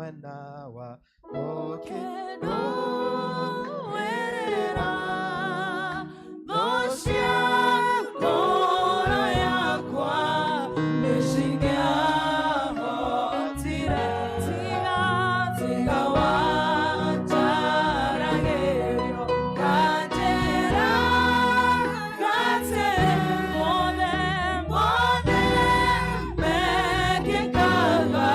Mwena wa ũkĩrũĩrĩra thũ cia ngoro yakwa nĩcingĩahotire tiga tiga wanjaragĩrio kanjĩra atĩ mothe mothe mekĩkaga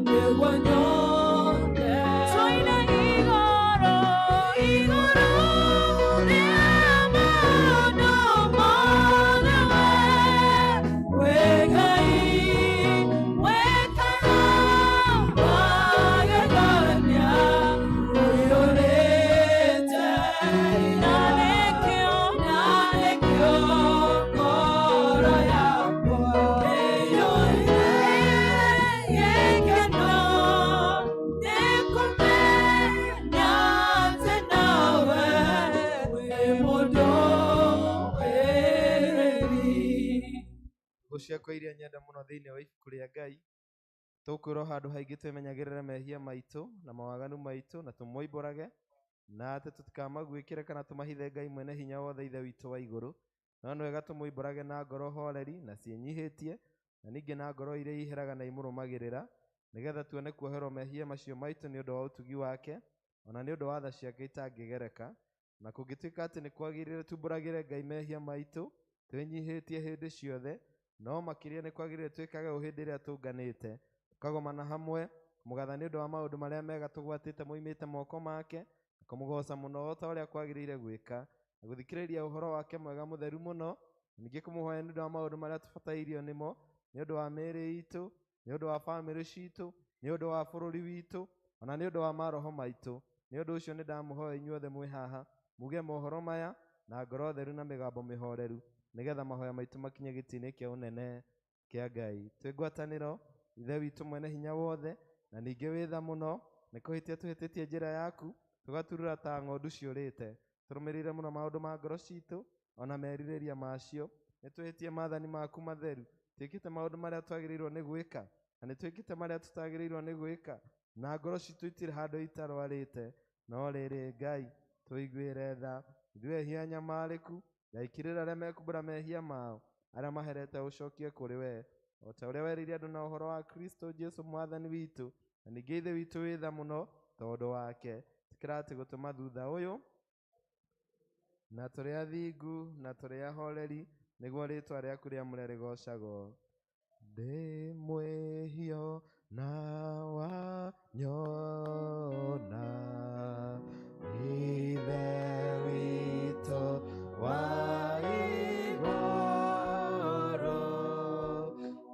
nĩguo nyone tũine igũrũ igũrũ rĩa maũndũ mothe we Ngai wĩkaga magegania ũiyũrĩte na nĩkĩo ngoro yakwa ĩiyũire gĩkeno nĩkũmenya atĩ nawe wĩ mũndũĩrĩri. Thũ ciakwa iria nyenda mũno thĩinĩ wa ibuku rĩa Ngai, tũkwĩrwo handũ haingĩ twĩmenyagĩrĩre mehia maitũ na mawaganu maitũ na tũmoimbũrage na atĩ tũtikamaguĩkĩre kana tũmahithe Ngai mwene hinya wothe Ithe witũ wa igũrũ. No nĩ wega tũmoimbũrage na ngoro horeri na ciĩnyihĩtie na ningĩ na ngoro iria iheraga na imũrũmagĩrĩra, nĩgetha tuone kuoherwo mehia macio maitũ nĩ ũndũ wa ũtugi wake ona nĩ ũndũ wa tha ciake itangĩgereka. Na kũngĩtuĩka atĩ nĩ kwagĩrĩire tumbũragĩre Ngai mehia maitũ twĩnyihĩtie hĩndĩ ciothe, no makĩria nĩ kwagĩrĩire twĩkage ũũ hĩndĩ ĩrĩa tũnganĩte tũkagomana hamwe kũmũgatha nĩ ũndũ wa maũndũ marĩa mega tũgwatĩte moimĩte moko make, na kũmũgoca mũno o ta ũrĩa kwagĩrĩire gwĩka, na gũthikĩrĩria ũhoro wake mwega mũtheru mũno, na ningĩ kũmũhoya nĩ ũndũ wa maũndũ marĩa tũbatairio nĩmo, nĩ ũndũ wa mĩĩrĩ itũ, nĩ ũndũ wa bamĩrĩ citũ, nĩ ũndũ wa bũrũri witũ, ona nĩ ũndũ wa maroho maitũ. Nĩ ũndũ ũcio nĩ ndamũhoya inyuothe mwĩ haha muge mohoro maya na ngoro theru na mĩgambo mĩhoreru, nĩgetha mahoya maitũ makinye gĩtĩ-inĩ kĩa ũnene kĩa Ngai. Twĩ ngwatanĩro Ithe witũ mwene hinya wothe, na ningĩ wĩ tha mũno, nĩ kũhĩtia tũhĩtĩtie njĩra yaku, tũgaturura ta ng'ondu ciũrĩte. Tũrũmĩrĩire mũno maũndũ ma ngoro citũ ona merirĩria macio. Nĩ twĩhĩtie maathani maku matheru, twĩkĩte maũndũ marĩa twagĩrĩirwo nĩ gwĩka na nĩ twĩkĩte marĩa tũtagĩrĩirwo nĩ gwĩka, na ngoro citũ itirĩ handũ itarwarĩte. No rĩrĩ Ngai, tũiguĩre tha ithuĩ ehia anyamarĩku, na ikĩrĩra arĩa mekumbũra mehia mao, arĩa maherete ũcokie kũrĩ we, o ta ũrĩa werĩire andũ na ũhoro wa Kristo Jesu mwathani witũ, na ningĩ Ithe witũ wĩ tha mũno tondũ wake. Tĩkĩra atĩ gũtũma thutha ũyũ na tũrĩ athingu na tũrĩ ahoreri, nĩguo rĩtwa rĩaku rĩamũre rĩgocagwo. Ndĩ mwĩhio na wanyona, Ithe witũ wa igũrũ,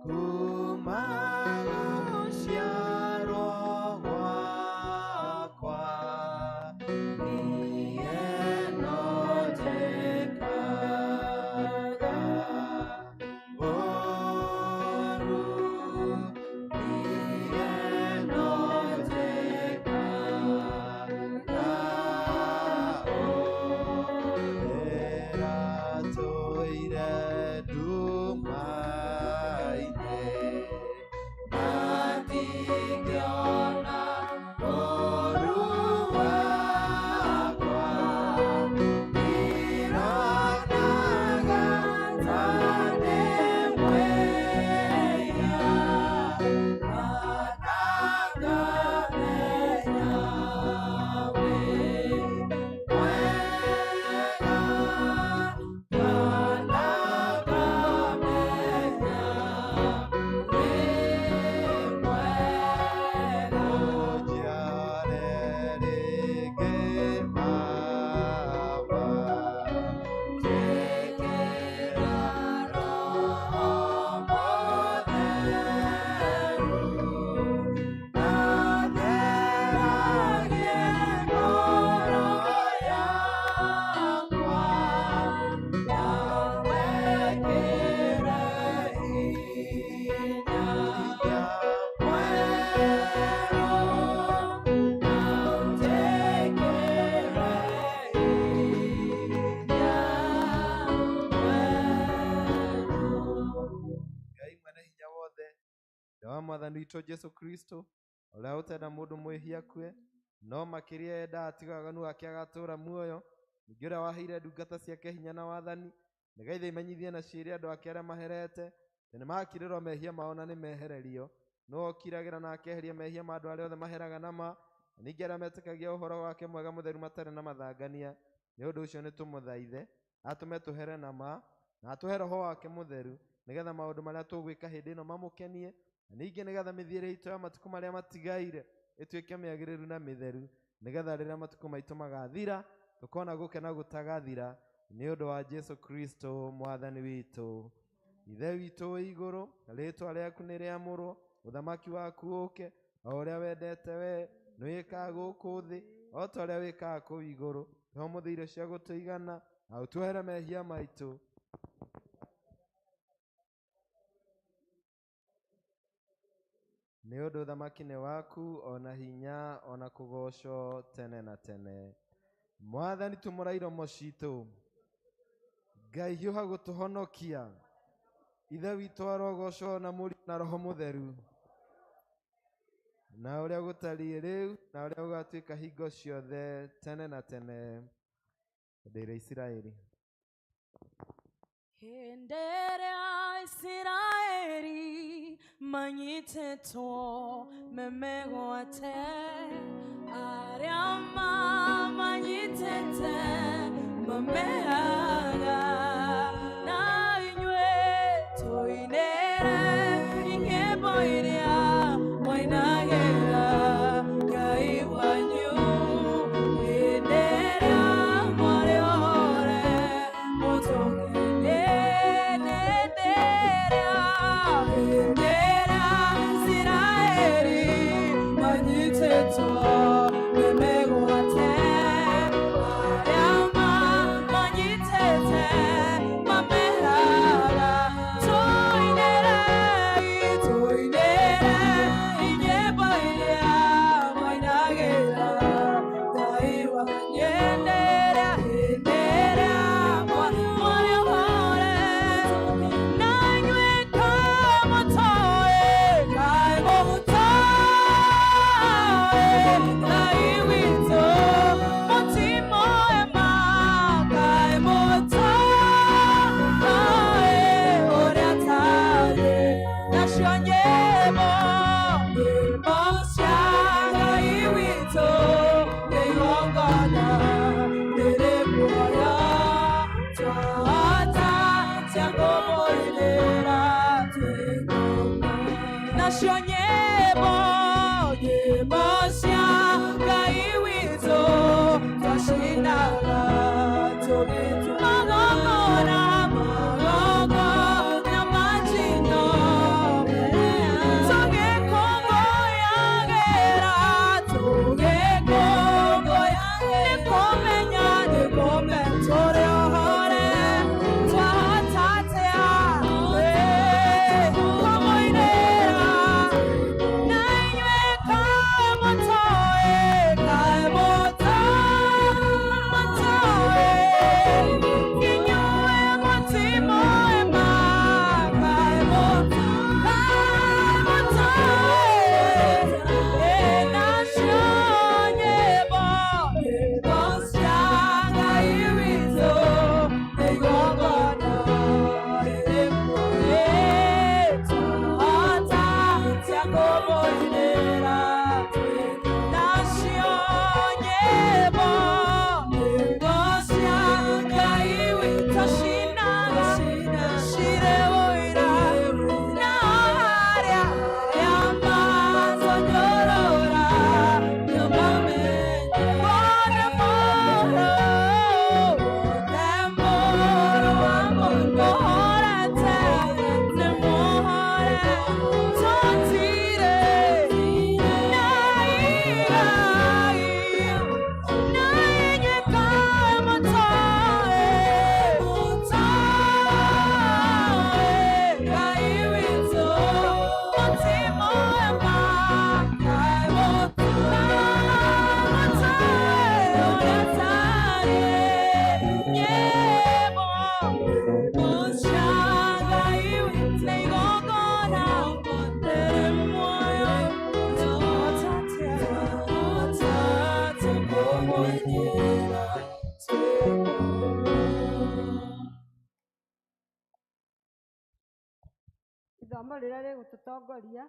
kuma gũciarwo gwakwa, niĩ no njĩkaga ũũru, niĩ no njĩkaga ũũru. Ndĩratũire nduma-inĩ, na ndingĩona ũũru wakwa. Ndironaga ta ndĩ mwĩhia, kana ngamenya wĩ mwega, kana ngamenya wĩ mwega. Ũnjiare rĩngĩ Baba, njĩkĩra Roho Mũtheru, na theragie ngoro yakwa, na wĩkĩre hinya mwerũ, na ũnjĩkĩre hinya mwerũ. Ngai mwene hinya wothe, Ithe wa mwathani witũ Jesu Kristo, Ũrĩa ũtenda mũndũ mwĩhia akue, no makĩria endaga atiga waganu wake agatũũra muoyo. Ningĩ ũrĩa waheire ndungata ciake hinya na wathani, nĩgeetha imenyithie na ciĩre andũ ake arĩa maherete atĩ nĩmakirĩrwo mehia mao na nĩmehererio. Nĩwe ũkiragĩra na akeheria mehia ma andũ arĩa othe maheraga na ma, na ningĩ arĩa metĩkagia ũhoro wake mwega mũtheru matarĩ na mathangania. Nĩ ũndũ ũcio nĩtũmũthaithe atũme tũhere na ma, na atũhe roho wake mũtheru, nĩgetha maũndũ marĩa tũgwĩka hĩndĩ ĩno mamũkenie, na ningĩ nĩgetha mĩthiĩre itũ ya matukũ marĩa matigaire ĩtuĩke mĩagĩrĩru na mĩtheru, nĩgetha rĩrĩa matukũ maitũ magathira tũkona gũkena gũtagathira, nĩ ũndũ wa Jesu Kristo mwathani witũ. Ithe witũ wĩ igũrũ, rĩĩtwa rĩaku nĩ rĩamũrwo, ũthamaki waku ũũke, o ũrĩa wendete wee nĩwĩkaga gũkũ thĩ o ta ũrĩa wĩkaga kũu igũrũ. Tũhe ũmũthĩ irio cia gũtũigana, na ũtuohere mehia maitũ nĩ ũndũ ũthamaki nĩ waku, ona hinya, ona kũgoocwo tene na tene. Mwathani tumũra iromo citũ, Ngai hiũha gũtũhonokia. Ithe witũ arogocwo na Mũriũ na Roho Mũtheru, na ũrĩa gũtariĩ rĩu na ũrĩa gũgatuĩka hingo ciothe tene na tene. Ndĩre Isiraeli. Hĩndĩ ĩrĩa Isiraeli manyitĩtwo me mĩgwate, arĩa mamanyitĩte mamehaga, na inyuĩ tũinĩre nyĩmbo iria mwainagĩra Ngai wanyu. Hĩndĩ ĩrĩa mwarĩ ohore Nacio nyĩmbo, nyĩmbo cia Ngai witũ twacinaga tũgĩtua magongona, magongona ma njino, tũgĩkũngũyagĩra, tũgĩkũngũya, nĩkũmenya, nĩkũmenya tũrĩ ohore twahota atĩa kũmũinĩra. Ithomo rĩrĩa rĩgũtũtongoria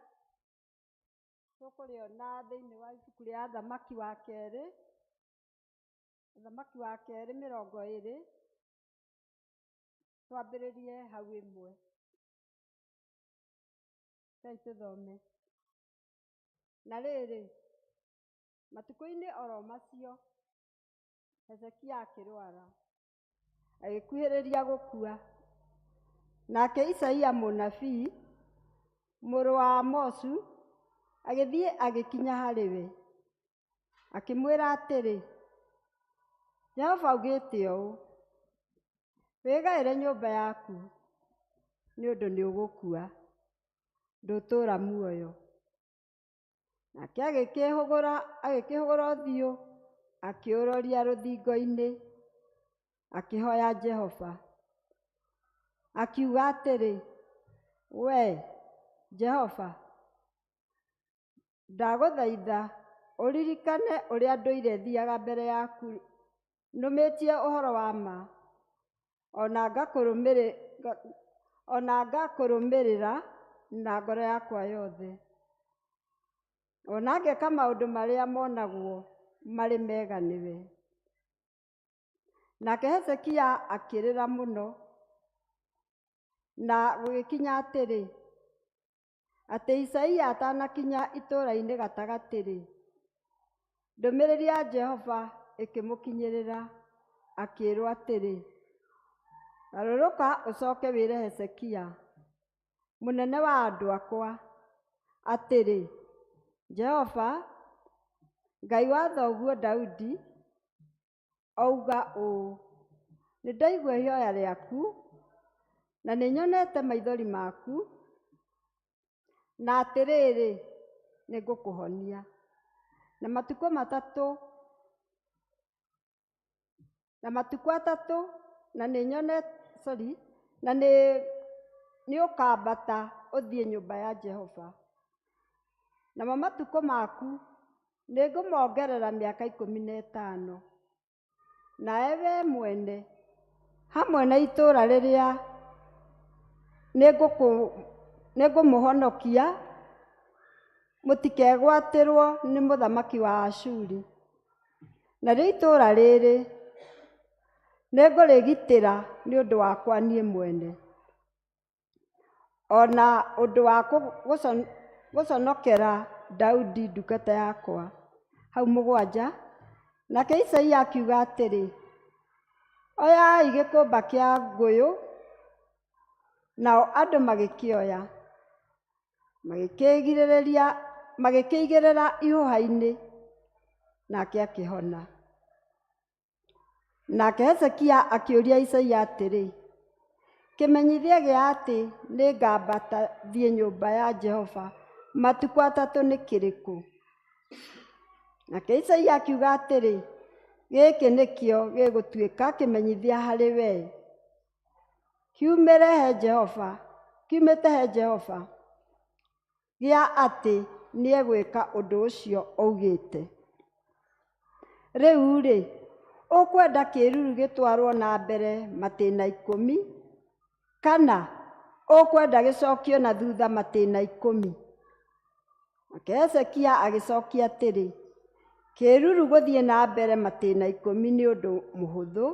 tũkũrĩona thĩinĩ wa ibuku rĩa Athamaki wa kerĩ, Athamaki wa kerĩ 20, twambĩrĩrie hau 1. Rekei tũthome. Na rĩrĩ, matukũ-inĩ oro macio Hezekia akĩrwara, agĩkuhĩrĩria gũkua. Nake Isaia mũnabii, mũrũ wa Amozu, agĩthiĩ agĩkinya harĩ we, akĩmwĩra atĩrĩ, Jehova augĩte ũũ, wĩgaĩre nyũmba yaku, nĩ ũndũ nĩũgũkua, ndũtũũra muoyo. Nake agĩkĩhũgũra ũthiũ, akĩũroria rũthingo-inĩ, akĩhoya Jehova. Akiuga atĩrĩ, we Jehova, ndagũthaitha ũririkane ũrĩa ndũire thiaga mbere yaku nũmĩtie ũhoro wa ma, ona ngakũrũmĩrĩra na ngoro yakwa yothe, ona ngeka maũndũ marĩa monagwo marĩ mega nĩwe. Nake Hezekia akĩrĩra mũno, na gũgĩkinya atĩrĩ, atĩ Isaia atanakinya itũũra-inĩ gatagatĩ-rĩ, ndũmĩrĩri ya Jehova ĩkĩmũkinyĩrĩra, akĩĩrwo atĩrĩ, garũrũka ũcoke wĩre Hezekia, mũnene wa andũ akwa, atĩrĩ, Jehova, Ngai wa thoguo Daudi, auga ũũ, nĩndaigua ihoya rĩaku, na nĩnyonete maithori maku, na atĩrĩrĩ, nĩngũkũhonia. Na matukũ atatũ, na nĩnyonete, sorry, na nĩũkambata ũthiĩ nyũmba ya Jehova. Namo matukũ maku nĩngũmongerera mĩaka 15. Nawe we mwene hamwe na itũũra rĩrĩa nĩngũmũhonokia mũtikegwatĩrwo nĩ mũthamaki wa Ashuri. Narĩo itũũra rĩrĩ nĩngũrĩgitĩra nĩ ũndũ wakwa niĩ mwene, ona ũndũ wa gũconokera Daudi ndungata yakwa. Hau 7. Nake Isaia akiuga atĩrĩ, oyai gĩkũmba kĩa ngũyũ. Nao andũ magĩkĩoya, magĩkĩigĩrĩra ihũha-inĩ, nake akĩhona. Nake Hezekia akĩũria Isaia atĩrĩ, kĩmenyithia gĩa atĩ nĩngambata thiĩ nyũmba ya Jehova matukũ 3 nĩ kĩrĩkũ? Nake Isaia akiuga atĩrĩ, gĩkĩ nĩkĩo gĩgũtuĩka kĩmenyithia harĩ we, kiumĩte he Jehova, gĩa atĩ nĩegwĩka ũndũ ũcio augĩte. Rĩu-rĩ, ũkwenda kĩĩruru gĩtwarwo na mbere matĩna 10, kana ũkwenda gĩcokio na thutha matĩna 10? Nake Hezekia agĩcokia atĩrĩ, kĩĩruru gũthiĩ na mbere matĩna 10 nĩ ũndũ mũhũthũ,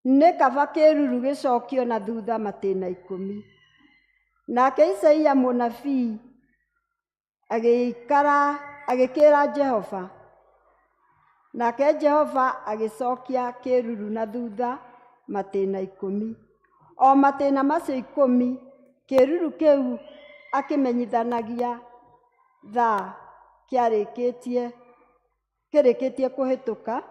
nĩ kaba kĩĩruru gĩcokio na thutha matĩna 10. Nake Isaia mũnabii agĩkĩra Jehova, nake Jehova agĩcokia kĩĩruru na thutha matĩna 10. O matĩna macio 10, kĩĩruru kĩu akĩmenyithanagia thaa kĩrĩkĩtie kũhĩtũka,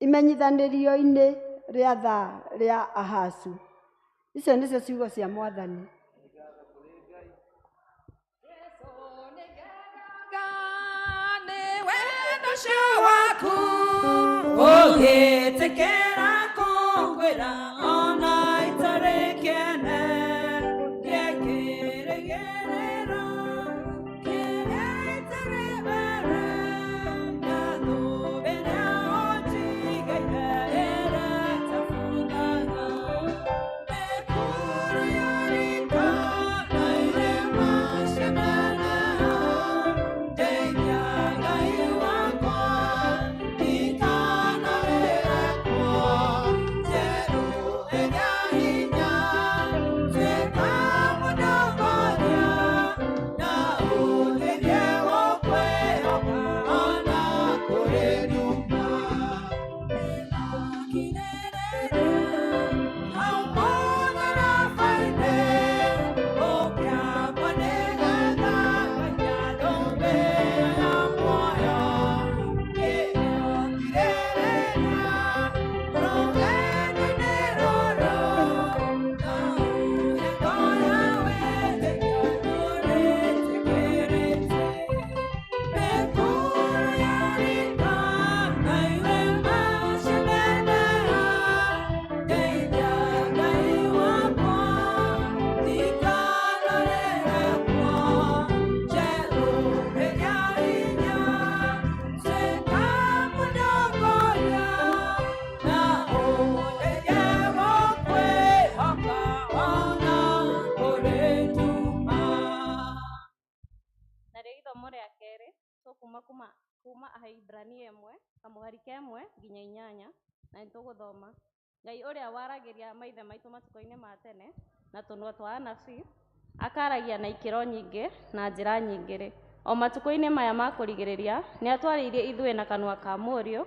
imenyithanĩrio-inĩ rĩa thaa rĩa Ahazu. Icio nĩcio ciugo cia Mwathani. Ũgĩtĩkĩra kũngwĩra ona itarĩ kĩene, kĩrĩgĩrĩro kĩrĩa itarĩ mbere, na thũmbĩ ĩrĩa ũnjigĩire ĩrĩa ĩtabuthaga. Mũhari ka 1 nginya 8, na nĩtũgũthoma. Ngai ũrĩa waragĩria maithe maitũ matukũ-inĩ ma tene na tũnua twa anabii, akaragia na ikĩro nyingĩ na njĩra nyingĩ-rĩ, o matukũ-inĩ maya ma kũrigĩrĩria nĩatwarĩirie ithuĩ na kanua ka Mũriũ,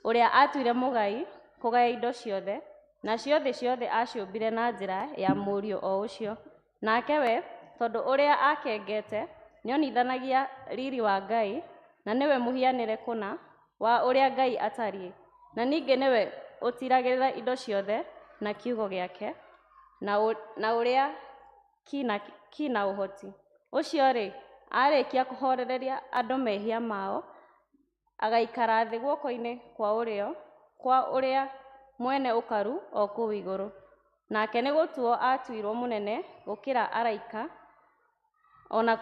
ũrĩa atuire mũgai kũgaya indo ciothe, nacio thĩ ciothe aciũmbire na njĩra ya Mũriũ o ũcio. Nake we, tondũ ũrĩa akengete, nĩonithanagia riri wa Ngai, na nĩwe mũhianĩre kũna wa ũrĩa Ngai atariĩ, na ningĩ nĩwe ũtiragĩrĩra indo ciothe na kiugo gĩake, na ũrĩa kina ũhoti. Ũcio-rĩ, arĩkia kũhorereria andũ mehia mao, agaikara thĩ guoko-inĩ kwa ũrĩo kwa ũrĩa mwene ũkaru o kũu igũrũ. Nake nĩ gũtuo atuirwo mũnene gũkĩra araika, ona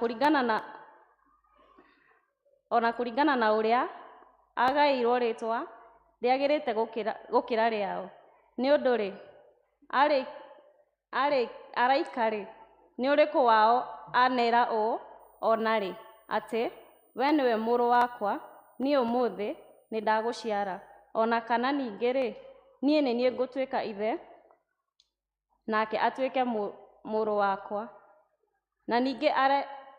kũringana na ũrĩa agaĩirwo rĩtwa rĩagĩrĩte gũkĩra rĩao. Nĩ ũndũ-rĩ, araika-rĩ, nĩ ũrĩkũ wao anera ũũ ona rĩ, atĩ we nĩwe mũrũ wakwa, niĩ ũmũthĩ nĩndagũciara? Ona kana ningĩ-rĩ, niĩ nĩ niĩ ngũtuĩka ithe, nake atuĩke mũrũ wakwa? Na ningĩ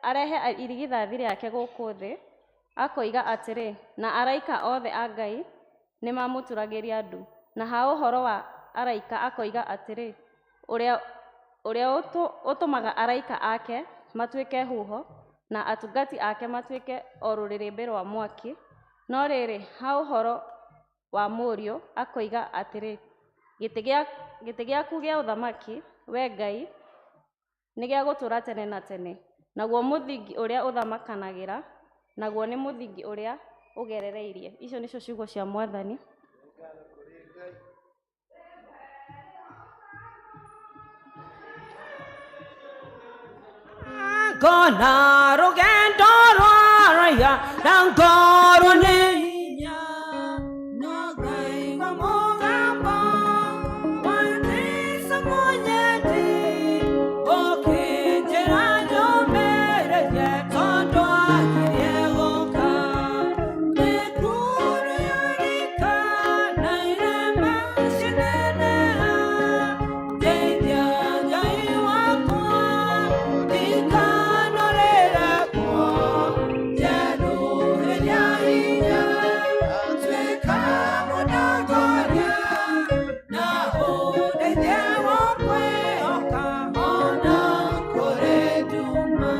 arehe irigithathi rĩake gũkũ thĩ, akoiga atĩrĩ, na araika othe a Ngai nĩmamũturagĩria ndu. Na ha ũhoro wa araika akoiga atĩrĩ, ũrĩa ũtũmaga araika ake matuĩke huho, na atungati ake matuĩke o rũrĩrĩmbĩ rwa mwaki. No rĩrĩ, ha ũhoro wa Mũriũ akoiga atĩrĩ, gĩtĩ gĩaku gĩa ũthamaki, we Ngai, nĩ gĩa gũtũũra tene na tene, naguo mũthingi ũrĩa ũthamakanagĩra naguo nĩ mũthingi ũrĩa ũgerereirie. Icio nĩcio ciugo cia Mwathani. Ngona rũgendo rwa raiya na ngorwo nĩ hinya, no ngaigua mũgambo wa Jesũ mũnyendi, ũkĩnjĩra nyũmĩrĩrie tondũ akirie gũka. Mĩkuru yarika na irĩma cineneha, ndeithia Ngai wakwa, ndikanorĩre kuo, njerũhĩria hinya, tuĩka mũndongoria, na ũndeithie gũkwĩhoka ona kũrĩ nduma.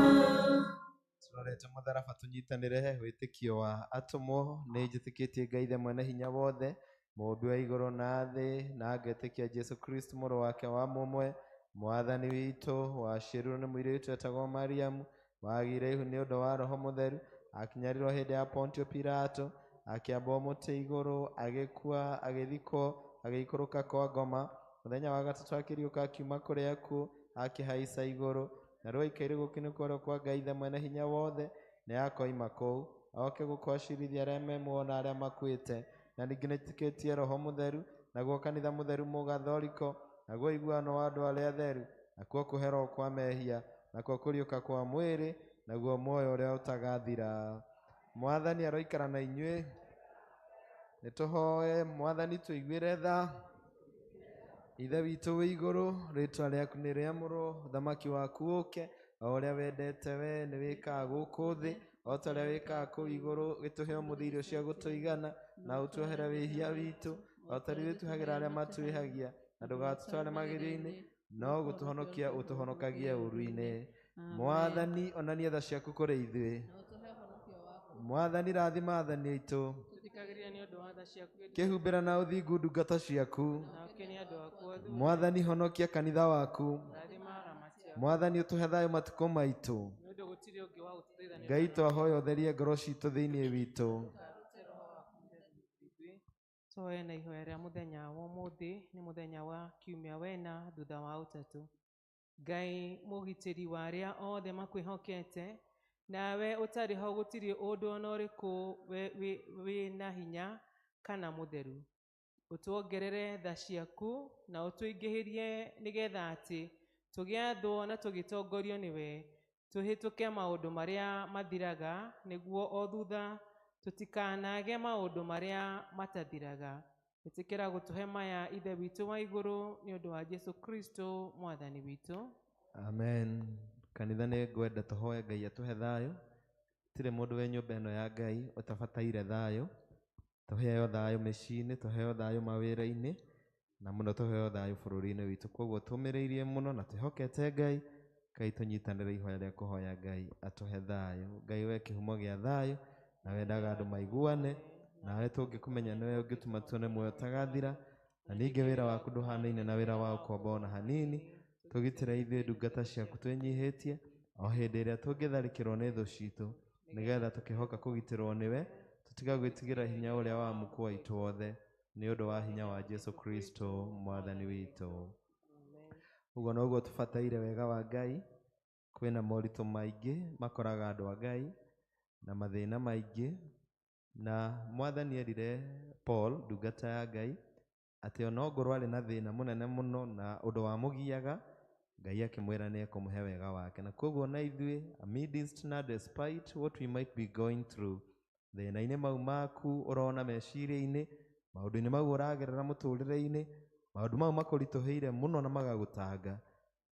Turorete mũtharaba tũnyitanĩre wĩtĩkio wa atũmwo. Nĩ njĩtĩkĩtie Ngai Ithe mwene hinya wothe, mũũmbi wa igũrũ na thĩ, na ngetĩkia Jesũ Kristo mũrũ wake wa mũmwe, Mwathani witũ, waciarirwo nĩ mũirĩtu etagwo Mariamu, wagĩire ihu nĩ ũndũ wa Roho Mũtheru, akinyarirwo hĩndĩ ya Pontio Pilato, akĩambwo mũtĩ igũrũ, agĩkua, agĩthikwo, agĩikũrũka kwa ngoma. Mũthenya wa gatatũ akĩriũka akiuma kũrĩa akuũ, akĩhaica igũrũ, na rĩu aikaire guoko-inĩ kwa ũrĩo kwa Ngai Ithe mwene hinya wothe, nĩ akoima kũu oke gũkũacirithia arĩa me muoyo na arĩa makuĩte. Na ningĩ nĩtĩkĩtie Roho Mũtheru, naguo kanitha mũtheru mũgathoriko, naguo ũiguano wa andũ arĩa atheru, nakuo kũherwo kwa mehia, nakuo kũriũka kwa mwĩrĩ, naguo muoyo ũrĩa ũtagathira. Mwathani aroikara na inyuĩ. Nĩtũhoe Mwathani tũiguĩre tha. Ithe witũ wĩ igũrũ, rĩtwa rĩaku nĩ rĩamũrwo, ũthamaki waku ũke, o ũrĩa wendete we nĩ wĩkaga gũkũ thĩ, o ta ũrĩa wĩkaga kũu igũrũ. Gĩtũhe ũmũthĩ irio cia gũtũigana, na ũtuohere wĩhia witũ, o ta ũrĩa tuohagĩra arĩa matwĩhagia, na ndũgatũtware magerio-inĩ, no gũtũhonokia ũtũhonokagie ũũru-inĩ. Mwathani, onania tha ciaku kũrĩ ithuĩ. Mwathani, rathima athani aitũ, kĩhumbĩra na ũthingu ndungata ciaku. Mwathani, honokia kanitha waku. Mwathani, ũtũhe thayũ matukũ maitũ. Ngai, twahoya ũtherie ngoro citũ thĩinĩ witũ. Tũhoe na ihoya rĩa mũthenya wa ũmũthĩ, nĩ mũthenya wa kiumia wena thutha wa ũtatũ. Ngai mũgitĩri wa arĩa othe makwĩhokete, nawe ũtarĩ ho gũtirĩ ũndũ ona ũrĩkũ wĩ na hinya kana mũtheru. Ũtuongerere tha ciaku na ũtũingĩhĩrie nĩgetha atĩ tũgĩathwo na tũgĩtongorio nĩwe, tũhĩtũke maũndũ marĩa mathiraga, nĩguo o thutha Tũtikanage maũndũ marĩa matathiraga. Ĩtĩkĩra gũtũhe maya Ithe witũ wa igũrũ nĩ ũndũ wa Jesu Kristo mwathani witũ. Amen. Kanitha nĩ ngwenda tũhoe Ngai atũhe thayũ. Tirĩ mũndũ wĩ nyũmba ĩno ya Ngai ũtabataire thayũ. Tũheo thayũ mĩciĩ-inĩ, tũheo thayũ mawĩra-inĩ, na mũno tũheo thayũ bũrũri-inĩ witũ. Koguo tũmĩrĩirie mũno na twĩhokete Ngai, Ngai tũnyitanĩre ihoya rĩa kũhoya Ngai atũhe thayũ. Ngai we kĩhumo gĩa thayũ, na wendaga andũ maiguane, nawe tũngĩkũmenya nĩwe ũngĩtũma tuone muoyo ũtagathira, na ningĩ wĩra waku ndũhanaine na wĩra wa ũkombo ona hanini. Tũgitĩre ithuĩ ndungata ciaku twĩnyihĩtie o hĩndĩ ĩrĩa tũngĩtharĩkĩrwo nĩ thũ citũ, nĩgetha tũkĩhoka kũgitĩrwo nĩwe, tũtiga gwĩtigĩra hinya ũrĩa wa mũkũ waitũ wothe, nĩ ũndũ wa hinya wa Jesu Kristo mwathani witũ. Ũguo noguo tũbataire wega wa Ngai. Kwĩna moritũ maingĩ makoraga andũ a Ngai na mathĩna maingĩ, na mwathani erire Paul ndungata ya Ngai atĩ ona ongorwo arĩ na thĩna mũnene mũno na ũndũ wamũgiaga, Ngai akĩmwĩra nĩ ekũmũhe wega wake. Na koguo na ithuĩ amidst na despite what we might be going through, thĩna-inĩ mau maku ũrona meciria-inĩ, maũndũ-inĩ mau ũragerera mũtũrĩre-inĩ, maũndũ mau makũritũhĩire mũno na magagũtanga,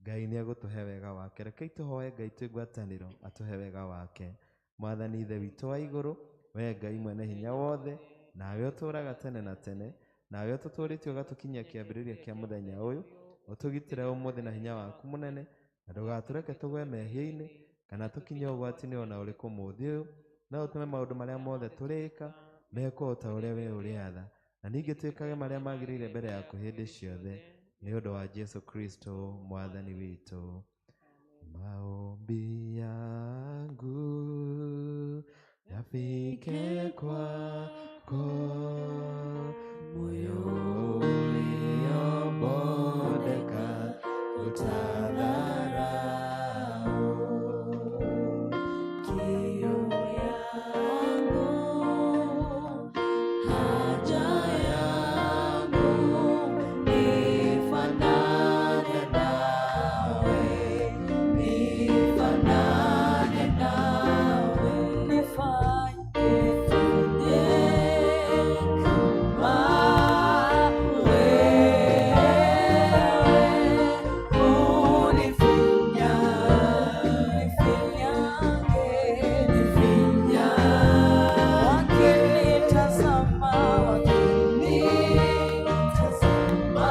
Ngai nĩ egũtũhe wega wake. Rekei tũhoe Ngai twĩ ngwatanĩro atũhe wega wake. Mwathani Ithe witũ wa igũrũ, we Ngai mwene hinya wothe, nawe ũtũũraga tene na tene, nawe ũtũtũũrĩtie ũgatũkinyia kĩambĩrĩria kĩa mũthenya ũyũ, ũtũgitĩre ũmũthĩ na hinya waku mũnene, na ndũgatũreke tũgwe mehia-inĩ kana tũkinye ũgwati-inĩ ona ũrĩkũ mũthĩ ũyũ, no ũtũme maũndũ marĩa mothe tũrĩka mekwo o ta ũrĩa we ũrĩatha, na ningĩ twĩkage marĩa magĩrĩire mbere yaku hĩndĩ ciothe, nĩ ũndũ wa Jesu Kristo mwathani witũ. Maombi yangu yafike kwako, moyo uliobondeka utadharau. Kiu yangu, haja yangu, nifanane nawe, nifanane nawe, nifanye kama wewe, unifinyange, wakinitazama, wakinitazama,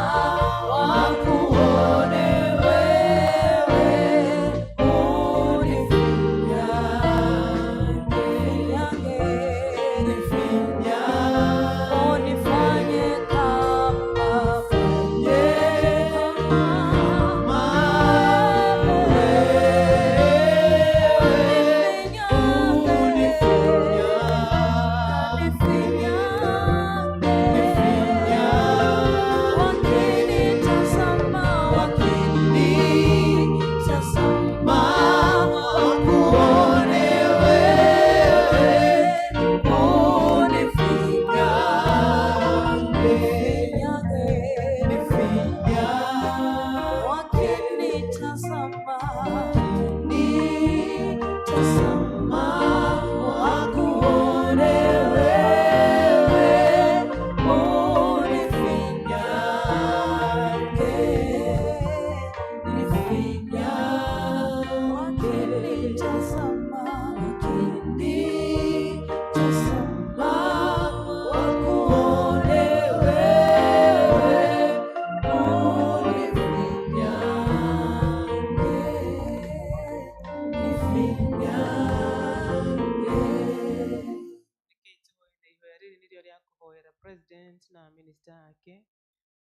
wakuone wewe, unifinyange, unifanye kama Wakuone wewe, Wakinitazama, nitazama, wakuone wewe, unifinyange, nifinyange. Wakinitazama, wakinitazama, wakuone wewe, unifinyange, nifinyange. Rekei tũhoe na ihoya rĩrĩ nĩrĩo rĩa kũhoera president na minister ake.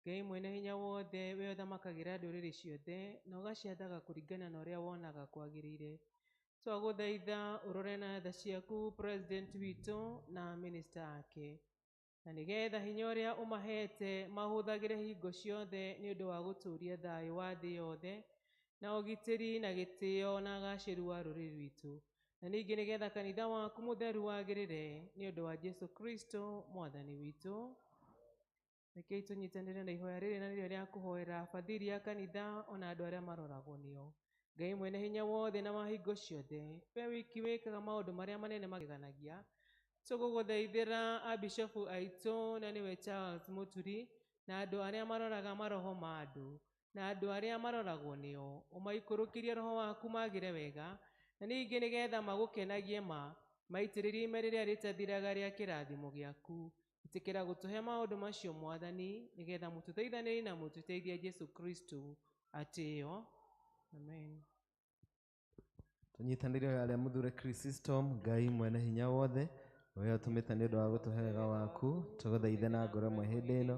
Ngai mwene hinya wothe, we ũthamakagĩra ndũrĩrĩ ciothe na ũgaciathaga kũringana na ũrĩa wonaga kwagĩrĩire, twagũthaitha ũrore na tha ciaku president witũ na minister ake, na nĩgetha hinya ũrĩa ũmahete mahũthagĩre hingo ciothe nĩ ũndũ wa gũtũũria thayũ wa thĩ yothe na ũgitĩri na gĩtĩo na gacĩru wa rũrĩrĩ rwitũ, na ningĩ nĩgetha kanitha waku mũtheru wagĩrĩre, nĩ ũndũ wa Jesu Kristo mwathani witũ. Rekei tũnyitanĩre na ihoya rĩrĩ na nĩrĩo rĩa kũhoera bathiri ya kanitha ona andũ arĩa maroragwo nĩo. Ngai mwene hinya wothe na wa hingo ciothe, we wiki wĩkaga maũndũ marĩa manene mageganagia, Tũgũgũthaithĩra abishofu aitũ na nĩwe Charles Mũturi na andũ arĩa maroraga maroho ma andũ na andũ arĩa maroragwo nĩo, ũmaikũrũkĩrie roho waku magĩre wega, na ningĩ nĩgetha magũkenagie ma maitĩrĩrie ime rĩrĩa rĩtathiraga rĩa kĩrathimo gĩaku. Ĩtĩkĩra gũtũhe maũndũ macio Mwathani, nĩgetha mũtũteithanĩrie na mũtũteithie Jesũ Kristo atĩo. Amen. Tũnyitanĩre arĩa mũthure Chrysostom, Ngai mwene hinya wothe ũrĩa ũtũmĩte nĩ ũndũ wa gũtũhe wega waku, tũgũthaithe na ngoro ĩmwe hĩndĩ ĩno,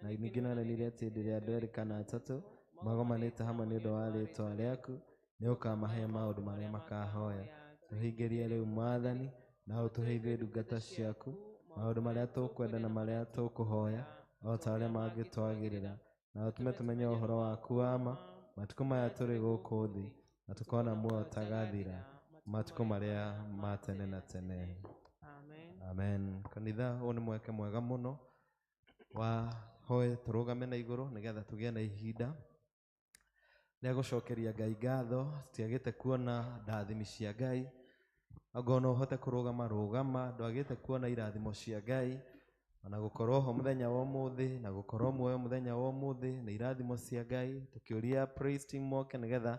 na ningĩ nonanire atĩ hĩndĩ ĩrĩa andũ erĩ kana atatũ magomanĩte hamwe nĩ ũndũ wa rĩtwa rĩaku, nĩ ũkamahe maũndũ marĩa makahoya. Tũhingĩrie rĩu Mwathani, na ũtũhe ithuĩ ndungata ciaku maũndũ marĩa tũkwenda na marĩa tũkũhoya o ta ũrĩa mangĩtwagĩrĩra, na ũtũme tũmenye ũhoro waku wa ma matukũ maya tũrĩ gũkũ thĩ, na tũkona muoyo ũtagathira matukũ marĩa ma tene na tene. Amen. Amen. Kanitha, ũyũ nĩ mweke mwega mũno wa hoe tũrũgame na igũrũ nĩgetha tũgĩe na ihinda rĩa gũcokeria Ngai ngatho. Tũtiagĩte kuona ndathimi cia Ngai. Angorwo no ũhote kũrũgama, rũgama. Ndwagĩte kuona irathimo cia Ngai, ona gũkorwo ho mũthenya wa ũmũthĩ na gũkorwo muoyo mũthenya wa ũmũthĩ nĩ irathimo cia Ngai. Tũkĩũria praise team moke nĩgetha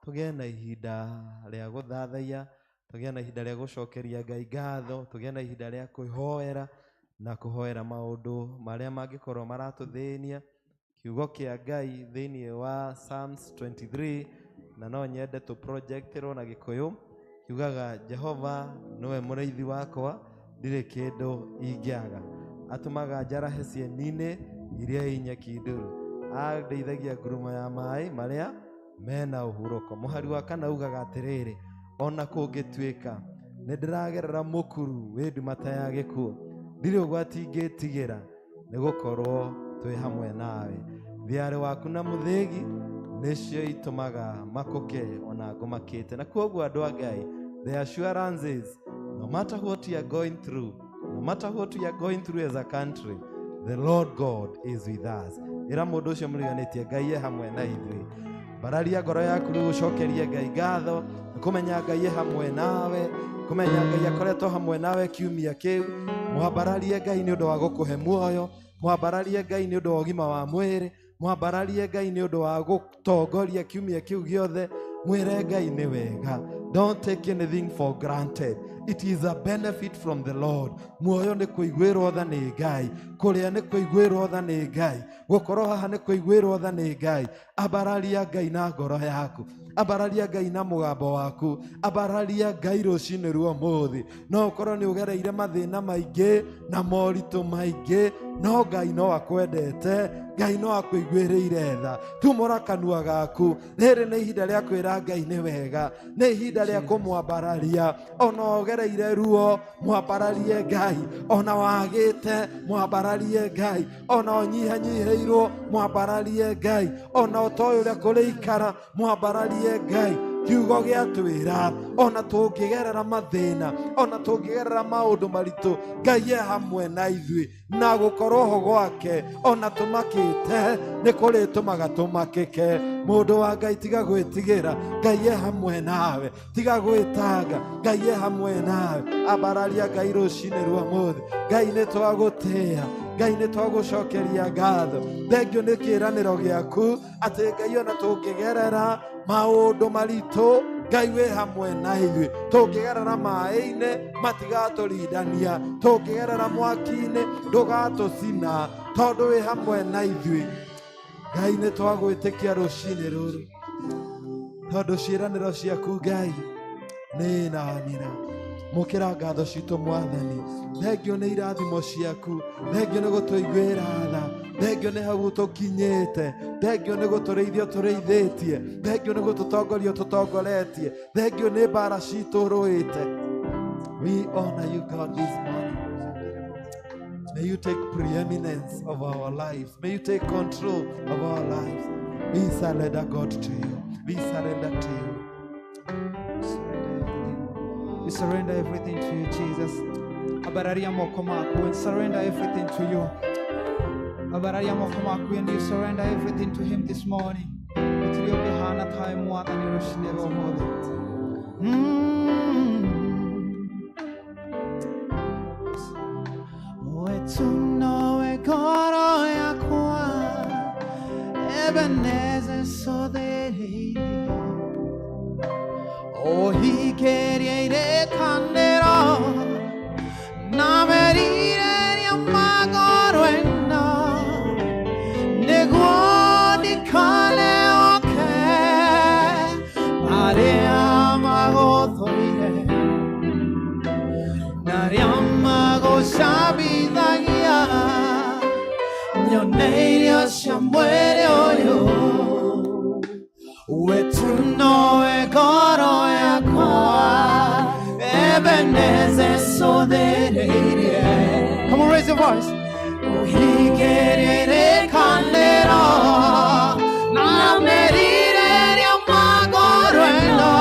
tũgĩe na ihinda rĩa gũthathaiya, tũgĩe na ihinda rĩa gũcokeria Ngai ngatho, tũgĩe na ihinda rĩa kwĩhoera na kũhoera maũndũ marĩa mangĩkorwo maratũthĩnia. Kiugo kĩa Ngai thĩinĩ wa Psalms 23, na no nyende tũ projectirwo na Gĩkũyũ, kiugaga Jehova nĩwe mũrĩithi wakwa, ndirĩ kĩndũ ingĩaga. Atũmaga njarahe cieni-inĩ iria i nyeki nduru, andeithagia ngurumo ya maĩ marĩa mena ũhurũko. Mũhari wa kana ugaga atĩrĩrĩ, ona kũngĩtuĩka nĩ ndĩragerera mũkuru wĩ nduma ta ya gĩkuũ, ndirĩ ũgwati ingĩtigĩra, nĩ gũkorwo twĩ hamwe nawe. Thiarĩ waku na mũthĩgi nĩcio itũmaga makũke ona ngũmakĩte. Na kwoguo andũ a Ngai, the assurance is, no matter what you are going through, no matter what we are going through as a country, the Lord God is with us. Ĩra mũndũ ũcio mũriganĩtie, Ngai e hamwe na ithuĩ. Mbararia ngoro yaku rĩu ũcokerie Ngai ngatho, nĩ kũmenya Ngai e hamwe nawe, kũmenya Ngai akoretwo hamwe nawe kiumia kĩu. Mwambararie Ngai nĩ ũndũ wa gũkũhe muoyo, mwambararie Ngai nĩ ũndũ wa ũgima wa mwĩrĩ, mwambararie Ngai nĩ ũndũ wa gũtongoria kiumia kĩu gĩothe. Mwĩre Ngai nĩ wega. Don't take anything for granted. It is a benefit from the Lord. Muoyo nĩ kũiguĩrwo tha nĩ Ngai, kũrĩa nĩ kũiguĩrwo tha nĩ Ngai, gũkorwo haha nĩ kũiguĩrwo tha nĩ Ngai. Ambararia Ngai na ngoro yaku, ambararia Ngai na mũgambo waku, ambararia Ngai rũcinĩ rwa ũmũthĩ. No ũkorwo nĩ ũgereire mathĩna maingĩ na moritũ maingĩ, no Ngai no akwendete, Ngai no akũiguĩrĩire tha. Tumũra kanua gaku, rĩrĩ nĩ ihinda rĩa kwĩra Ngai nĩ wega, nĩ ihinda rĩa kũmwambararia. Ona ũgereire ruo, mwambararie Ngai. Ona wagĩte, mwambararie Ngai. Ona ũnyihanyihĩirwo, mwambararie Ngai. Ona ũtoĩ ũrĩa kũrĩikara, mwambararie Ngai. Kiugo gĩatwĩra ona tũngĩgerera mathĩna, ona tũngĩgerera maũndũ maritũ, Ngai e hamwe na ithuĩ, na gũkorwo ho gwake ona tũmakĩte nĩ kũrĩtũmaga tũmakĩke. Mũndũ wa Ngai, tiga gwĩtigĩra, Ngai e hamwe nawe. Tiga gwĩtanga, Ngai e hamwe nawe. Ambararia Ngai rũcinĩ rwa ũmũthĩ. Ngai nĩ twagũtĩĩa, Ngai nĩ twagũcokeria ngatho. Thengio nĩ kĩĩranĩro gĩaku atĩ Ngai ona tũngĩgerera maũndũ maritũ, Ngai wĩ hamwe na ithuĩ. Tũngĩgerera maĩ-inĩ matigatũrindania, tũngĩgerera mwaki-inĩ ndũgatũcina, tondũ wĩ hamwe na ithuĩ. Ngai nĩ twagwĩtĩkia rũcinĩ rũrũ, tondũ ciĩranĩro ciaku Ngai nĩ na amina. Mũkĩra ngatho citũ Mwathani, thengio nĩ irathimo ciaku, thengio nĩ gũtũiguĩra tha, thengio nĩ hau tũkinyĩte, thengio nĩ gũtũrĩithia tũrĩithĩtie, thengio nĩ gũtũtongoria tũtongoretie, thengio nĩ mbara citũ rũĩte. We honor you, God, this morning. May you take preeminence of our lives. May you take control of our lives. We surrender, God, to you. We surrender to you. We surrender everything to you, Jesus. Abararia moko maku and surrender everything to you. Abararia moko maku and you surrender everything to him this morning. Gũtirĩ ũngĩhana tawe Mwathani rũcinĩ rwa ũmũthĩ. Ebenezer sodereire Ohikereire kanero Namerire magorwendo Neguo nikale oke Area magotoire Nariamago sabidagia Nyoneirio shamwere oyo Wetunoe goro yakwa Ebenezer sodereire. Come on, raise your voice. Uhikerere kanero Namerire magorwendo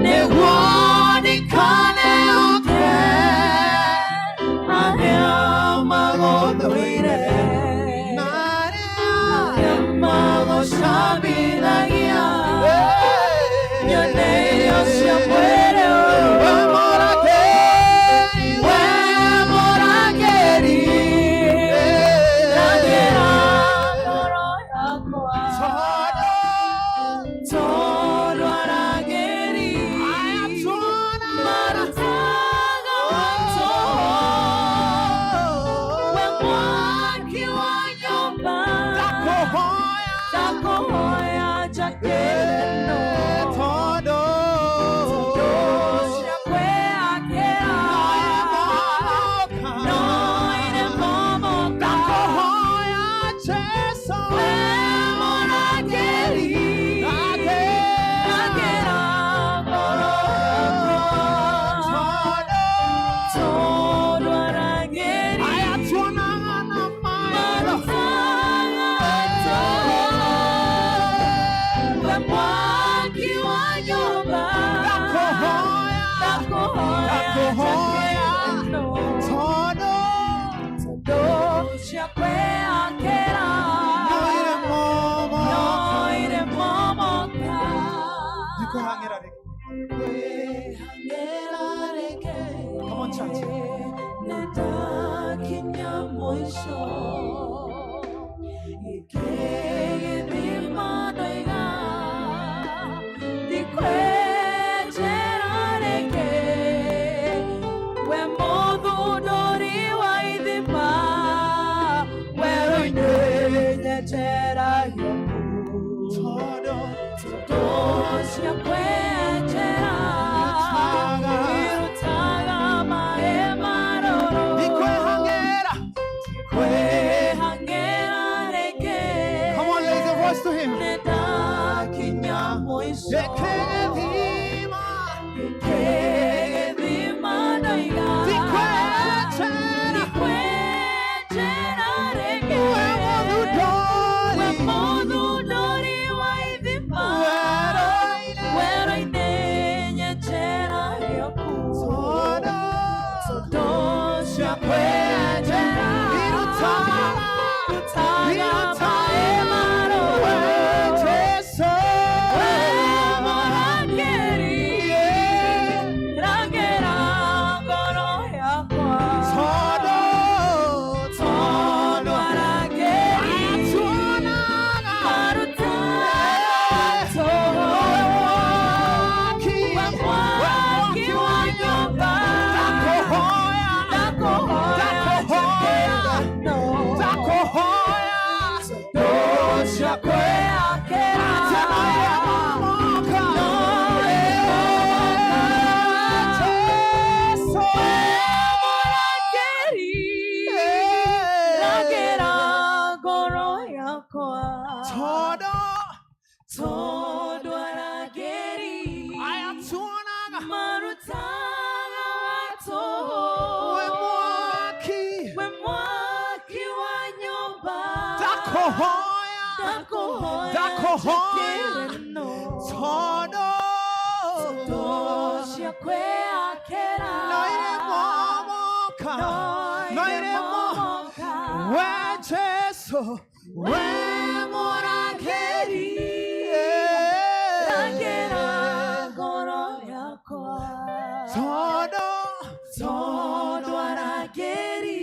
Neguo nikane oke Area magotoire Narea magoshabidagia Nyoneirio shamwere Wemorakeri, Ragera ngoro yakwa Todo arageri Marutaga watoho We mwaki wa nyumba Takohoya jakeno Todo Shakwe akera No ine momoka We morageri Ragera ngoro yakwa Todo arageri Marutaga watoho We mwaki wa nyumba Takohoya jakeno Shakwe akera Noire momoka Come on, church. Netakinya mwisho Ikegithima ndoiga Ndikwenjera rĩngĩ We mũthundũri wa ithima Werũ-inĩ nyenjera gĩaku Cia kwenjera Irutaga maĩ marũrũ Kwĩhang'ĩra rĩngĩ Come on, raise your voice to him. Nĩndakinya mũico Gĩthima ndoiga Ndikwenjera rĩngĩ We mũthundũri wa ithima Werũ-inĩ nyenjera gĩaku Tondũ cia kwenjera Irutaga maĩ marũrũ We mũrangĩri Rangĩra ngoro yakwa Tondũ arangĩri Marutaga tũhũ We mwaki wa nyũmba Ndakũhoya njĩkĩrano Cia kwĩakĩra Rangĩra ngoro yakwa Tondũ arangĩri Marutaga wa tũhũ We mwaki wa nyũmba Ndakũhoya njĩkĩrano Tondũ cia kwĩakĩra Noire momoka We Mũrangĩri Rangĩra ngoro yakwa Todo Tondũ arangĩri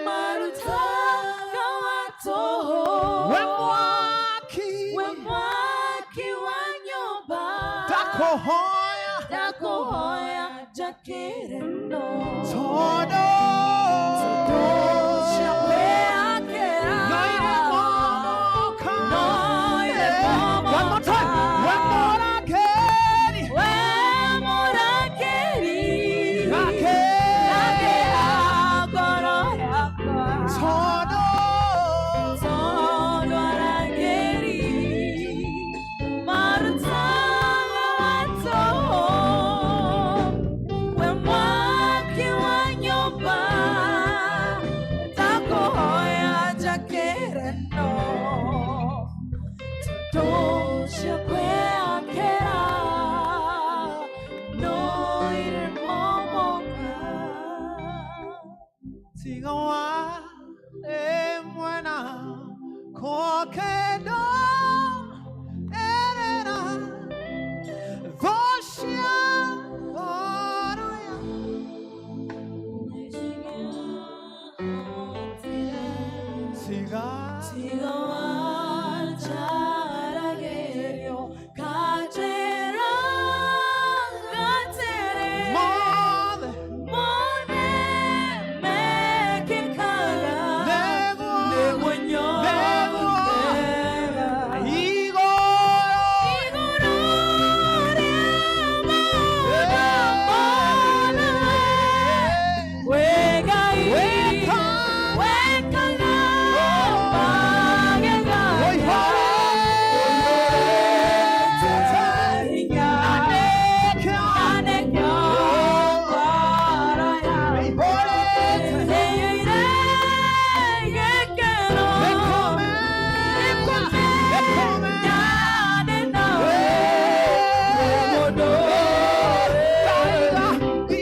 Marutaga wa tũhũ Mwaki. We mwaki wa nyũmba. Ndakuhoya. Ndakuhoya njakĩre no. Tondũ. Cia kwĩyakĩra. No iremomoka. No iremomoka. One more time. We mũrangĩri. We mũrangĩri. Rangĩra. Rangĩra ngoro yakwa. Tondũ. Tondũ arangĩri marutaga watũ. We mwaki wa nyũmba, ndakũhoya njakĩre no. Tondũ cia kwĩyakĩra no iremomoka. Tiga warĩ mwena kokendo erera thũ cia ngoro ya tiga Tiga wanjaragĩrio kanjĩra atĩrĩ, mothe mone mekĩkaga nĩguo nĩguo nyonega. Igũrũ Igũrũ rĩa maũndũ mothe, wĩ Ngai wĩkaga magegania. Hinya na nĩkĩo ngoro yakwa ĩiyũire gĩkeno. Nĩkũmenya ndĩ nawe, wĩ mũndũ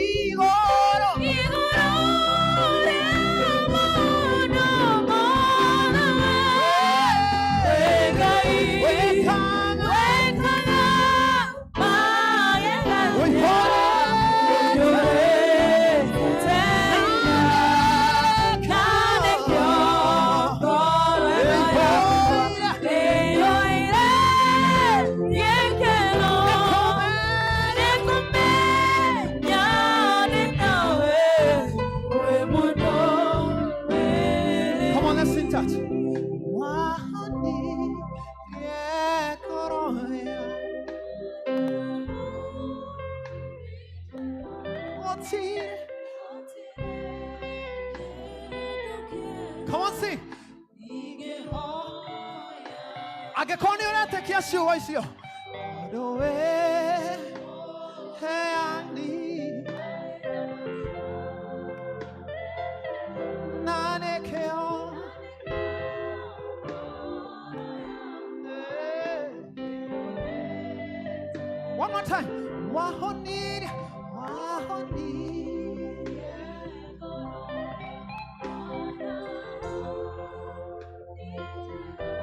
Igũrũ igũrũ rĩa maũndũ mothe, wĩ Ngai wĩkaga magegania. Ũiyũrĩte hinya, na nĩkĩo ngoro yakwa ĩiyũire gĩkeno. Nĩkũmenya ndĩ nawe, wĩ mũndũ wĩ Come on, let's sing that. Wahani yekoroya. Otire. Come on, sing. Angĩkorwo nĩ ũretĩkia ciugo icio Tondũ wĩ heani na nĩkĩo Eh. One more time. Wahonire, wahonire.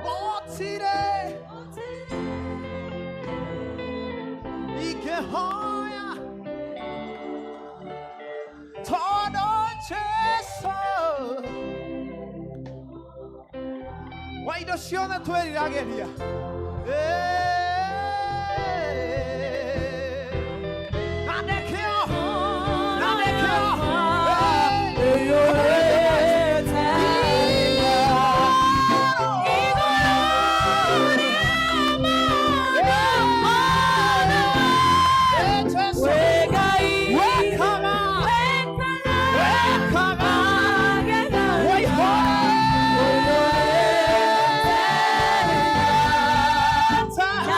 Gũtirĩ ingĩhoya tondũ Jesũ wa indo ciothe twĩriragĩria. Eh. Na nĩkĩo, na nĩkĩo. Ĩiyũrĩte hinya. Igũrũ rĩa maũndũ mothe, wĩ Ngai Wĩkaga, wĩkaga wĩkaga, magegania. Ũiyũrĩte Ũiyũrĩte hinya.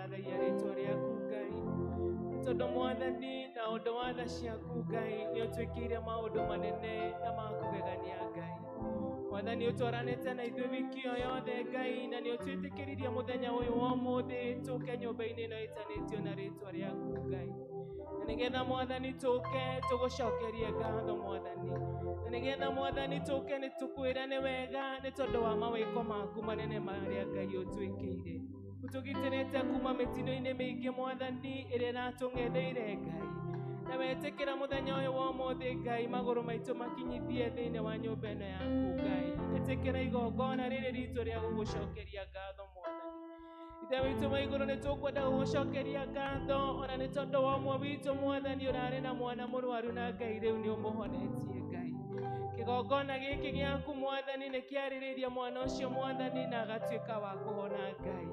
Twathathaiya rĩtwa rĩaku Ngai, tondũ Mwathani na ũndũ wa tha ciaku Ngai nĩ ũtwĩkĩire maũndũ manene na ma kũgegania Ngai. Mwathani ũtwaranĩte na ithuĩ wiki ĩyo yothe Ngai, na nĩ ũtwĩtĩkĩririe mũthenya ũyũ wa ũmũthĩ tũke nyũmba-inĩ ĩno ĩtanĩtio na rĩtwa rĩaku Ngai, na nĩgetha Mwathani tũke tũgũcokerie ngatho Mwathani, na nĩgetha Mwathani tũke nĩ tũkwĩra nĩ wega nĩ tondũ wa mawĩko maku manene marĩa Ngai ũtwĩkĩire. Ũtũgitĩrĩte kuma mĩtino-inĩ mĩingĩ Mwathani ĩrĩa ĩratũng'etheire Ngai, na wetĩkĩra mũthenya ũyũ wa ũmũthĩ Ngai magũrũ maitũ makinyithie thĩinĩ wa nyũmba ĩno yaku Ngai. Ĩtĩkĩra igongona rĩrĩ ritũ rĩa gũgũcokeria ngatho Mwathani. Ithe witũ wa igũrũ, nĩ tũkwenda gũgũcokeria ngatho ona nĩ tondũ wa ũmwe witũ Mwathani ũrarĩ na mwana mũrwaru na Ngai rĩu nĩ ũmũhonetie Ngai. Kĩgongona gĩkĩ gĩaku Mwathani nĩ kĩarĩrĩirie mwana ũcio Mwathani na agatuĩka wa kũhona Ngai.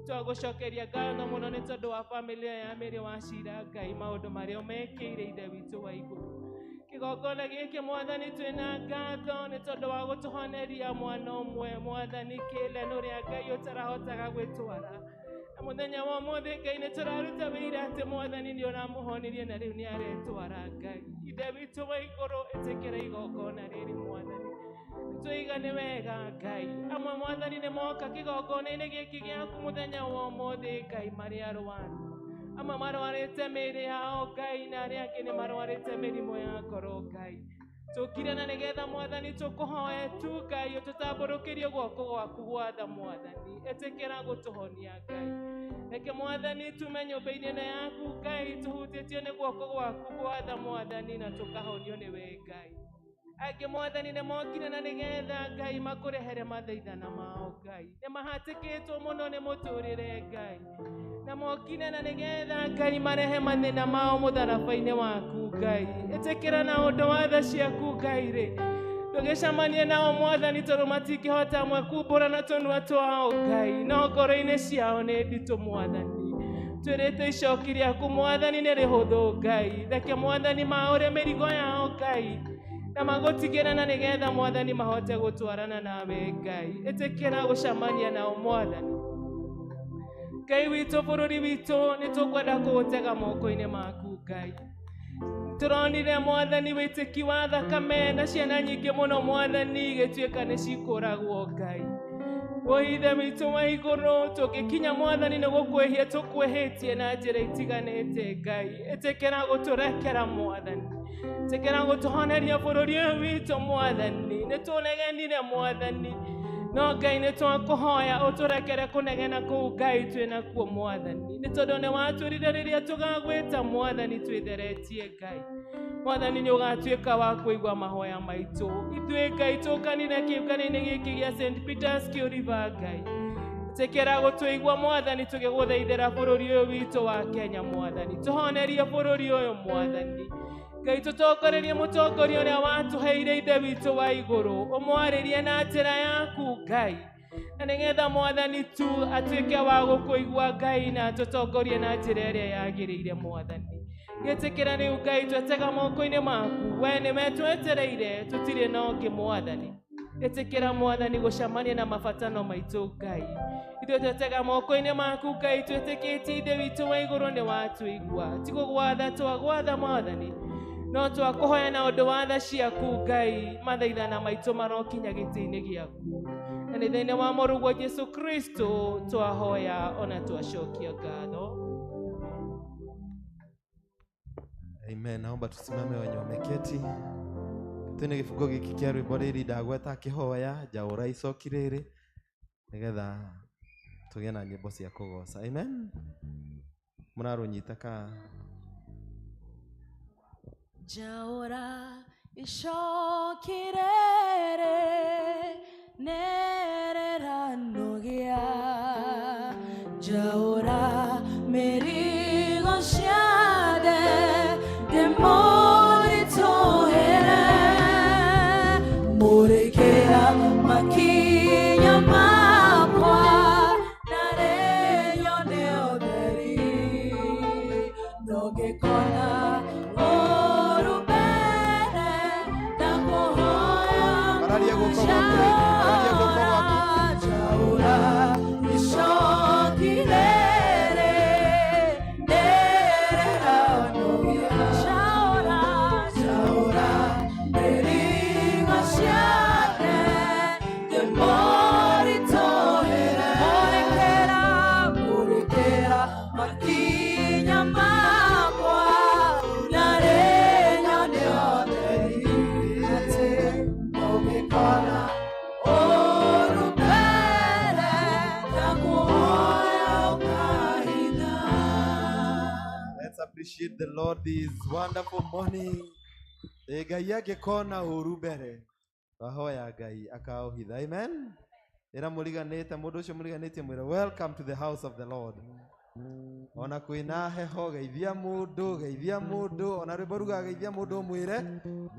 Twagũcokeria ngatho mũno nĩ tondũ wa bamĩrĩ ya Mary wa Cira Ngai, maũndũ marĩa ũmekĩire Ithe witũ wa igũrũ. Kĩgongona gĩkĩ Mwathani twĩna ngatho nĩ tondũ wa gũtũhoneria mwana ũmwe Mwathani Kĩlen ũrĩa Ngai ũtarahotaga gwĩtwara, na mũthenya wa ũmũthĩ Ngai nĩ tũraruta wĩira atĩ Mwathani nĩ ũramũhonirie na rĩu nĩ aretwara Ngai. Ithe witũ wa igũrũ, ĩtĩkĩra igongona rĩrĩ Mwathani, twĩiga nĩ wega Ngai. Amwe Mwathani nĩ moka kĩgongona-inĩ gĩkĩ gĩaku mũthenya wa ũmũthĩ Ngai marĩ arwaru, amwe marwarĩte mĩĩrĩ yao Ngai, na arĩa angĩ nĩ marwarĩte mĩrimũ ya ngoro Ngai. Tũkire na nĩgetha Mwathani tũkũhoe tu Ngai ũtũtambũrũkĩrie guoko gwaku gwa tha Mwathani, ĩtĩkĩra gũtũhonia Ngai. Reke Mwathani tume nyũmba-inĩ ĩno yaku Ngai tũhutĩtio nĩ guoko gwaku gwa tha Mwathani na tũkahonio nĩwe Ngai. Angĩ Mwathani nĩ mokire na nĩgetha Ngai makũrehere mathaithana mao Ngai, nĩ mahatĩkĩtwo mũno nĩ mũtũrĩre Ngai, na mokire na nĩgetha Ngai marehe mathĩna mao mũtharaba-inĩ waku Ngai. Ĩtĩkĩra na ũndũ wa tha ciaku Ngai rĩ, ndũgĩcemanie nao Mwathani tondũ matingĩhota amwe kumbũra na tũnua twao Ngai, no ngoro-inĩ ciao nĩ nditũ Mwathani. Twĩrĩte icoki rĩaku Mwathani nĩ rĩhũthũ Ngai, reke Mwathani maũre mĩrigo yao Ngai na magũtigĩra na nĩgetha Mwathani mahote gũtwarana nawe Ngai. Ĩtĩkĩra gũcemania nao Mwathani. Ngai witũ, bũrũri witũ nĩ tũkwenda kũũtega moko-inĩ maku Ngai. Tũronire Mwathani wĩtĩki wa thakame na ciana nyingĩ mũno Mwathani igĩtuĩka nĩ cikũragwo Ngai. Woi Ithe witũ wa igũrũ, tũngĩkinya Mwathani nĩ gũkwĩhia tũkwĩhĩtie na njĩra itiganĩte Ngai. Ĩtĩkĩra gũtũrekera Mwathani, ĩtĩkĩra gũtũhoneria bũrũri ũyũ witũ Mwathani. Nĩ tũnegenire Mwathani, no Ngai nĩ twakũhoya ũtũrekere kũnegena kũu Ngai twĩnakuo Mwathani, nĩ tondũ nĩ watwĩrire rĩrĩa tũgagwĩta Mwathani twĩtheretie Ngai. Mwathani nĩ ũgatuĩka wa kũigua mahoya maitũ. Ithuĩ Ngai tũkanire kĩũngano-inĩ gĩkĩ gĩa St. Peter's Kĩũriba Ngai, ĩtĩkĩra gũtũigua Mwathani tũgĩgũthaithĩra bũrũri ũyũ witũ wa Kenya Mwathani. Tũhonerie bũrũri ũyũ Mwathani Ngai, tũtongorerie mũtongoria ũrĩa watũheire Ithe witũ wa igũrũ, ũmwarĩrie na njĩra yaku Ngai, na nĩgetha Mwathani tu atuĩke wa gũkũigua Ngai na atũtongorie na njĩra ĩrĩa yagĩrĩire Mwathani. Gĩtĩkĩra rĩu Ngai twetega moko-inĩ maku, we nĩwe twetereire, tũtirĩ na ũngĩ Mwathani. Ĩtĩkĩra Mwathani gũcemania na mabatano maitũ Ngai. Ithuĩ twetega moko-inĩ maku Ngai, twĩtĩkĩtie Ithe witũ wa igũrũ nĩ watũigua. Ti gũgwatha twagwatha Mwathani, no twakũhoya na ũndũ wa tha ciaku Ngai, mathaithana maitũ marokinya gĩtĩ-inĩ gĩaku. Na nĩ thĩinĩ wa mũrũguo Jesu Kristo twahoya ona twacokia ngatho. Amen. Naomba tusimame wenye wameketi. Twine gĩbungo gĩkĩ kĩa rwĩmbo rĩrĩ ndagweta akĩhoya njaũra icoki rĩrĩ nĩgetha tũgĩe na nyĩmbo cia kũgoca. Amen. Mũrarũnyita ka Njaũra icoki rĩrĩ nĩrĩranogia, njaũra mĩrigo ciothe ndĩmũritũhĩre, mũrĩkĩra makinya makwa narĩ nyone ũtheri, no ngĩkona ũũru mbere ndakũhoya. Bararia guoko gwaku rĩngĩ, bararia guoko gwaku. Njaũra icoki rĩrĩ the Lord this wonderful morning. Ĩ, Ngai angĩkona ũru mbere, twahoya Ngai akaũhitha. Amen. Ĩra mũriganĩte, mũndũ ũcio mũriganĩtie mwĩre welcome to the house of the Lord. Ona kwĩna heho, geithia mũndũ, geithia mũndũ, ona rwĩmbo rugaga geithia mũndũ ũmwĩre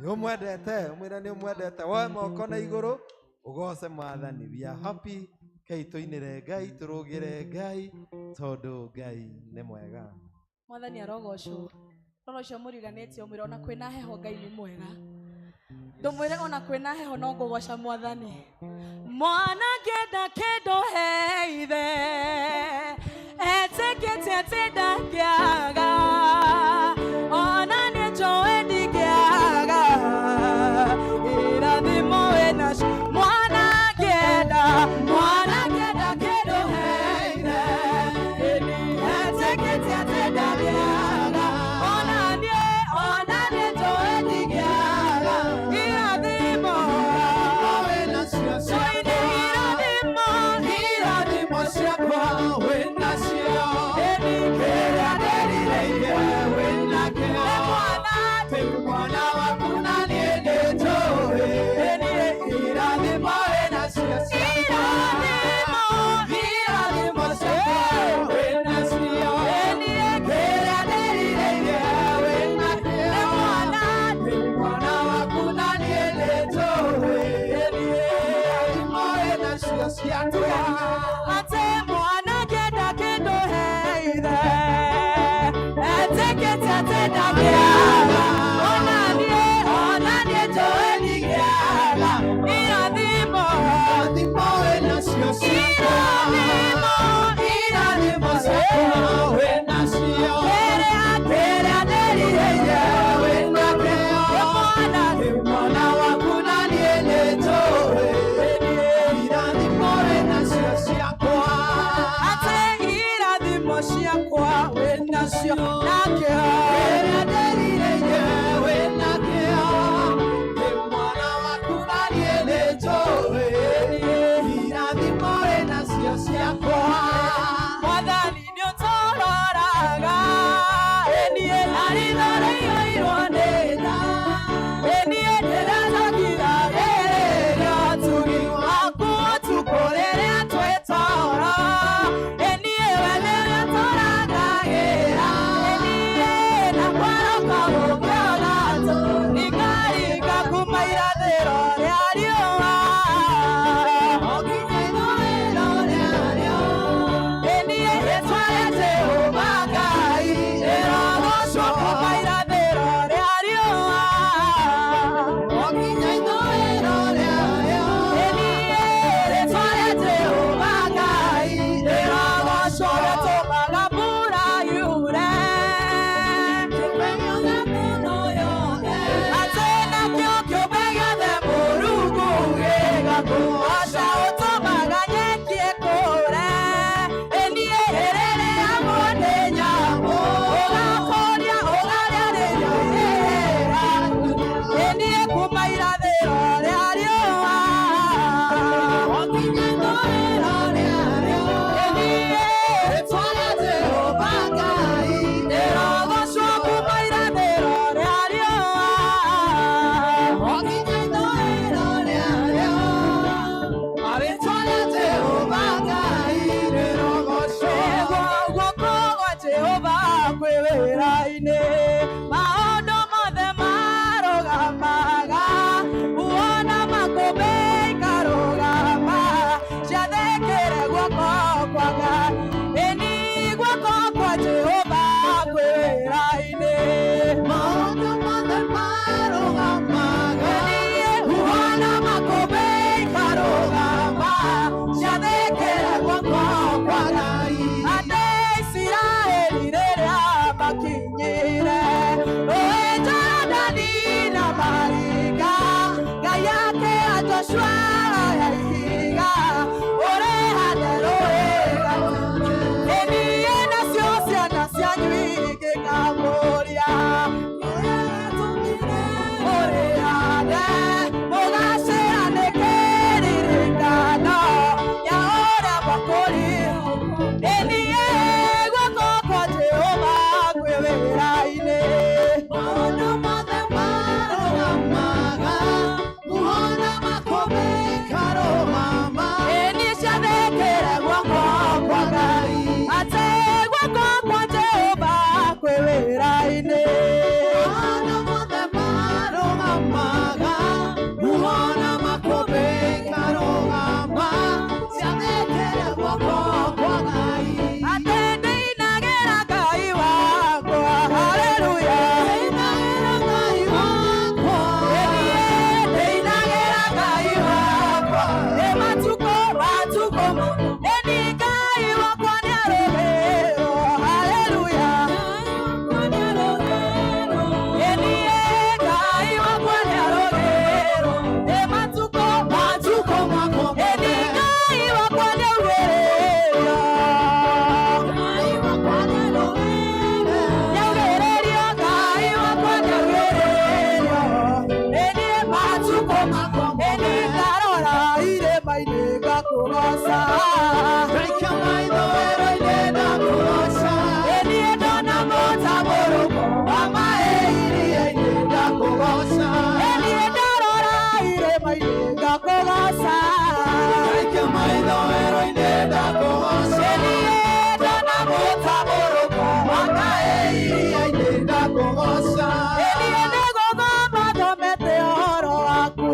nĩ ũmwendete, ũmwĩre nĩ ũmwendete, woe moko na igũrũ ũgoce Mwathani. We are happy. Kei tũinĩre Ngai, tũrũgĩre Ngai tondũ Ngai nĩ mwega. Mwathani arogocwo. Rora ũcio mũriganĩtie ũmwĩre ona kwĩna heho Ngai nĩ mwega. Ndũmwĩre ona kwĩna heho no ngũgoca Mwathani. Mwana ngĩenda kĩndũ he ithe, etĩkĩtie atĩ ndangĩaga, ona nĩ njũĩ ndingĩaga, irathimo wĩnacio. Mwana ngĩenda, mwana ngĩenda kĩndũ he ithe, etĩkĩtie atĩ ndangĩaga, ona niĩ, ona niĩ njũĩ ndingĩaga, irathimo. Tũine irathimo, irathimo ciakwa wĩnacio. Kĩrĩa ndĩrirĩirie wĩnakĩo. Nĩ mwana waku na niĩ nĩnjũĩ. Irathimo wĩnacio ciakwa. Irathimo ciakwa wĩnacio. Kĩrĩa ndĩrirĩirie wĩnakĩo. Nĩ mwana waku na niĩ nĩnjũĩ. Irathimo wĩnacio ciakwa. Atĩ mwana ngĩenda kĩndũ he ithe, etĩkĩtie atĩ ndangĩaga, ona niĩ, ona niĩ njũĩ ndingĩaga, irathimo, irathimo, irathimo ciakwa wĩnacio. Kĩrĩa, kĩrĩa ndĩrirĩirie wĩnakĩo. Nĩ mwana waku na niĩ nĩnjũĩ. Irathimo wĩnacio ciakwa. Atĩ irathimo ciakwa wĩnacio nakĩo. Kĩrĩa ndĩrirĩirie wĩnakĩo. Nĩ mwana waku na niĩ nĩnjũĩ. Irathimo wĩnacio ciakwa. Mwathani nĩ ũtũroraga, ĩniĩ na ritho rĩiyũirwo nĩ tha. Ĩniĩ ndĩratũgiragĩrĩria ũtugi waku ũtukũ rĩrĩa twĩ toro. Ĩniĩ we nĩwe ũtũrangagĩra. Ĩniĩ na kwarũka gũkĩona tũringaringa kuma irathĩro rĩa riũa. O nginya ithũĩro rĩarĩo. Ĩniĩ rĩĩtwa rĩa Jehova Ngai rĩrogocwo kuma irathĩro rĩa riũa. O nginya ithũĩro rĩarĩo. Ĩniĩ rĩĩtwa rĩa Jehova Ngai rĩrogocwo rĩtũmaga mbura yure. Kĩũmbe gĩothe mũno yothe. Atĩ nakĩo kĩũmbe gĩothe. ndakũgoca. Ndaikia maitho werũ-inĩ ndakũgoca. Ĩ niĩ ndona mũtambũrũko wa maĩ Iria-inĩ ndakũgoca. Ĩ niĩ ndarora irĩma-inĩ ngakũgoca. Ndaikia maitho werũ-inĩ ndakũgoca. Ĩ niĩ ndona mũtambũrũko wa maĩ Iria-inĩ ndakũgoca. Ĩ niĩ nĩgũthoma thomete ũhoro waku.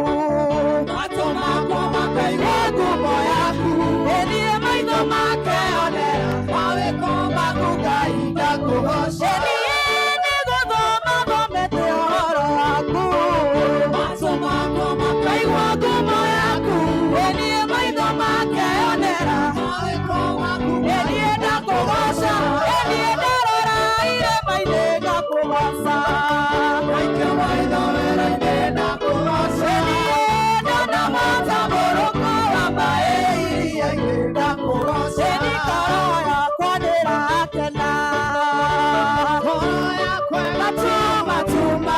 Matũ makwa makaigua ngumo yaku. Ĩ niĩ maitho makeyonera Mawĩko maku Ngai ndakũgoca. Ĩ niĩ nĩgũthoma thomete ũhoro waku. Matũ makwa Kaigua ngumo yaku. Ĩ niĩ maitho makeyonera. Mawĩko maku Ĩ niĩ ndakũgoca. Ĩ niĩ ndarora irĩma-inĩ ngakũgoca. Ndaikia maitho werũ-inĩ ndakũgoca. Ĩ niĩ ndona mũtambũrũko wa maĩ. Iria-inĩ ndakũgoca. Ĩ niĩ ngoro yakwa nĩĩrakena. Ngoro yakwa Gatuma tuma.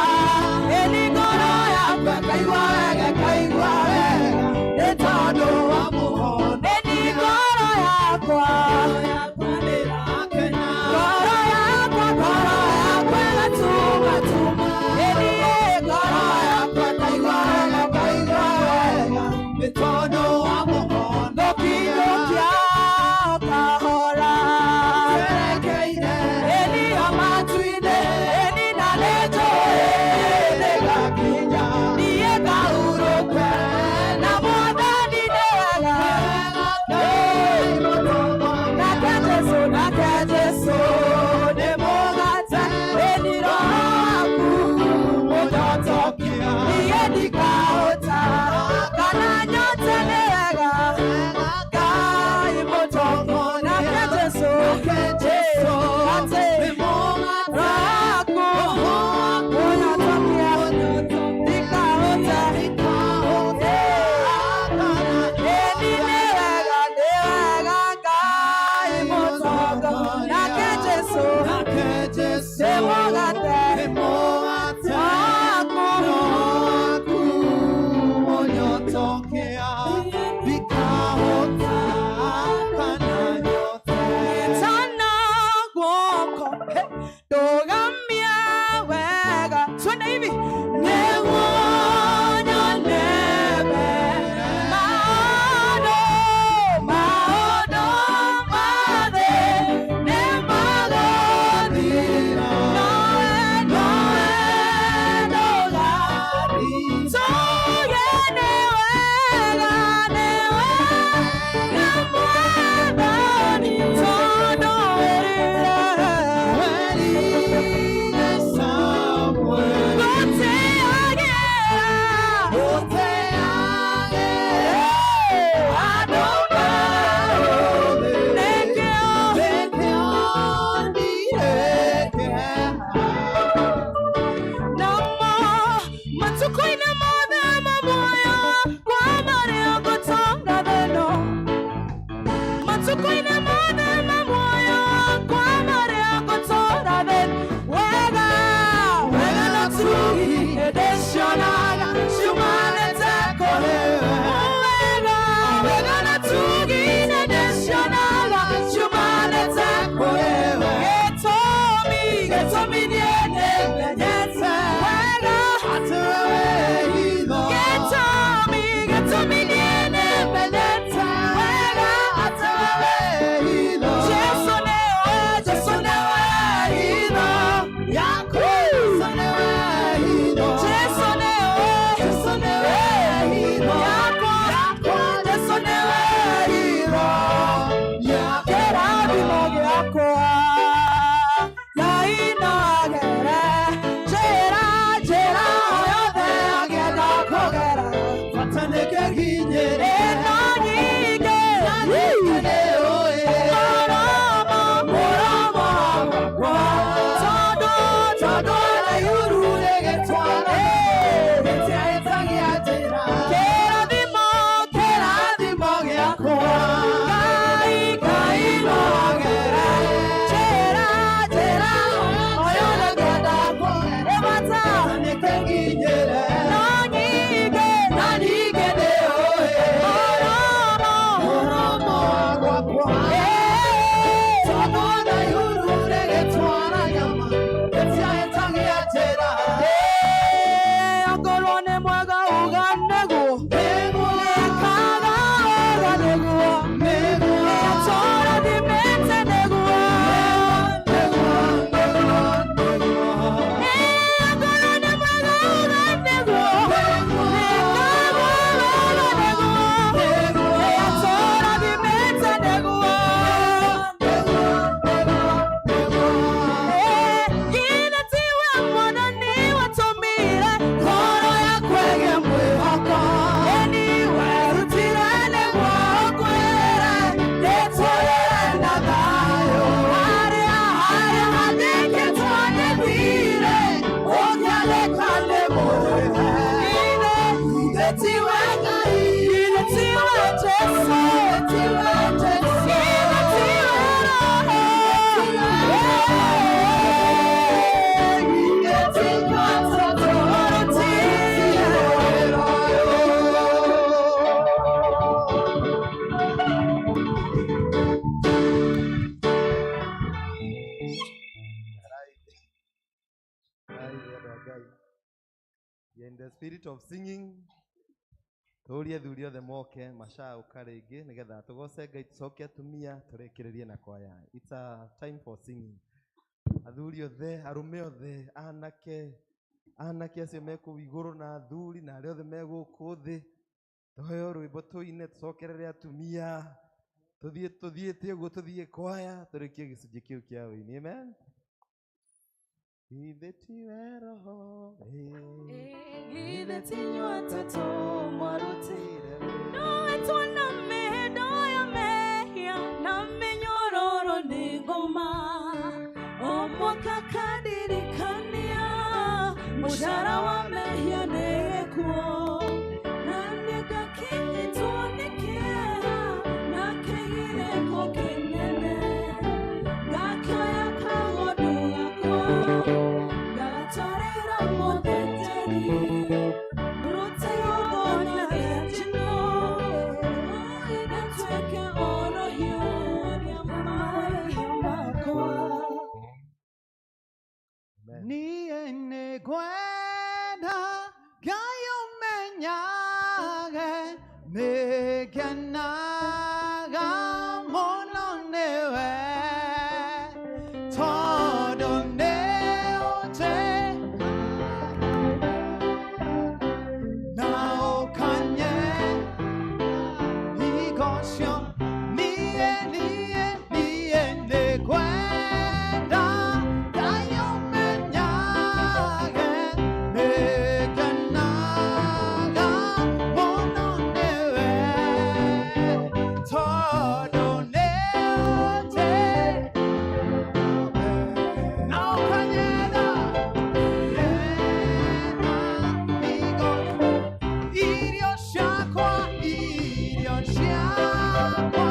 Ĩ niĩ ngoro yakwa ĩkaigua wega, ĩkaigua wega. Nĩ tondũ wa mũhono. Ĩ niĩ ngoro yakwa. Yakwa nĩĩrakena. Ngoro yakwa, ngoro yakwa ĩgatuma tuma. Ĩ niĩ ngoro yakwa ĩkaigua wega, ĩkaigua wega. Nĩ tondũ wa mũhono. Ngũkinyũkia kahora. Twerekeire. Ĩ niĩ o matu-inĩ, ĩ niĩ na nĩnjũĩ Nĩngakinya. niĩ ngahurũke na Mwathani nĩ wega. Nake Jesũ, nake Jesũ nĩ mũgate, ĩ niĩ roho waku Mũnyotokia. niĩ ndikahũta kana nyote nĩ wega. Ngai mũtongoria. Nake Jesũ, Nake Jesũ atĩ nĩ mũgate. roho waku mũnyotokia, ndikahũta. Ĩ niĩ nĩ wega, nĩ wega Ngai mũtongoria. Nake Jesũ Nake Jesũ nĩ mũgate nĩ mũgate. waku Roho waku In the spirit of singing, turie athuri othe moke macauka rĩngĩ nĩgetha tũgoce Ngai tũcoke atumia tũrĩkĩrĩrie na kwaya. It's a time for singing. Athuri othe, arũme othe, anake, anake acio me kũu igũrũ na athuri na arĩa othe me gũkũ thĩ, tũheo rwĩmbo tũine tũcokerere atumia, tũthiĩ tũthiĩte ũguo tũthiĩ kwaya tũrĩkie gĩcunjĩ kĩu kĩa ũini. Amen. Githĩ tiwe Roho, Githĩ ti inyuĩ atatũ mwarutire Ndoetwo na mĩhĩndo ya mehia na mĩnyororo nĩ ngoma o mwaka kandirikania mũcara wa mehia nĩ gĩkuũ na nĩngakinyitwo nĩ kĩeha na kĩgirĩko kĩnene ngakĩoya kagondu gakwa ngagatwarĩra mũthĩnjĩri rute igongona rĩa njino ĩgatuĩke orohio rĩa mahĩtia makwa. Amen. Niĩ nĩngwenda Ngai ũmenyage nĩngenaga mũno nĩwe tondũ nĩũnjĩ na ũkanye hingo cio niĩ niĩ niĩ nĩngwenda Ngai ũmenyage nĩngenaga mũno nĩwe tondũ nĩũnjĩ na ũkanyenda hingo irio ciakwa irio ciakwa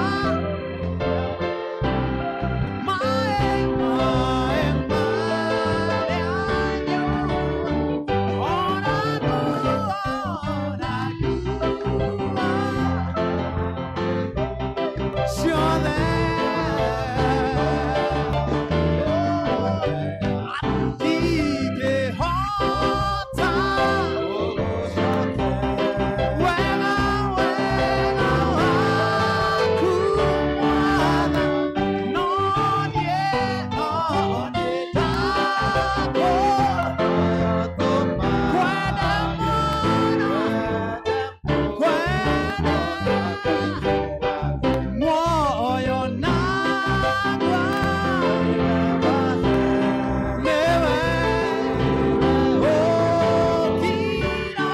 Mae, mae, marĩa ona nguo, ona nguo ciothe ndingĩhota wega wega waku Mwathani no niĩ no niĩ ndakwenda mũno kwenda muoyo nakwa nĩwe ũkira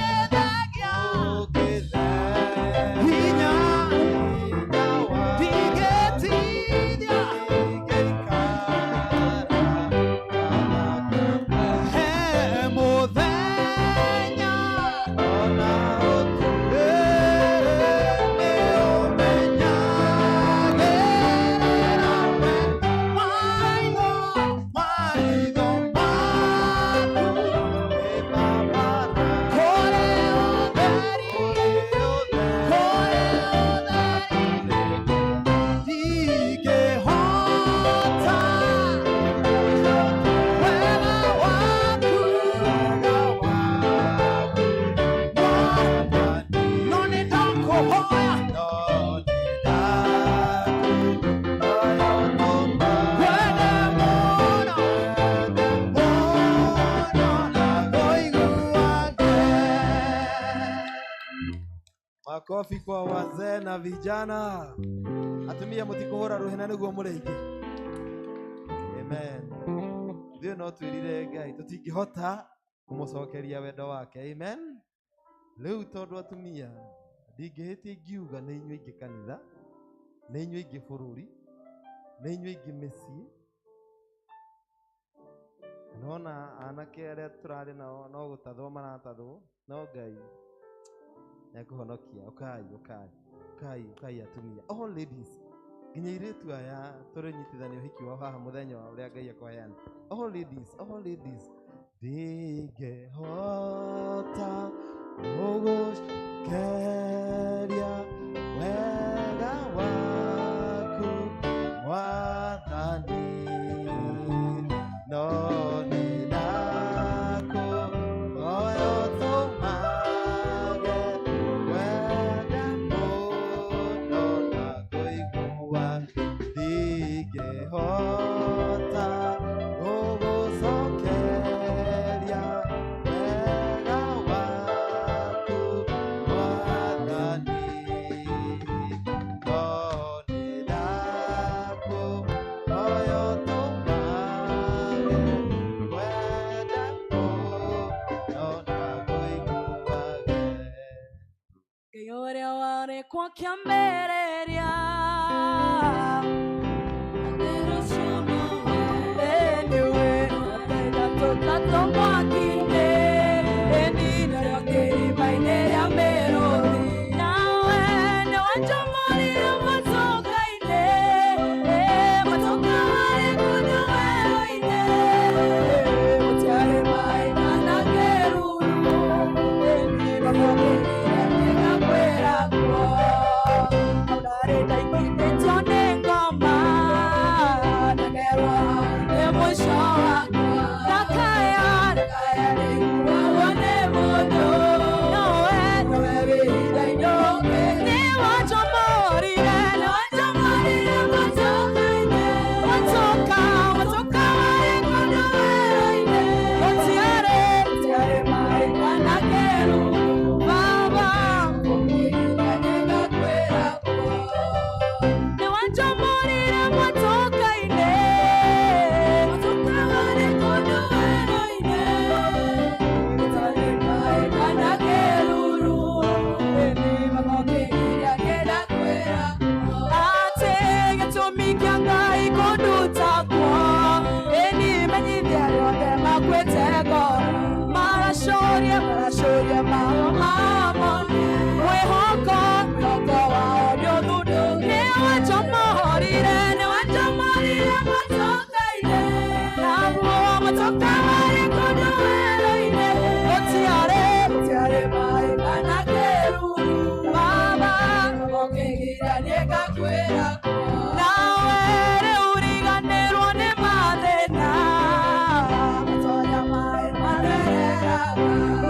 ũngĩthengia hinya ndingĩtithia he mũthenya No nĩ ndakũhoya kwenda mũno mũno na kũigua Makofi kwa wazee na vijana. Atumia mũtikũhũra rũhena nĩguo mũrĩingĩ. Amen. Ithuĩ no twĩrire Ngai tũtingĩhota kũmũcokeria wendo wake. Amen. Rĩu tondũ atumia ndingĩhĩtia ingiuga nĩ inyuĩ aingĩ kanitha, nĩ inyuĩ aingĩ bũrũri, nĩ inyuĩ aingĩ mĩciĩ. Nona anake arĩa tũrarĩ nao no gũtathwo maratathwo, no Ngai Nĩekũhonokia. Ũkai, ũkai, ũkai, ũkai atumia, all ladies, nginya airĩtu aya tũrĩnyitithania ũhiki wao haha mũthenya wa ũrĩa Ngai ekũheana. All ladies, all ladies, ndingĩhota gũgũcokeria wega waku Mwathani, no nĩ ndakũhoya ũtũmage wende mũno na kũigua. Ndingĩhota gũgũcokeria wega waku Mwathani, no nĩ ndakũhoya ũtũmage wende mũno na kũiguage. Ngai ũrĩa warĩ kuo kĩambĩrĩria, nĩwe tũtatũ mwaki-inĩ, ĩni narĩo kĩrima-inĩ rĩa mĩrũthi. Nawe nĩwe njomorire matoka-inĩ, matoka marĩ kũndũ werũ-inĩ, gũtiarĩ maĩ kana kĩruru, ĩni narĩo kĩrira nĩgakwĩra kuo. Hau ndarĩ ndaingĩtĩtio nĩ ngoma, na ngerwo hau nĩ mũico wakwa. Ndakaya, ndakaya nĩiguagwo nĩ mũndũ, nowe, nowe wĩhinda-inĩ ũkĩte. Nĩwanjomorire, nĩwanjomorire matoka-inĩ, matoka, matoka marĩ kũndũ werũ-inĩ, gũtiarĩ, gũtiarĩ maĩ kana kĩruru. Baba, kũmũrira nĩngakwĩra kuo. Nĩwanjomorire matoka-inĩ, matoka marĩ kũndũ werũ-inĩ, gũtarĩ maĩ kana kĩruru, ĩni makokĩgiria kĩndakwĩra kuo. Atĩ gĩtũmi kĩa Ngai kũnduta kuo, ĩni menyithia arĩa othe makuĩte ngoro, maracũria, maracũria mao mamone, mwĩhoko, mwĩhoko wao nĩ ũthundũkĩte. Nĩwanjomorire, nĩwanjomorire matoka-inĩ, naguo matoka marĩ kũndũ werũ-inĩ, gũtiarĩ, gũtiarĩ maĩ kana kĩruru. Baba, ũkĩgira nĩngakwĩra kuo. Nawe rĩu riganĩrwo nĩ mathĩna, matonya maĩ mathereraga,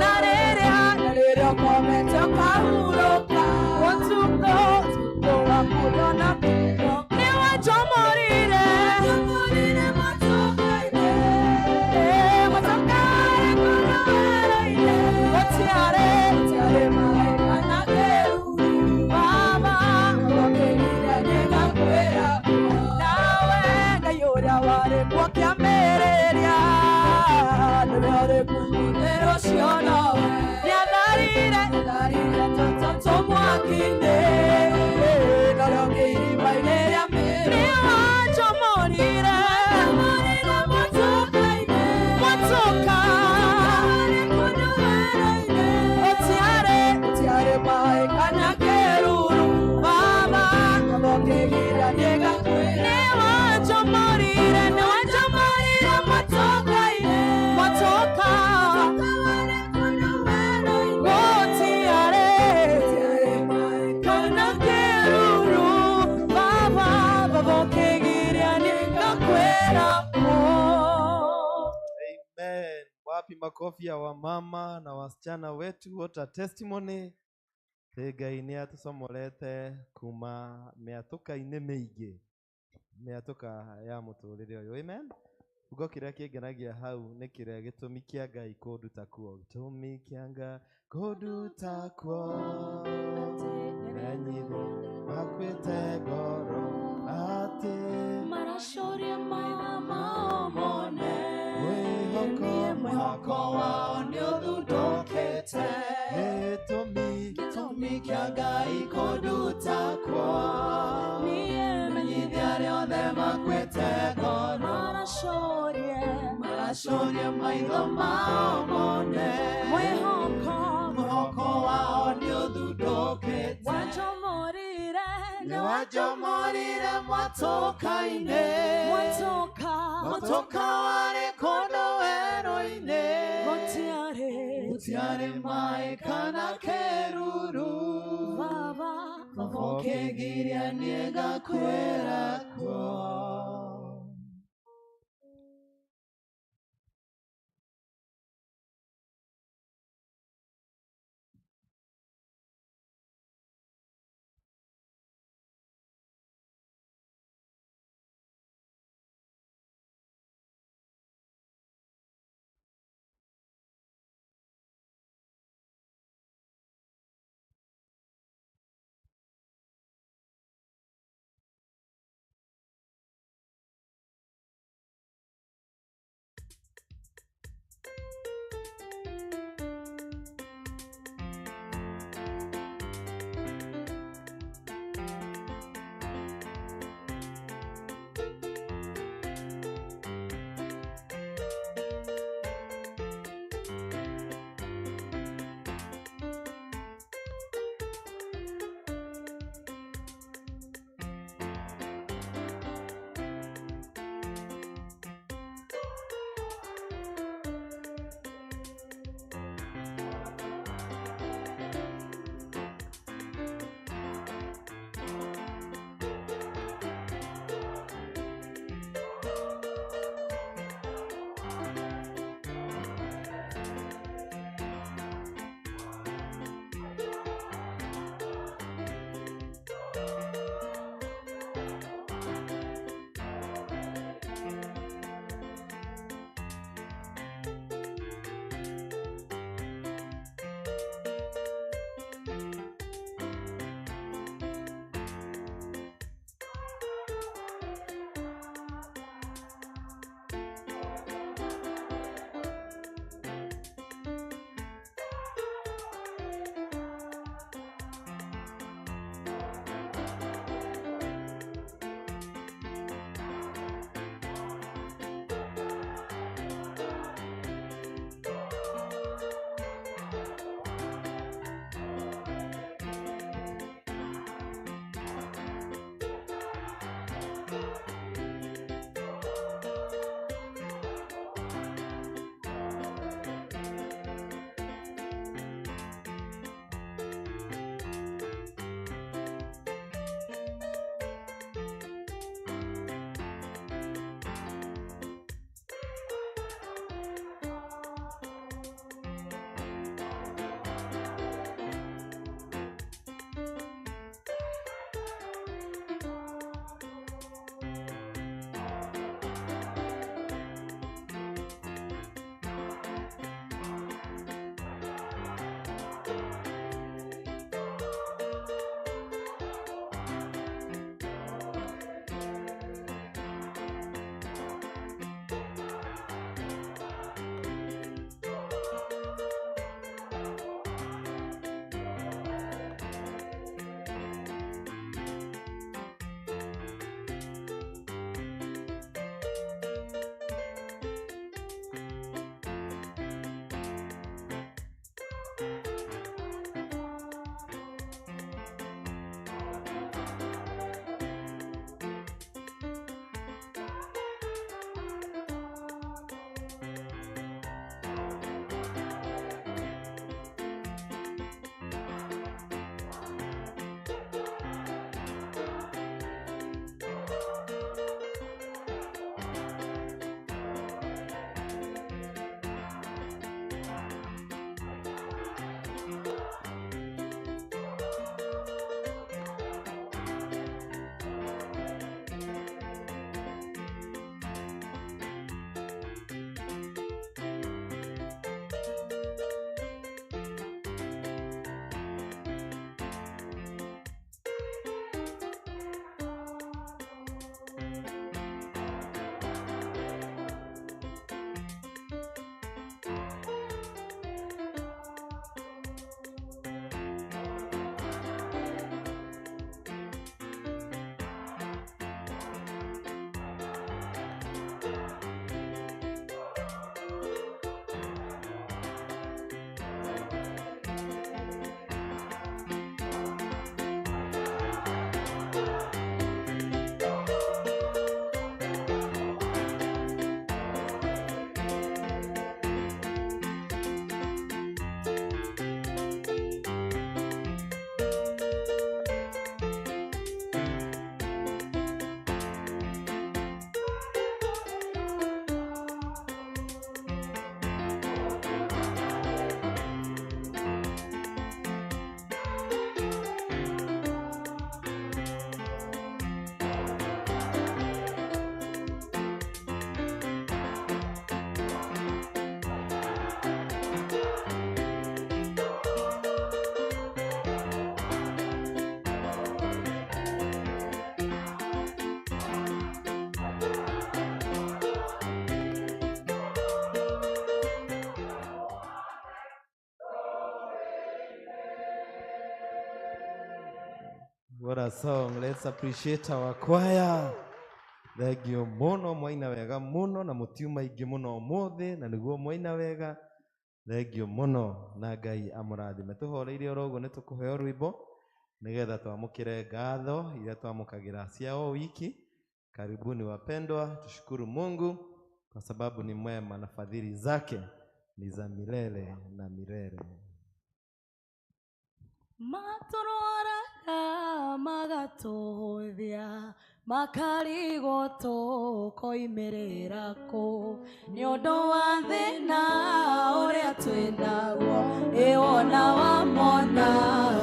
na rĩrĩa, na rĩrĩa ũkomete ũkahurũka, ũtukũ, ũtukũ waku ndona. Nĩwanjomorire, njomorire matoka-inĩ, matoka marĩ kũndũ werũ-inĩ, gũtiarĩ, gũtiarĩ maĩ kana kĩruru. Baba, ũkĩgira nĩngakwĩra kuo. Nawe Ngai ũrĩa warĩ kuo kĩambĩrĩria, nĩwe ũrĩ kuo mũthĩ ũcio nowe. Nĩatharire, nĩatharire tũtatũ mwaki-inĩ, narĩo kĩrima-inĩ rĩa mĩrũthi. Nĩwanjomorire, njomorire matoka-inĩ, matoka marĩ kũndũ werũ-inĩ, gũtiarĩ, gũtiarĩ maĩ kana kĩruru. Baba, ũkĩgira nĩngakwĩra. Nĩwanjomorire, nĩwanjomorire matoka-inĩ, matoka marĩ kũndũ werũ-inĩ, gũtiarĩ, gũtiarĩ maĩ kana kĩruru. Baba, baba ũkĩgiria nĩngakwĩra kuo. Amen. Wapi makofi ya wamama na wasichana wetu? What a testimony. Ĩ Ngai nĩ atũcomorete kuma mĩatũka-inĩ mĩingĩ, mĩatũka ya mũtũrĩre ũyũ. Amen. Kiugo kĩrĩa kĩngenagia hau nĩ kĩrĩa gĩtũmi kĩa Ngai kũnduta kuo, gĩtũmi kĩa Ngai kũnduta kuo, menyithe makuĩte ngoro atĩ Maracũria mao mone, mwĩhoko, mwĩhoko wao nĩ ũthundũkĩte. Gĩtũmi, Gĩtũmi kĩa Ngai kũnduta kuo, niĩ menyithia arĩa othe makuĩte ngoro, maracũrie, maracũria maitho mao mone, mwĩhoko, mwĩhoko wao nĩ ũthundũkĩte. Wanjomorire mwatũka-inĩ. Mwatoka. Mwatũka warĩ kũndũ werũ-inĩ. Gũtiarĩ. Gũtiarĩ maĩ kana kĩruru. Baba. Baba ũkĩngiria niĩ ngakwĩra kuo. What a song. Let's appreciate our choir. Thengio muno mwaina wega muno na mutiuma ingi muno umuthi na niguo mwaina wega. Thengio muno na Ngai amurathime. Tuhoreirie oro uguo ni tukuheo rwimbo nigetha twamukire ngatho iria twamukagira cia o wiki. Karibuni wapendwa, tushukuru Mungu kwa sababu ni mwema na fadhili zake ni za milele na milele. Matũroraga magatũhũthia makarigwo tũkoimĩrĩra kũ nĩ ũndũ wa thĩna ũrĩa twĩnaguo ĩwona wamona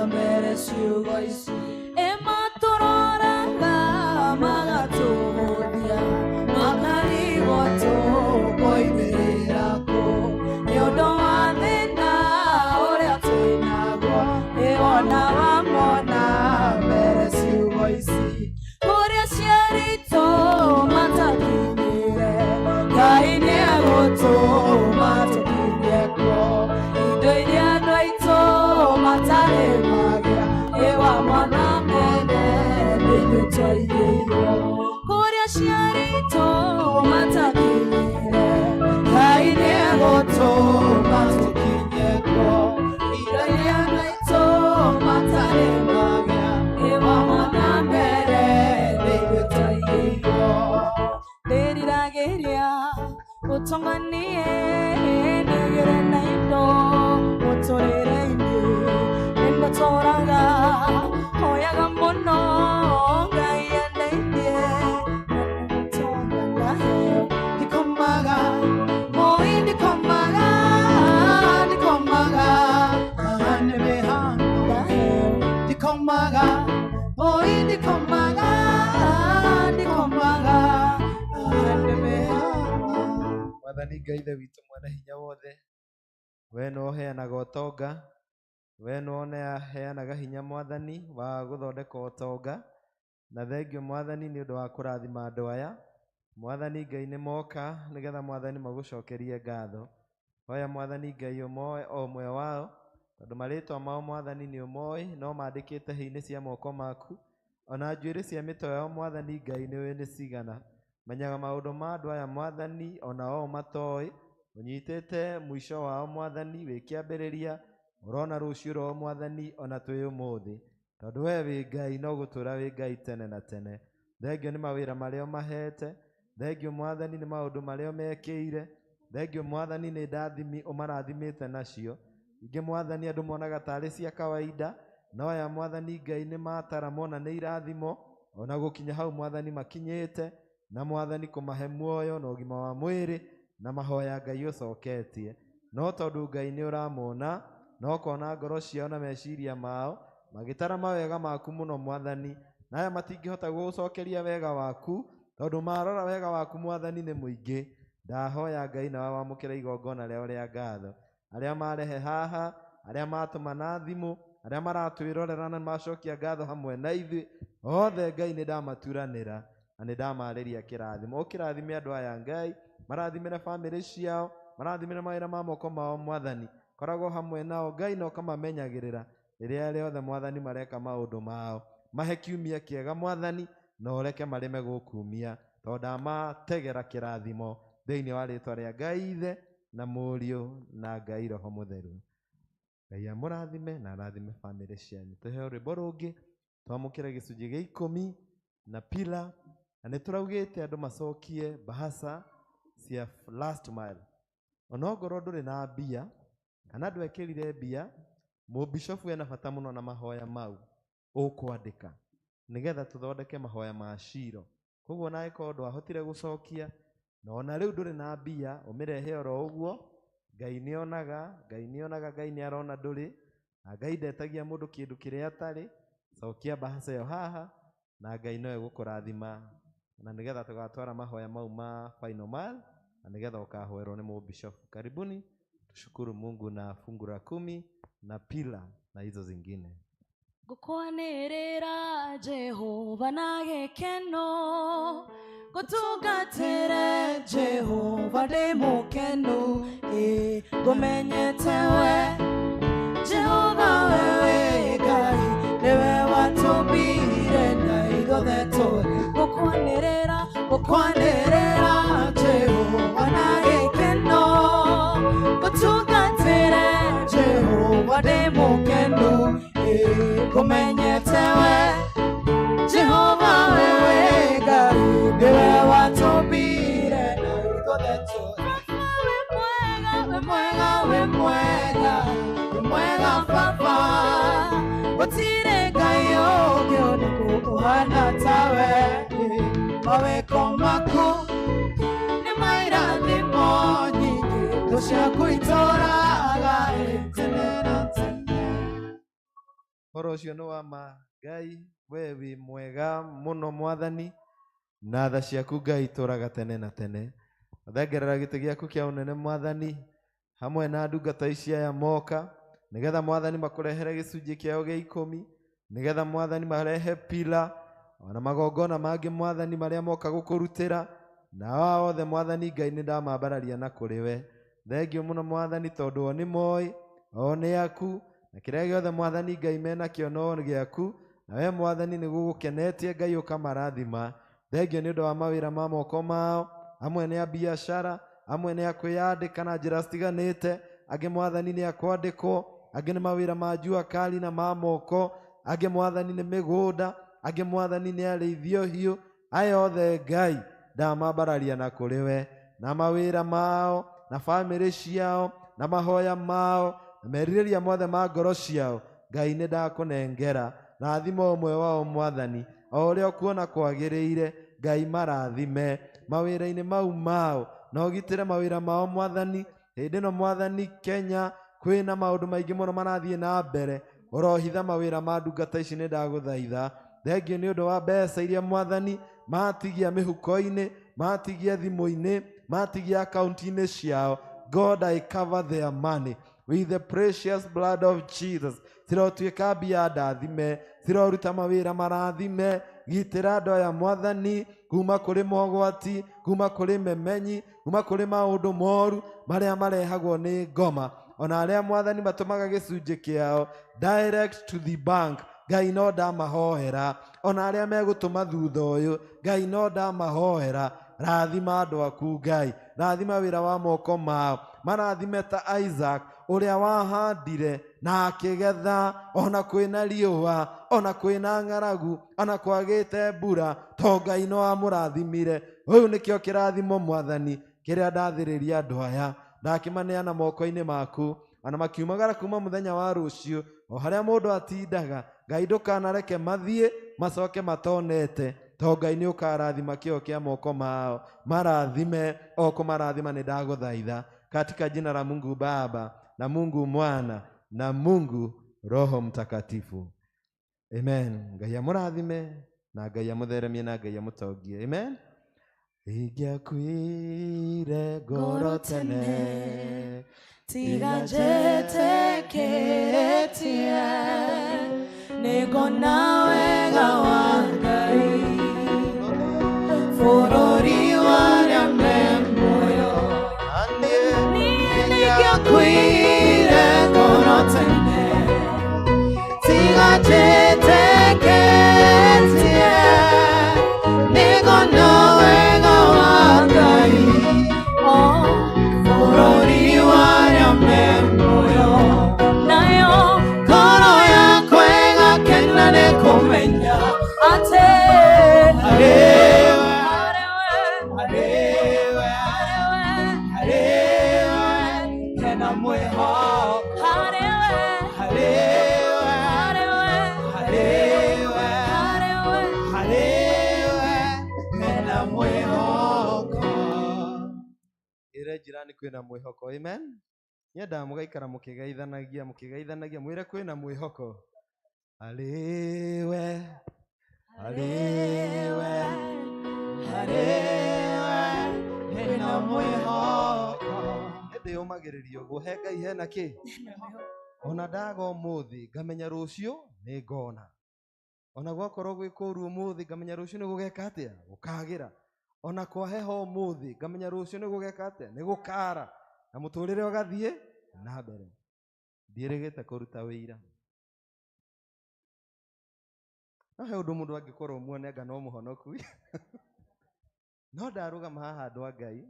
mere ciugo ici ĩ matũroraga magatũhũthia makarigwo tũkoimĩrĩra kũ nĩ ũndũ wa thĩna ũrĩa twĩnaguo ĩwona wamona mere ciugo ici kũrĩa ciaritũ matakinyire Ngai nĩegũtũma tũkinye kuo indo iria andũ aitũ matarĩ magĩa ĩwamona mene nĩ ithuĩ twaigĩirwo kũrĩa ciaritũ matakinyire Ngai nĩegũtũma tũkinye kuo indo iria andũ aitũ matarĩ magĩa ĩwamona mbere nĩ ithuĩ twaigĩirwo ndĩriragĩria gũtonganie nĩgĩre na indo mũtũrĩre-inĩ nĩndatũraga hoyaga mũno Ngai andeithie gũtonga ndaheo Ndikomaga, oi ndikomaga, ndikomaga, nĩmĩhang'o. ndaheo Ndikomaga, oi ndikomaga, ndikomaga, nĩmĩhang'o. Mwathani Ngai Ithe witũ mwene hinya wothe, we nĩwe ũheanaga ũtonga, we nĩwe ũheanaga hinya Mwathani wa gũthondeka ũtonga, na thengio Mwathani nĩ ũndũ wa kũrathima andũ aya. Mwathani Ngai nĩ moka nĩgetha Mwathani magũcokerie ngatho. Hoya Mwathani Ngai ũmoe o ũmwe wao, tondũ marĩtwa mao Mwathani nĩ ũmoĩ, no mandĩkĩte hĩ-inĩ cia moko maku. Ona njuĩrĩ cia mĩtwe yao Mwathani Ngai nĩũĩ nĩ cigana. Menyaga maũndũ ma andũ aya Mwathani ona o matoĩ. Ũnyitĩte mũico wao Mwathani wĩ kĩambĩrĩria, ũrona rũciũ rwao Mwathani ona twĩ ũmũthĩ. Tondũ we wĩ Ngai no gũtũũra wĩ Ngai tene na tene. Thengio nĩ mawĩra marĩa ũmahete, thengio Mwathani nĩ maũndũ marĩa ũmekĩire, thengio Mwathani nĩ ndathimi ũmarathimĩte nacio. Ingĩ Mwathani andũ monaga tarĩ cia kawaida, no aya Mwathani Ngai nĩ matara mona nĩ irathimo, ona gũkinya hau Mwathani makinyĩte, na Mwathani kũmahe muoyo na ũgima wa mwĩrĩ na mahoya Ngai ũcoketie. No tondũ Ngai nĩ ũramona, na ũkona ngoro ciao na meciria mao, magĩtara mawega maku mũno Mwathani, na aya matingĩhota gũgũcokeria wega waku, tondũ marora wega waku Mwathani nĩ mũingĩ. Ndahoya Ngai nawe wamũkĩre igongona rĩao rĩa ngatho. Arĩa marehe haha, arĩa matũma na thimũ, arĩa maratwĩrorera na macokia ngatho hamwe na ithuĩ, othe Ngai nĩ ndamaturanĩra na nĩ ndamarĩria kĩrathimo. Ũkĩrathime andũ aya Ngai, marathimĩre bamĩrĩ ciao, marathimĩre mawĩra ma moko mao Mwathani. Koragwo hamwe nao Ngai na ũkamamenyagĩrĩra rĩrĩa rĩothe Mwathani mareka maũndũ mao. Mahe kiumia kĩega Mwathani, na ũreke marĩme gũkumia, tondũ ndamategera kĩrathimo thĩinĩ wa rĩtwa rĩa Ngai Ithe na Mũriũ na Ngai Roho Mũtheru. Ngai amũrathime na arathime bamĩrĩ cianyu. Tũheo rwĩmbo rũngĩ twamũkĩre gĩcunjĩ gĩa ikũmi na pila, na nĩ tũraugĩte andũ macokie bahasa cia last mile. Onongorwo ndũrĩ na mbia kana ndwekĩrire mbia, mũbishofu ena bata mũno na mahoya mau ũkwandĩka nĩgetha tũthondeke mahoya ma ciro. Koguo ona angĩkorwo ndwahotire gũcokia na ona rĩu ndũrĩ na mbia, ũmĩrehe oro ũguo. Ngai nĩonaga, Ngai nĩonaga, Ngai nĩarona ndũrĩ, na Ngai ndetagia mũndũ kĩndũ kĩrĩa atarĩ. Cokia bahasa ĩyo haha na Ngai no egũkũrathima, na nĩgetha tũgatwara mahoya mau ma final mile, na nĩgetha ũkahoerwo nĩ mũbishofu. Karibuni, tushukuru Mungu na fungu la 10 na pila na hizo zingine. Ngũkwanĩrĩra Jehova na gĩkeno, ngũtungatĩre Jehova ndĩ mũkenu, ĩ ngũmenyete we Jehova wewe Ngai nĩwe watũmbire. Ngũkwanĩrĩra Jehova na gĩkeno, ngũtungatĩre Jehova ndĩ mũkenu, ngũmenyete we Jehova wewe Ngai, nĩwe watũmbire na ithuothe wĩ mwega, wĩ mwega, wĩ mwega, wĩ mwega Baba, gũtirĩ Ngai ũngĩ ona ũhana tawe, mawĩko maku nĩ mairathimo nyingĩ, thũ ciaku itũũraga tene na tene. Ũhoro ũcio nĩ wa ma. Ngai we wĩ mwega mũno Mwathani, na tha ciaku Ngai itũũraga tene na tene. Thengerera gĩtĩ gĩaku kĩa ũnene Mwathani, hamwe na ndungata ici aya moka, nĩgetha Mwathani makũrehere gĩcunjĩ kĩao gĩa 10, nĩgetha Mwathani marehe pila ona magongona mangĩ Mwathani marĩa moka gũkũrutĩra, na aya othe Mwathani Ngai nĩ ndamambararia na kũrĩ we. Thengiũ mũno Mwathani, tondũ o nĩ moĩ, o nĩ aku, na kĩrĩa gĩothe Mwathani Ngai menakĩo no gĩaku, na we Mwathani nĩ gũgũkenetie Ngai ũkamarathima. Thengiũ nĩ ũndũ wa mawĩra ma moko mao, amwe nĩ a biacara, amwe nĩ a kwĩyandĩka na njĩra citiganĩte, angĩ Mwathani nĩ a kwandĩkwo, angĩ nĩ mawĩra ma jua kali na ma moko, angĩ Mwathani nĩ mĩgũnda, angĩ Mwathani nĩ arĩithio hiũ. Aya othe Ngai ndamambararia na kũrĩ we, na mawĩra mao, na bamĩrĩ ciao, na mahoya mao, na merirĩria mothe ma ngoro ciao, Ngai nĩ ndakũnengera. Rathima ũmwe wao Mwathani, o ũrĩa ũkuona kwagĩrĩire, Ngai marathime mawĩra-inĩ mau mao, na ũgitĩre mawĩra mao Mwathani. Hĩndĩ ĩno Mwathani Kenya kwĩna maũndũ maingĩ mũno marathiĩ na mbere, ũrohitha mawĩra ma ndungata ici nĩ ndagũthaitha. Thengiũ nĩ ũndũ wa mbeca iria Mwathani matigia mĩhuko-inĩ, matigia thimũ-inĩ, matigia akaunti-inĩ ciao. God, I cover their money with the precious blood of Jesus. Cirotuĩka mbia ndathime, ciroruta mawĩra marathime. Gitĩra andũ aya Mwathani kuma kũrĩ mogwati, kuma kũrĩ memenyi, kuma kũrĩ maũndũ moru marĩa marehagwo nĩ ngoma, ona arĩa Mwathani matũmaga gĩcunjĩ kĩao direct to the bank, Ngai no ndamahoera. Ona arĩa megũtũma thutha ũyũ, Ngai no ndamahoera. Rathima andũ aku Ngai, rathima wĩra wa moko mao, marathime ta Isaac ũrĩa wahandire na akĩgetha, ona kwĩna riũa, ona kwĩna ng'aragu, ona kwagĩte mbura, to Ngai no amũrathimire. Ũyũ nĩkĩo kĩrathimo Mwathani kĩrĩa ndathĩrĩria andũ aya, ndakĩmaneana moko-inĩ maku, ona makiumagara kuma mũthenya wa rũciũ, o harĩa mũndũ atindaga, Ngai ndũkanareke mathiĩ macoke matonete, to Ngai nĩ ũkarathima kĩo kĩa moko mao. Marathime o kũmarathima nĩ ndagũthaitha, katika jina la Mungu Baba na Mungu Mwana na Mungu Roho Mtakatifu. Amen. Ngai amũrathime na Ngai amũtheremie na Ngai amũtongie. Amen. Ingĩakuire ngoro tene, tiga njetĩkĩtie, nĩngona wega wa Ngai bũrũri wa arĩa me muoyo. Niĩ nĩngĩakuire ngoro tene, tiga njetĩkĩtie, nĩngona wega wa Ngai bũrũri wa arĩa me muoyo. Nayo ngoro yakwa ĩgakena nĩ kũmenya atĩ harĩ we, Harĩ we, hena mwĩhoko. Harĩ we, Harĩ we, harĩ we, harĩ we, harĩ we, harĩ we, hena mwĩhoko. Ĩre jirani kwĩna mwĩhoko. Amen. Nyendaga mũgaikara mũkĩgeithanagia, mũkĩgeithanagia, mwĩre kwĩna mwĩhoko. Harĩ we, harĩ we, Harĩ we, hena mwĩhoko. Nĩndĩyũmagĩrĩria ũguo, he Ngai hena kĩ? Ona ndaga ũmũthĩ ngamenya rũciũ nĩ ngona. Ona gwakorwo gwĩ kũũru ũmũthĩ ngamenya rũciũ nĩ gũgeka atĩa? Gũkagĩra. Ona kwaheha ũmũthĩ ngamenya rũciũ nĩ gũgeka atĩa? Nĩ gũkara. Na mũtũrĩre ũgathiĩ na mbere. Ndiĩrĩgĩte kũruta wĩira. No he ũndũ mũndũ angĩkorwo muone anga no mũhonoku. No ndarũgama haha andũ a Ngai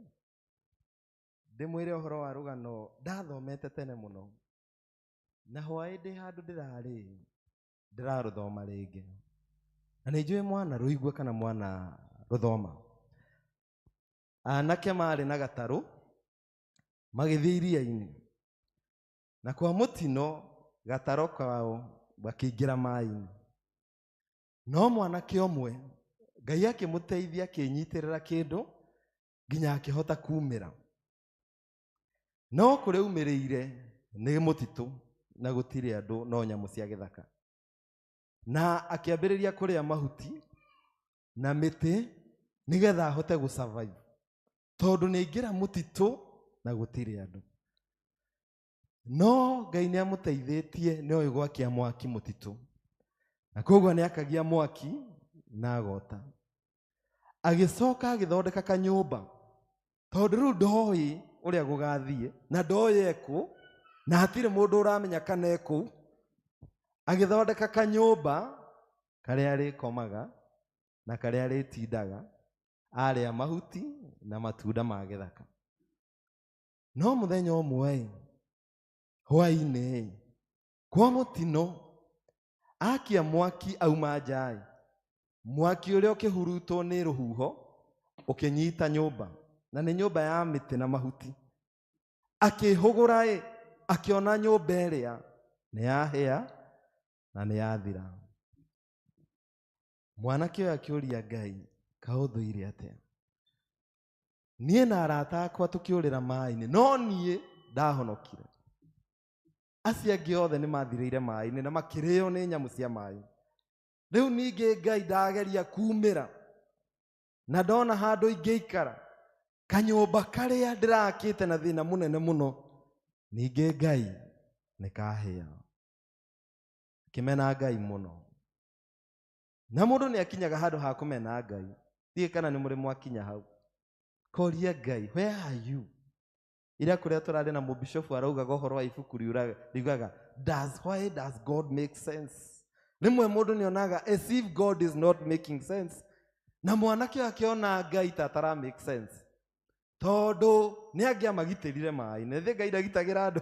ndĩmwĩre ũhoro wa rũgano ndathomete tene mũno na hwaĩ ndĩ handũ ndĩrarĩ ndĩrarũthoma rĩngĩ na nĩ njũĩ mwana rũigua kana mwana rũthoma. Anake marĩ na gatarũ magĩthiĩ iria-inĩ na kwa mũtino gataro kao gakĩingĩra maĩ-inĩ. No mwanake ũmwe Ngai akĩmũteithia akĩnyitĩrĩra kĩndũ nginya akĩhota kumĩra. No kũrĩa aumĩrĩire nĩ mũtitũ na gũtirĩ andũ no nyamũ cia gĩthaka. Na akĩambĩrĩria kũrĩa mahuti na mĩtĩ nĩgetha ahote gũ survive tondũ nĩ aingĩra mũtitũ na gũtirĩ andũ. No Ngai nĩ amũteithĩtie nĩ oĩ gwakia mwaki mũtitũ na koguo nĩ akagia mwaki na agota. Agĩcoka agĩthondeka kanyũmba tondũ rĩu ndoĩ ũrĩa gũgathiĩ na ndoĩ ekũ na hatirĩ mũndũ ũramenya kana ekũu. Agĩthondeka kanyũmba karĩa arĩkomaga na karĩa arĩtindaga arĩa mahuti na matunda ma gĩthaka. No mũthenya ũmwe hwaĩ-inĩ kwa mũtino akia mwaki auma nja, mwaki ũrĩa ũkĩhurutwo nĩ rũhuho ũkĩnyita nyũmba na nĩ nyũmba ya mĩtĩ na mahuti. Akĩhũgũra akĩona nyũmba ĩrĩa nĩ yahĩa na nĩ yathira. Mwanake ũyũ akĩũria Ngai, kaũthũire atĩa? Niĩ na arata akwa tũkĩũrĩra maĩ-inĩ no niĩ ndahonokire. Acio angĩ othe nĩ mathirĩire maĩ-inĩ na makĩrĩo nĩ nyamũ cia maĩ. Rĩu ningĩ Ngai ndageria kumĩra na ndona handũ ingĩikara kanyũmba karĩa ndĩrakĩte na thĩna mũnene mũno ningĩ Ngai nĩ kahĩa. Akĩmena Ngai mũno. Na mũndũ nĩ akinyaga handũ ha kũmena Ngai. Ndiũĩ kana nĩ mũrĩ mwakinya hau. Koria Ngai, where are you? Ira kũrĩa tũrarĩ na mũbishofu araugaga ũhoro wa ibuku riugaga why does God make sense? Rĩmwe mũndũ nĩ onaga as if God is not making sense. Na mwanake ũyũ akĩona Ngai ta atara make sense tondũ nĩ angĩamagitĩrire maĩ-inĩ. Thĩ Ngai ndagitagĩra andũ.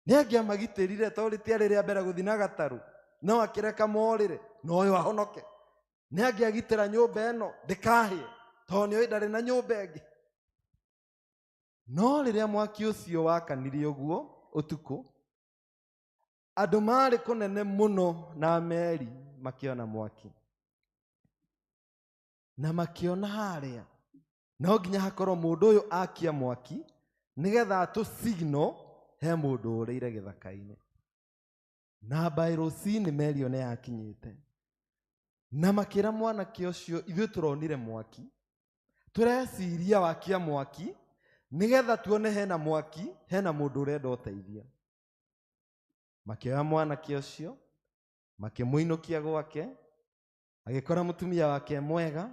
Nĩ angĩamagitĩrire tondũ rĩtiarĩ rĩa mbere gũthiĩ na gatarũ no akĩreka morĩre na ũyũ ahonoke. Nĩ angĩagitĩra nyũmba ĩno ndĩkahĩe tondũ nĩoĩ ndarĩ na nyũmba ĩngĩ. No rĩrĩa mwaki ũcio wakanire ũguo ũtukũ andũ marĩ kũnene mũno na meri makĩona mwaki na makĩona harĩa no nginya hakorwo mũndũ ũyũ akia mwaki nĩgetha atũ signal he mũndũ ũrĩire gĩthaka-inĩ. Na by rũcinĩ meri ĩyo nĩ yakinyĩte na makĩra mwanake ũcio, ithuĩ tũronire mwaki tũreciria wakia mwaki nĩgetha tuone hena mwaki hena mũndũ ũrenda ũteithio. Makĩoya mwanake ũcio makĩmũinũkia gwake agĩkora mũtumia wake mwega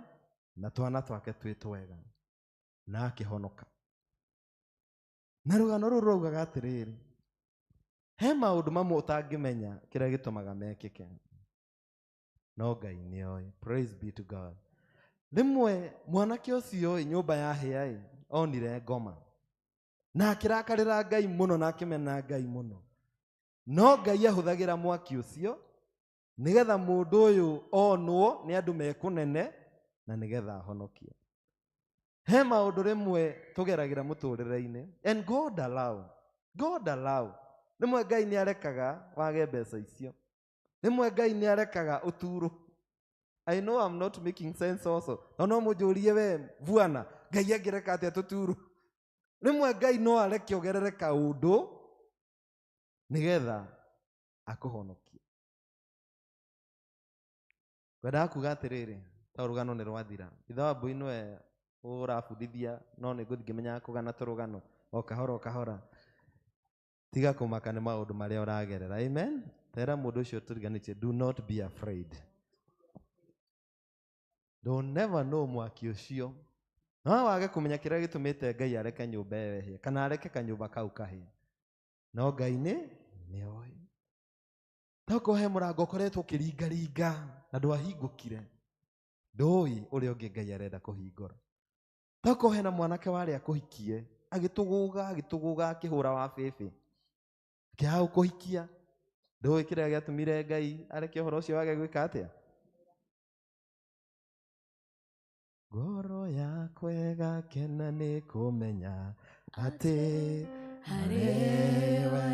na twana twake twĩ twega na akĩhonoka. Na rũgano rũrũ rũraugaga atĩrĩrĩ, he maũndũ mamwe ũtangĩmenya kĩrĩa gĩtũmaga mekĩke no Ngai nĩoĩ. Praise be to God. Rĩmwe mwanake ũcio nyũmba yahĩa onire ngoma na akĩrakarĩra Ngai mũno na akĩmena Ngai mũno. No Ngai ahũthagĩra mwaki ũcio nĩgetha mũndũ ũyũ onwo nĩ andũ me kũnene na nĩgetha ahonokie. He maũndũ rĩmwe tũgeragĩra mũtũrĩre-inĩ and God allow. God allow. Rĩmwe Ngai nĩ arekaga wage mbeca icio. Rĩmwe Ngai nĩ arekaga ũturwo. I know I'm not making sense also. No no mũnjũrie we bwana Ngai angĩreka atĩa tũturwo? Rĩmwe Ngai no areke ũgerere kaũndũ nĩgetha akũhonokie. Ngwendaga kuga atĩrĩrĩ, ta rũgano nĩ rwathira. Ithe wa Mbui nĩwe ũrabundithia no nĩ ngũthiĩ ngĩmenyaga kũgana tũrũgano o kahora o kahora. Tiga kũmaka nĩ maũndũ marĩa ũragerera. Amen. Tera mũndũ ũcio tũriganĩtie, do not be afraid. Don't never know mwaki ũcio. No wage kũmenya kĩrĩa gĩtũmĩte Ngai areke nyũmba ĩyo ĩhĩe kana areke kanyũmba kau kahĩe. No Ngai nĩ nĩoĩ. Tokorwo he mũrango ũkoretwo ũkĩringaringa na ndwahingũkire, ndũĩ ũrĩa ũngĩ Ngai arenda kũhingũra. Tokorwo hena mwanake warĩ akũhikie, agĩtũgũga agĩtũgũga akĩhũra wa bĩbĩ, akĩaga gũkũhikia, ndũĩ kĩrĩa gĩatũmire Ngai areke ũhoro ũcio wage gwĩka atĩa? Ngoro yakwa ĩgakena nĩ kũmenya atĩ harĩwe,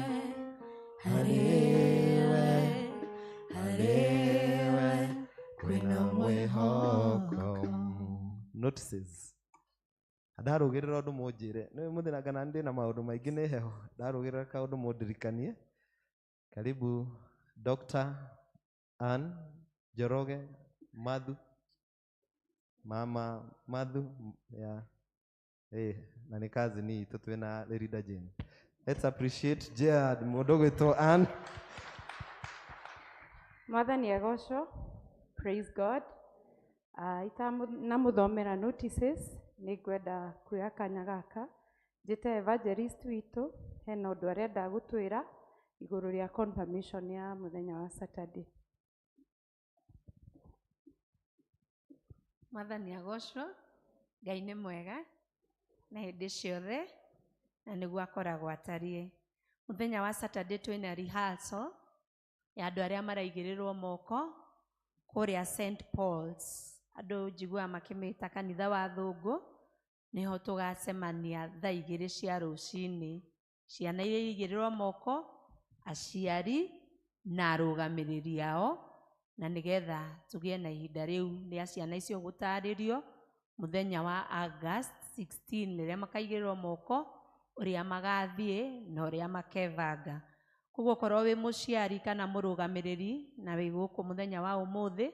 harĩwe, harĩwe kwĩna mwĩhoko. Notices. Ndarũgĩrĩra ũndũ mũnjĩre, nĩ mũthĩna kana ndĩ na maũndũ maingĩ nĩ heho, ndarũgĩrĩra kaũndũ mũndirikanie. Karibu Dr. Ann Njoroge Mathu, mama Mathu ya na nĩ cousin itũ twĩna Lerida Jane. Let's appreciate Gerard mũndũ ũgwĩtwo Ann. Mwathani agocwo. Praise God. Itanamũthomera notices, nĩ ngwenda kuoya kanya gaka njĩte evangelist witũ, hena ũndũ arenda gũtwĩra igũrũ rĩa confirmation ya mũthenya wa Saturday. Mwathani agocwo. Ngai nĩ mwega na hĩndĩ ciothe, na nĩguo akoragwo atariĩ. Mũthenya wa Saturday twĩna rehearsal ya andũ arĩa maraigĩrĩrwo moko kũrĩa St Paul's, andũ njiguaga makĩmĩta kanitha wa thũngũ, nĩho tũgacemania thaa 2 cia rũcinĩ. Ciana iria iraigĩrĩrwo moko, aciari na arũgamĩrĩri ao, na nĩgetha tũgĩe na ihinda rĩu rĩa ciana icio gũtarĩrio mũthenya wa August 16 rĩrĩa makaigĩrĩrwo moko, ũrĩa magathiĩ na ũrĩa makebanga. Koguo korwo wĩ mũciari kana mũrũgamĩrĩri na wĩ gũkũ mũthenya wa ũmũthĩ,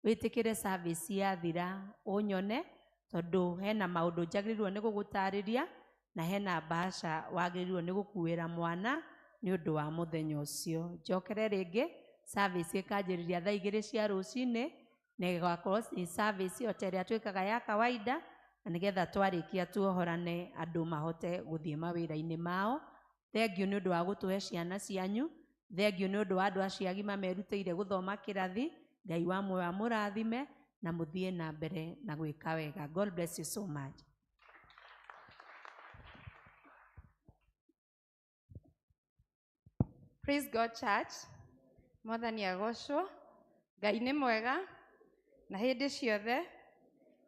wĩtĩkĩre service yathira ũnyone, tondũ hena maũndũ njagĩrĩirwo nĩ gũgũtarĩria na hena mbaca wagĩrĩirwo nĩ gũkuĩra mwana nĩ ũndũ wa mũthenya ũcio. Njokere rĩngĩ, service ĩkanjĩrĩria thaa 2 cia rũcinĩ, na ĩgakorwo nĩ service o ta ĩrĩa twĩkaga ya kawaida, na nĩgetha twarĩkia tuohorane andũ mahote gũthiĩ mawĩra-inĩ mao. Thengiũ nĩ ũndũ wa gũtũhe ciana cianyu, thengiũ nĩ ũndũ wa andũ acio agima merutĩire gũthoma kĩrathi. Ngai wa muoyo amũrathime na mũthiĩ na mbere na gwĩka wega. God bless you so much. Praise God Church. Mwathani agocwo. Ngai nĩ mwega na hĩndĩ ciothe.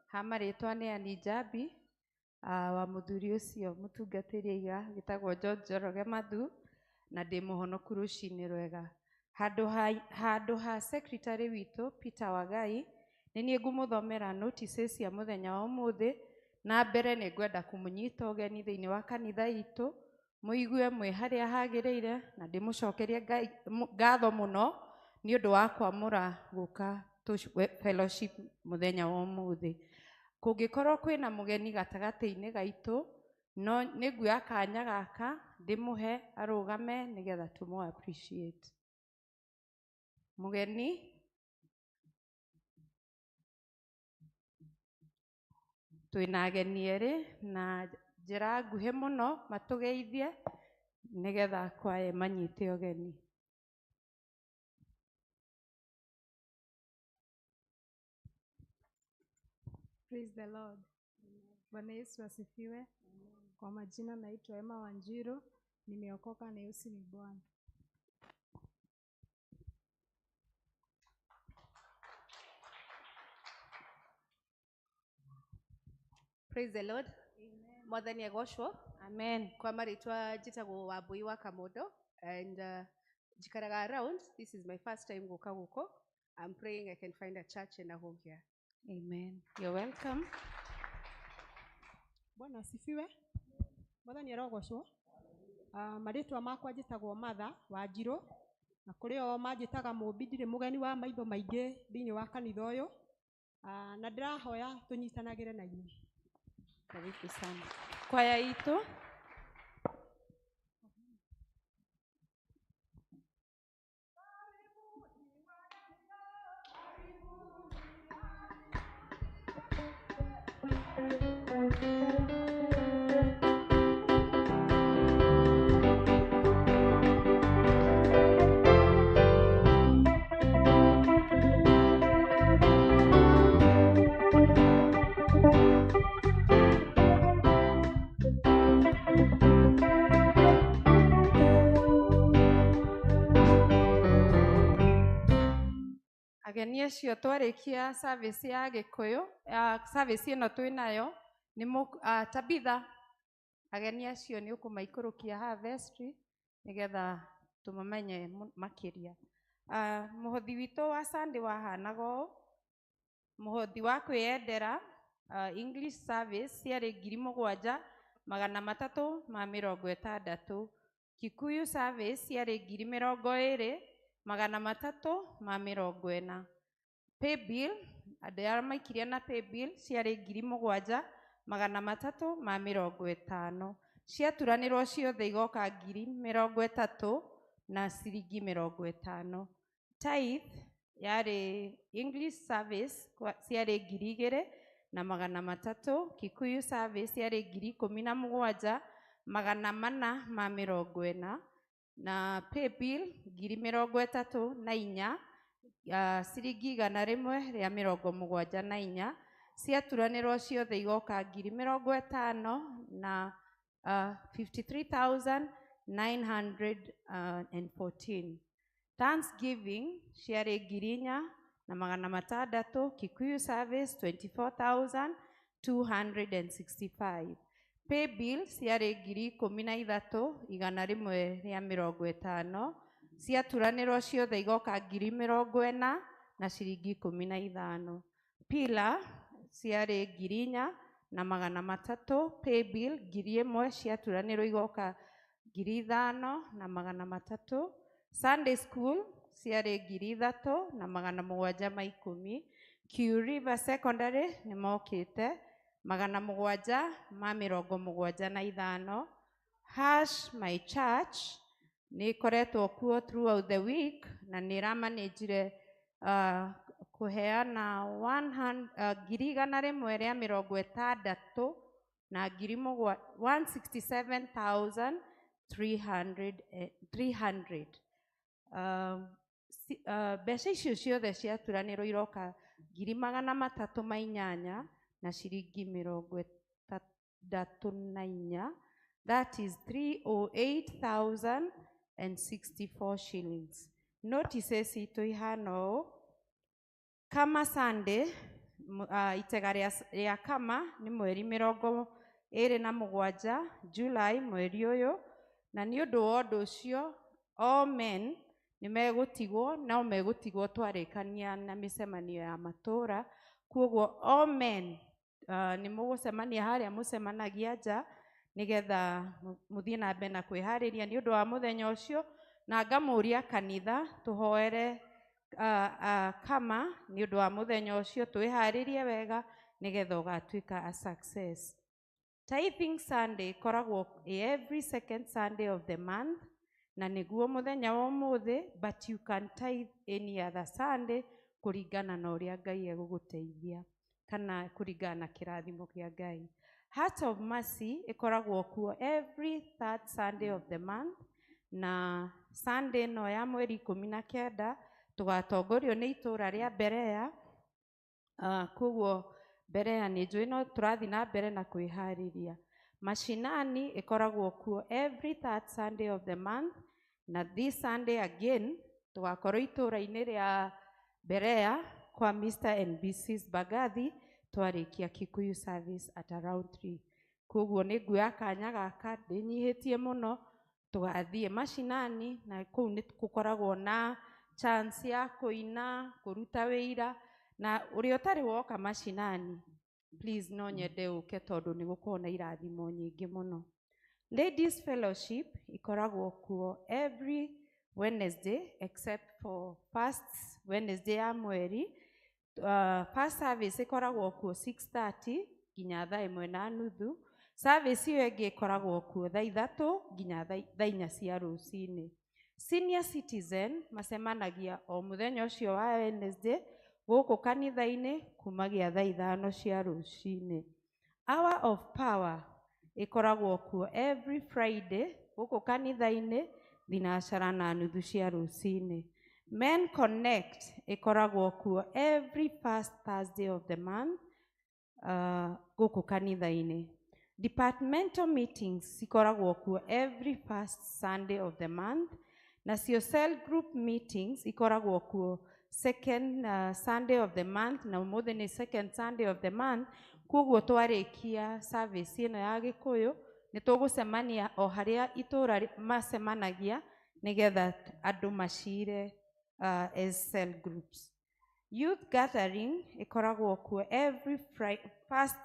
Ha marĩtwa nĩ Ann Njambi, wa mũthuri ũcio mũtungatĩri aiga wĩtagwo George Njoroge Mathu, na ndĩ mũhonoku rũcinĩ rwega. Handũ ha secretary witũ Peter Wagai, nĩ niĩ ngũmũthomera notices cia mũthenya wa ũmũthĩ, na mbere nĩ ngwenda kũmũnyita ũgeni thĩinĩ wa kanitha itũ, mũigue mwĩ harĩa hagĩrĩire, na ndĩmũcokerie Ngai ngatho mũno nĩ ũndũ wa kwamũra gũka fellowship mũthenya wa ũmũthĩ. Kũngĩkorwo kwĩna mũgeni gatagatĩ-inĩ gaitũ, no nĩ nguoya kanya gaka ndĩmũhe arũgame nĩgetha tũmũ appreciate. Mũgeni twĩna ageni erĩ na njĩra nguhĩ mũno matũgeithie nĩgetha kwae manyite ũgeni. Praise the Lord. Bwana Yesu asifiwe. Kwa majina naitwa Emma Wanjiru, nimeokoka na Yesu ni Bwana. Praise the Lord. Mwathani agocwo. Amen. Kwa marĩtwa njĩtagwo Wambui wa Kamondo and njikaraga around. This is my first time gũka gũkũ. I'm praying I can find a church and a home here. Amen. You're welcome. Bwana asifiwe. Mwathani arogocwo. Marĩtwa makwa njĩtagwo Martha Wanjiru, na kũrĩ o manjĩtaga Mũmbi, ndirĩ mũgeni wa maitho maingĩ thĩinĩ wa kanitha ũyũ. Na ndĩrahoya tũnyitanagĩre na inyuĩ. Karibu sana. Kwaya itũ. Ageni acio twarĩkia service ya Gĩkũyũ, service ĩno twĩnayo nĩ Tabitha, ageni acio nĩ ũkũmaikũrũkia haha vestry nĩgetha tũmamenye makĩria. Mũhothi witũ wa Sunday wahanaga ũũ: mũhothi wa kwĩyendera, English service ciarĩ 7,360. Kikuyu service ciarĩ 20,340. Paybill, andũ arĩa maikirie na paybill ciarĩ 7,350. Ciaturanĩrwo ciothe igoka 30,000 na ciringi 50. Tithe yarĩ English service ciarĩ 2,300. Kikuyu service ciarĩ 17,440, na paybill 34,000, ciringi 174. Ciaturanĩrwo ciothe igoka 50,000 na 53,914. Thanksgiving ciarĩ 4,600. Kikuyu service 24,265. Paybill ciarĩ 13,150. Ciaturanĩrwo ciothe igoka 40,000 na ciringi 15. Pila ciarĩ 4,300. Paybill 1,000, ciaturanĩrwo igoka 5,300. Sunday school ciarĩ 3,710. Q River Secondary nĩ mokĩte 775. Hash My Church nĩ ĩkoretwo kuo throughout the week na nĩ ĩramanĩnjire kũheana 160,000 na 167,300, 300. Mbeca icio ciothe ciaturanĩrwo iroka 308,064 na ciringi 64. That is 308,064 shillings. Notices citũ ihana ũũ: Kama Sunday, itega rĩa Kama nĩ mweri 27 July mweri ũyũ, na nĩ ũndũ wa ũndũ ũcio all men nĩ megũtigwo, no megũtigwo twarĩkania na mĩcemanio ya matũra. Koguo all men nĩ mũgũcemania harĩa mũcemanagia nja nĩgetha mũthiĩ na mbere na kwĩharĩria nĩ ũndũ wa mũthenya ũcio. Na ngamũria kanitha tũhoere Kama nĩ ũndũ wa mũthenya ũcio, twĩharĩrie wega nĩgetha ũgatuĩka a success. Tithing Sunday ĩkoragwo every second Sunday of the month, na nĩguo mũthenya wa ũmũthĩ, but you can tithe any other Sunday kũringana na ũrĩa Ngai egũgũteithia kana kũringana na kĩrathimo kĩa Ngai. Heart of Mercy ĩkoragwo kuo every third Sunday of the month, na Sunday ĩno ya mweri 19 tũgatongorio nĩ itũũra rĩa Berea. Koguo Berea nĩ njũĩ no tũrathiĩ na mbere na kwĩharĩria. Mashinani ĩkoragwo kuo every third Sunday of the month, na this Sunday again tũgakorwo itũũra-inĩ rĩa Berea kwa Mr and Mrs Bagathi twarĩkia Kikuyu service at around 3. Koguo nĩ nguoya kanya gaka ndĩnyihĩtie mũno, tũgathiĩ mashinani na kũu nĩ gũkoragwo na chance ya kũina, kũruta wĩira. Na ũrĩa ũtarĩ woka mashinani, please no nyende ũke tondũ nĩ gũkoragwo na irathimo nyingĩ mũno. Ladies Fellowship ĩkoragwo kuo every Wednesday except for first Wednesday ya mweri. First service ĩkoragwo kuo 6:30 nginya thaa 1:30. Service ĩyo ĩngĩ ĩkoragwo kuo thaa 3 nginya thaa 4 cia rũcinĩ. Senior citizen macemanagia o mũthenya ũcio wa Wednesday gũkũ kanitha-inĩ kumagia thaa 5 cia rũcinĩ. Hour of Power ĩkoragwo kuo every Friday gũkũ kanitha-inĩ 9:30 cia rũcinĩ. Men Connect ĩkoragwo kuo every first Thursday of the month gũkũ kanitha-inĩ. Departmental meetings cikoragwo kuo every first Sunday of the month, nacio cell group meetings ikoragwo kuo Second Sunday of the month, na ũmũthĩ nĩ second Sunday of the month. Koguo twarĩkia service ĩno ya Gĩkũyũ nĩ tũgũcemania o harĩa itũra macemanagia nĩgetha andũ macire as cell groups. Youth gathering ĩkoragwo kuo every first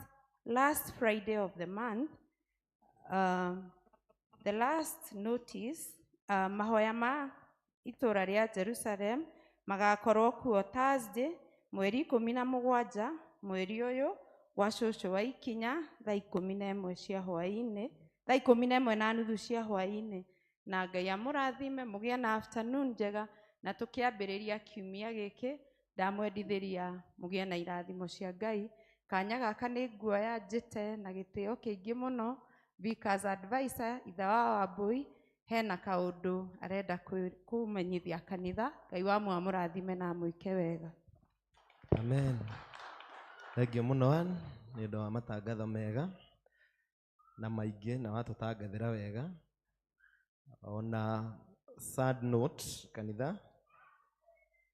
last Friday of the month. The last notice, mahoya ma itũra rĩa Jerusalem magakorwo kuo Thursday mweri 17 mweri ũyũ gwa cũcũ wa Ikinya thaa 11 cia hwaĩ-inĩ, thaa 11:30 cia hwaĩ-inĩ. Na Ngai amũrathime, mũgĩe na afternoon njega, na tũkĩambĩrĩria kiumia gĩkĩ ndamwendithĩria mũgĩe na irathimo cia Ngai. Kanya gaka nĩ nguoya njĩte na gĩtĩo kĩingĩ mũno Vicar's advisor ithe wa Wambui hena kaũndũ arenda kũmenyithia kanitha. Ngai wa amũrathime na amwĩke wega. Amen. Thengiũ mũno Ann nĩ ũndũ wa matangatho mega na maingĩ na watũtangathĩra wega. Ona sad note kanitha,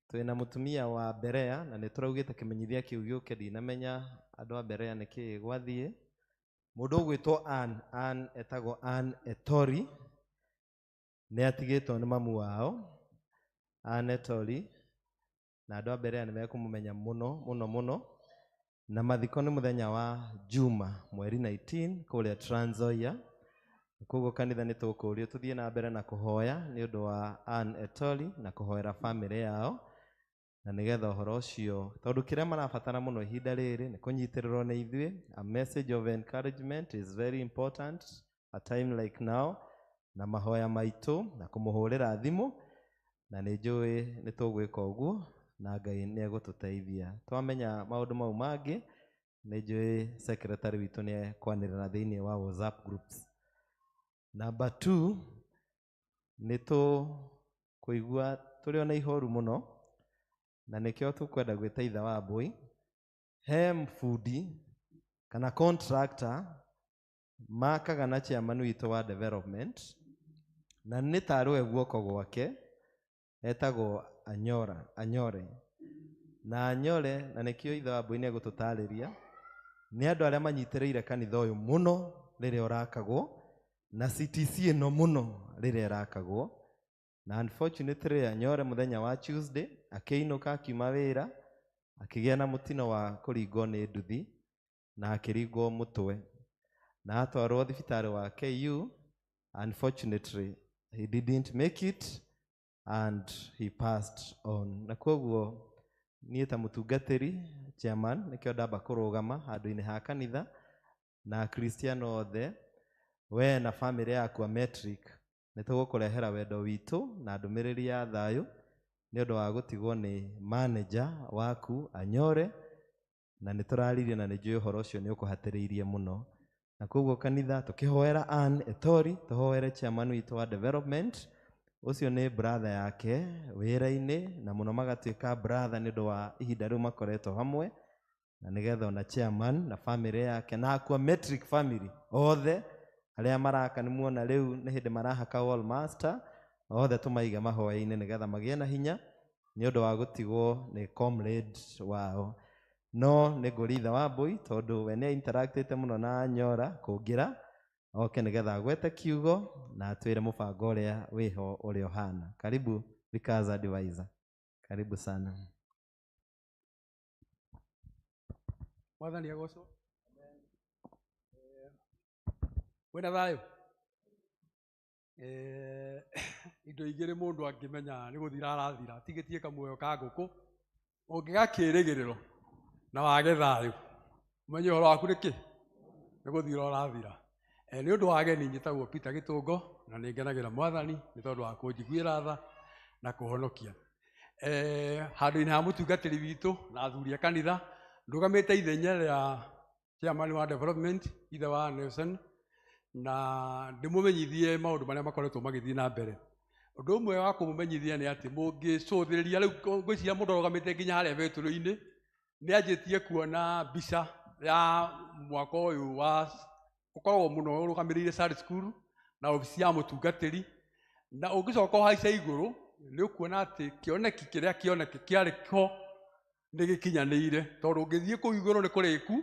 twĩna mũtumia wa Berea na nĩ tũraugĩte kĩmenyithia kĩu gĩũke, ndinamenya andũ a Berea nĩkĩĩ gwathiĩ. Mũndũ ũgwĩtwo Ann, Ann etagwo Ann Etori, nĩ atigĩtwo nĩ mamu wao Ann Etori, na andũ a Berea nĩ mekũmũmenya mũno mũno mũno. Na mathiko nĩ mũthenya wa Juma mweri 19 kũrĩa Trans Nzoia. Koguo kanitha nĩ tũkũrio tũthiĩ na mbere na kũhoya nĩ ũndũ wa Ann Etori na kũhoera bamĩrĩ yao, na nĩgetha ũhoro ũcio, tondũ kĩrĩa marabatara mũno ihinda rĩrĩ nĩ kũnyitĩrĩrwo nĩ ithuĩ. A message of encouragement is very important a time like now, na mahoya maitũ na kũmũhũrĩra thimũ, na nĩ njũĩ nĩ tũgwĩka ũguo na Ngai nĩ egũtũteithia. Twamenya maũndũ mau mangĩ, nĩ njũĩ secretary witũ nĩ ekwanĩrĩra thĩinĩ wa WhatsApp groups. Number 2, nĩ tũkũigua tũrĩ ona ihoru mũno, na nĩkĩo tũkwenda gwĩta ithe wa Wambui. He bundi kana contractor makaga na chairman witũ wa development, na nĩ tarĩ we guoko gwake, etagwo Anyora, Anyore. Na Anyore, na nĩkĩo ithe wa Wambui nĩ egũtũtarĩria, nĩ andũ arĩa manyitĩrĩire kanitha ũyũ mũno rĩrĩa ũrakagwo, na CTC ĩno mũno rĩrĩa ĩrakagwo. Na unfortunately Anyore mũthenya wa Tuesday akĩinũka akiuma wĩra, akĩgĩa na mũtino wa kũringwo nĩ nduthi na akĩringwo mũtwe, na atwarwo thibitarĩ wa KU. Unfortunately he didn't make it and he passed on. Na koguo niĩ ta mũtungatĩri chairman nĩkĩo ndamba kũrũgama handũ-inĩ ha kanitha na Akristiano othe, we na bamĩrĩ yaku a Metric, nĩ tũgũkũrehera wendo witũ na ndũmĩrĩri ya thayũ nĩ ũndũ wa gũtigwo nĩ manager waku Anyore, na nĩ tũraririe na nĩ njũĩ ũhoro ũcio nĩ ũkũhatĩrĩirie mũno. Na koguo kanitha tũkĩhoera Ann Etori, tũhoere chairman witũ wa development, ũcio nĩ brother yake wĩra-inĩ, na mũno magatuĩka brother nĩ ũndũ wa ihinda rĩu makoretwo hamwe, na nĩgetha ona chairman na bamĩrĩ yake na akua Metric family othe arĩa maraka nĩ muona rĩu nĩ hĩndĩ marahaka wall master, othe tũmaige mahoya-inĩ nĩgetha magĩe na hinya nĩ ũndũ wa gũtigwo nĩ comrade wao. No nĩ ngũria ithe wa Wambui tondũ we nĩ interactĩte mũno na Anyora kũngĩra oke nĩgetha agwete kiugo na atwĩre mũbango ũrĩa wĩho ũrĩa ũhana. Karibu Vicar's advisor, karibu sana. Mwathani agocwo. Wĩna thayũ? Indo igĩrĩ mũndũ angĩmenya nĩ gũthira arathira, tigĩtie kamuoyo ka ngũkũ, ũngĩga kĩrĩgĩrĩro na wage thayũ, ũmenye ũhoro waku nĩkĩ nĩ gũthira ũrathira. Nĩ ũndũ wa ageni njĩtagwo Peter Gĩtũngo, na nĩ ngenagĩra Mwathani nĩ tondũ wa kũnjiguĩra tha na kũhonokia. Handũ-inĩ ha mũtungatĩri witũ na athuri a kanitha, ndũgamĩte ithenya rĩa chairman wa development ithe wa Nelson, na ndĩmũmenyithie maũndũ marĩa makoretwo magĩthiĩ na mbere. Ũndũ ũmwe wa kũmũmenyithia nĩ atĩ mũngĩcũthĩrĩria rĩu ngwĩciria mũndũ arũgamĩte nginya harĩa betũrũ-inĩ nĩ anjĩtie kuona mbica ya mwaka ũyũ wa ũkoragwo mũno ũrũgamĩrĩire Sunday school na obici ya mũtungatĩri, na ũngĩcoka ũhaice igũrũ Nĩ ũkuona atĩ kĩoneki kĩrĩa kĩoneki kĩarĩ ho nĩ gĩkinyanĩire, tondũ ũngĩthiĩ kũu igũrũ nĩ kũrĩku,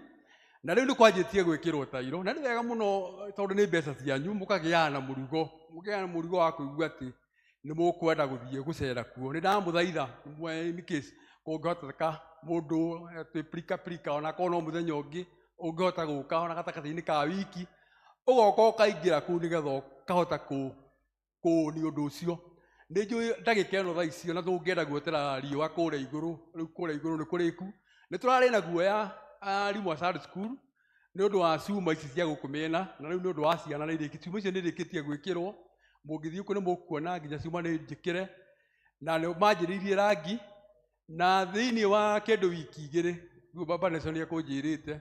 na rĩu nĩ kwanjĩtie gwĩkĩrwo tairo. Na nĩ wega mũno tondũ nĩ mbeca cianyu, mũkagĩaga na mũrigo, mũkagĩa na mũrigo wa kũigua atĩ nĩ mũkwenda gũthiĩ gũcera kuo. Nĩ ndamũthaitha in case kũngĩhoteka mũndũ twĩ prika prika, ona korwo no mũthenya ũngĩ ũngĩhota gũka ona gatagatĩ-inĩ ka wiki, ũgoka ũkaingĩra kũu nĩgetha ũkahota kũũni ũndũ ũcio. Nĩ njũĩ ndagĩka ĩno thaa ici ona tũngĩenda guotera riũa kũrĩa igũrũ, rĩu kũrĩa igũrũ nĩ kũrĩku. Nĩ tũrarĩ na guoya arimũ a Sunday school nĩ ũndũ wa cuma ici cia gũkũ mĩena, na rĩu nĩ ũndũ wa ciana nĩ irĩkĩtie, cuma icio nĩ irĩkĩtie gwĩkĩrwo. Mũngĩthiĩ kũu nĩ mũkuona nginya cuma nĩ njĩkĩre, na nĩ manjĩrĩirie rangi, na thĩinĩ wa kĩndũ wiki igĩrĩ, rĩu Baba Nelson nĩ ekũnjĩrĩte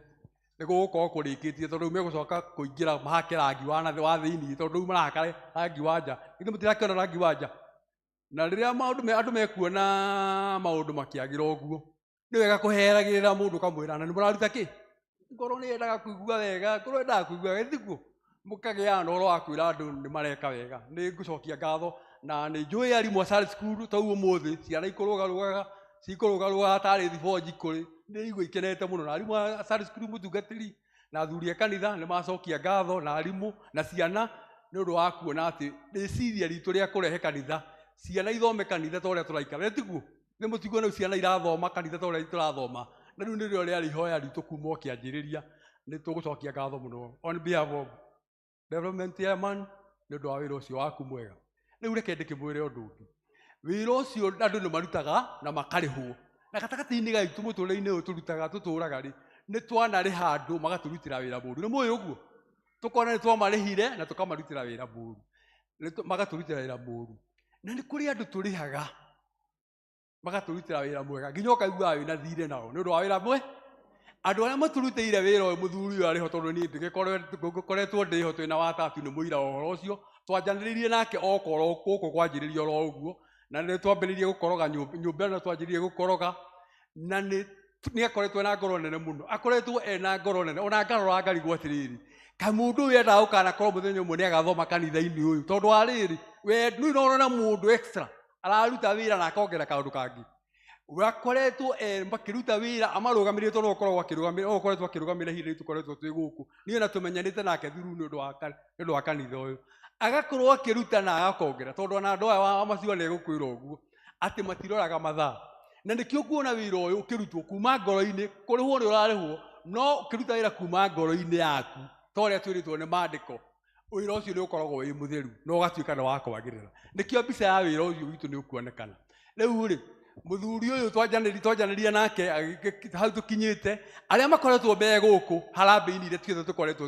nĩ gũgũkorwo kũrĩkĩtie, tondũ rĩu megũcoka kũingĩra mahake rangi wa thĩinĩ, tondũ rĩu marahaka rangi wa nja. Githĩ mũtirakĩona rangi wa nja? Na rĩrĩa maũndũ andũ mekuona maũndũ makĩagĩra ũguo, nĩ wega kũheragĩrĩra mũndũ ũkamwĩra na nĩ mũraruta kĩ? Ngoro nĩ yendaga kũigua wega, ngoro yendaga kũigua wega, tiguo? Mũkagĩaga na ũhoro wa kwĩra andũ nĩ mareka wega. Nĩ ngũcokia ngatho, na nĩ njũĩ arimũ a Sunday school ta ũguo ũmũthĩ, ciana ikũrũgarũgaga, cikũrũgarũgaga tarĩ thibonji kũrĩ, nĩ igua ikenete mũno. Na arimũ a Sunday school mũtungatĩri na athuri a kanitha nĩ macokia ngatho, na arimũ na ciana nĩ ũndũ wa kuona atĩ rĩciria ritũ rĩa kũrehe kanitha, ciana ithome kanitha ta ũrĩa tũraikara, tiguo? Nĩ mũtiguo rĩu ciana irathoma kanitha ta ũrĩa tũrathoma, na rĩu nĩrĩo rĩarĩ ihoya ritũ kuma o kĩanjĩrĩria. Nĩ tũgũcokia ngatho mũno on behalf of development chairman nĩ ũndũ wa wĩra ũcio waku mwega. Rĩu reke ndĩkĩmwĩre ũndũ ũngĩ. Wĩra ũcio andũ nĩ marutaga na makarĩhwo, na gatagatĩ-inĩ gaitũ mũtũrĩre-inĩ ũyũ tũrutaga tũtũraga rĩ, nĩ twanarĩha andũ magatũrutĩra wĩra mũru. Nĩ mũĩ ũguo? Tũkona nĩ twamarĩhire na tũkamarutĩra wĩra mũru, magatũrutĩra wĩra mũru. Na nĩ kũrĩ andũ tũrĩhaga magatũrutĩra wĩra mwega, nginya ũkaiguaga wĩna thirĩ nao nĩ ũndũ wa wĩra mwe. Andũ arĩa matũrutĩire wĩra ũyũ, mũthuri ũyũ arĩho, tondũ niĩ ndĩgĩkoretwo ndĩho twĩna watatu nĩ mũira wa ũhoro ũcio. Twanjanĩrĩirie nake okorwo gũkũ kwanjĩrĩria oro ũguo, na nĩ twambĩrĩirie gũkoroga nyũmba ĩno, twanjĩrĩirie gũkoroga, na nĩ akoretwo ena ngoro nene mũno, akoretwo ena ngoro nene, ona ngarora ngarigwo atĩrĩrĩ, kaĩ mũndũ ũyũ endaga gũkanakorwo mũthenya ũmwe nĩ agathoma kanitha-inĩ ũyũ, tondũ wa rĩrĩ, we nĩ ũrona mũndũ extra araruta wĩra na akongera kaũndũ kangĩ. Wakoretwo makĩruta wĩra amarũgamĩrĩire, tondũ ũkoragwo akĩrũgamĩrĩra, ũkoretwo akĩrũgamĩrĩra ihinda rĩrĩ tũkoretwo twĩ gũkũ. Niĩ na tũmenyanĩte nake thuru nĩ ũndũ wa kanitha ũyũ. Agakorwo akĩruta na agakongera, tondũ ona andũ aya wa maciwa nĩ egũkwĩra ũguo atĩ matiroraga mathaa. Na nĩkĩo kuona wĩra ũyũ ũkĩrutwo kuma ngoro-inĩ, kũrĩhwo nĩ ũrarĩhwo, no ũkĩruta wĩra kuma ngoro-inĩ yaku, ta ũrĩa twĩrĩtwo nĩ maandĩko, wĩra ũcio nĩ ũkoragwo wĩ mũtheru na ũgatuĩka nĩ wa kwagĩrĩra. Nĩkĩo mbica ya wĩra ũcio witũ nĩ ũkuonekana. Rĩu rĩ, mũthuri ũyũ twanjanĩria nake hau tũkinyĩte, arĩa makoretwo me gũkũ harambĩ-inĩ iria ciothe tũkoretwo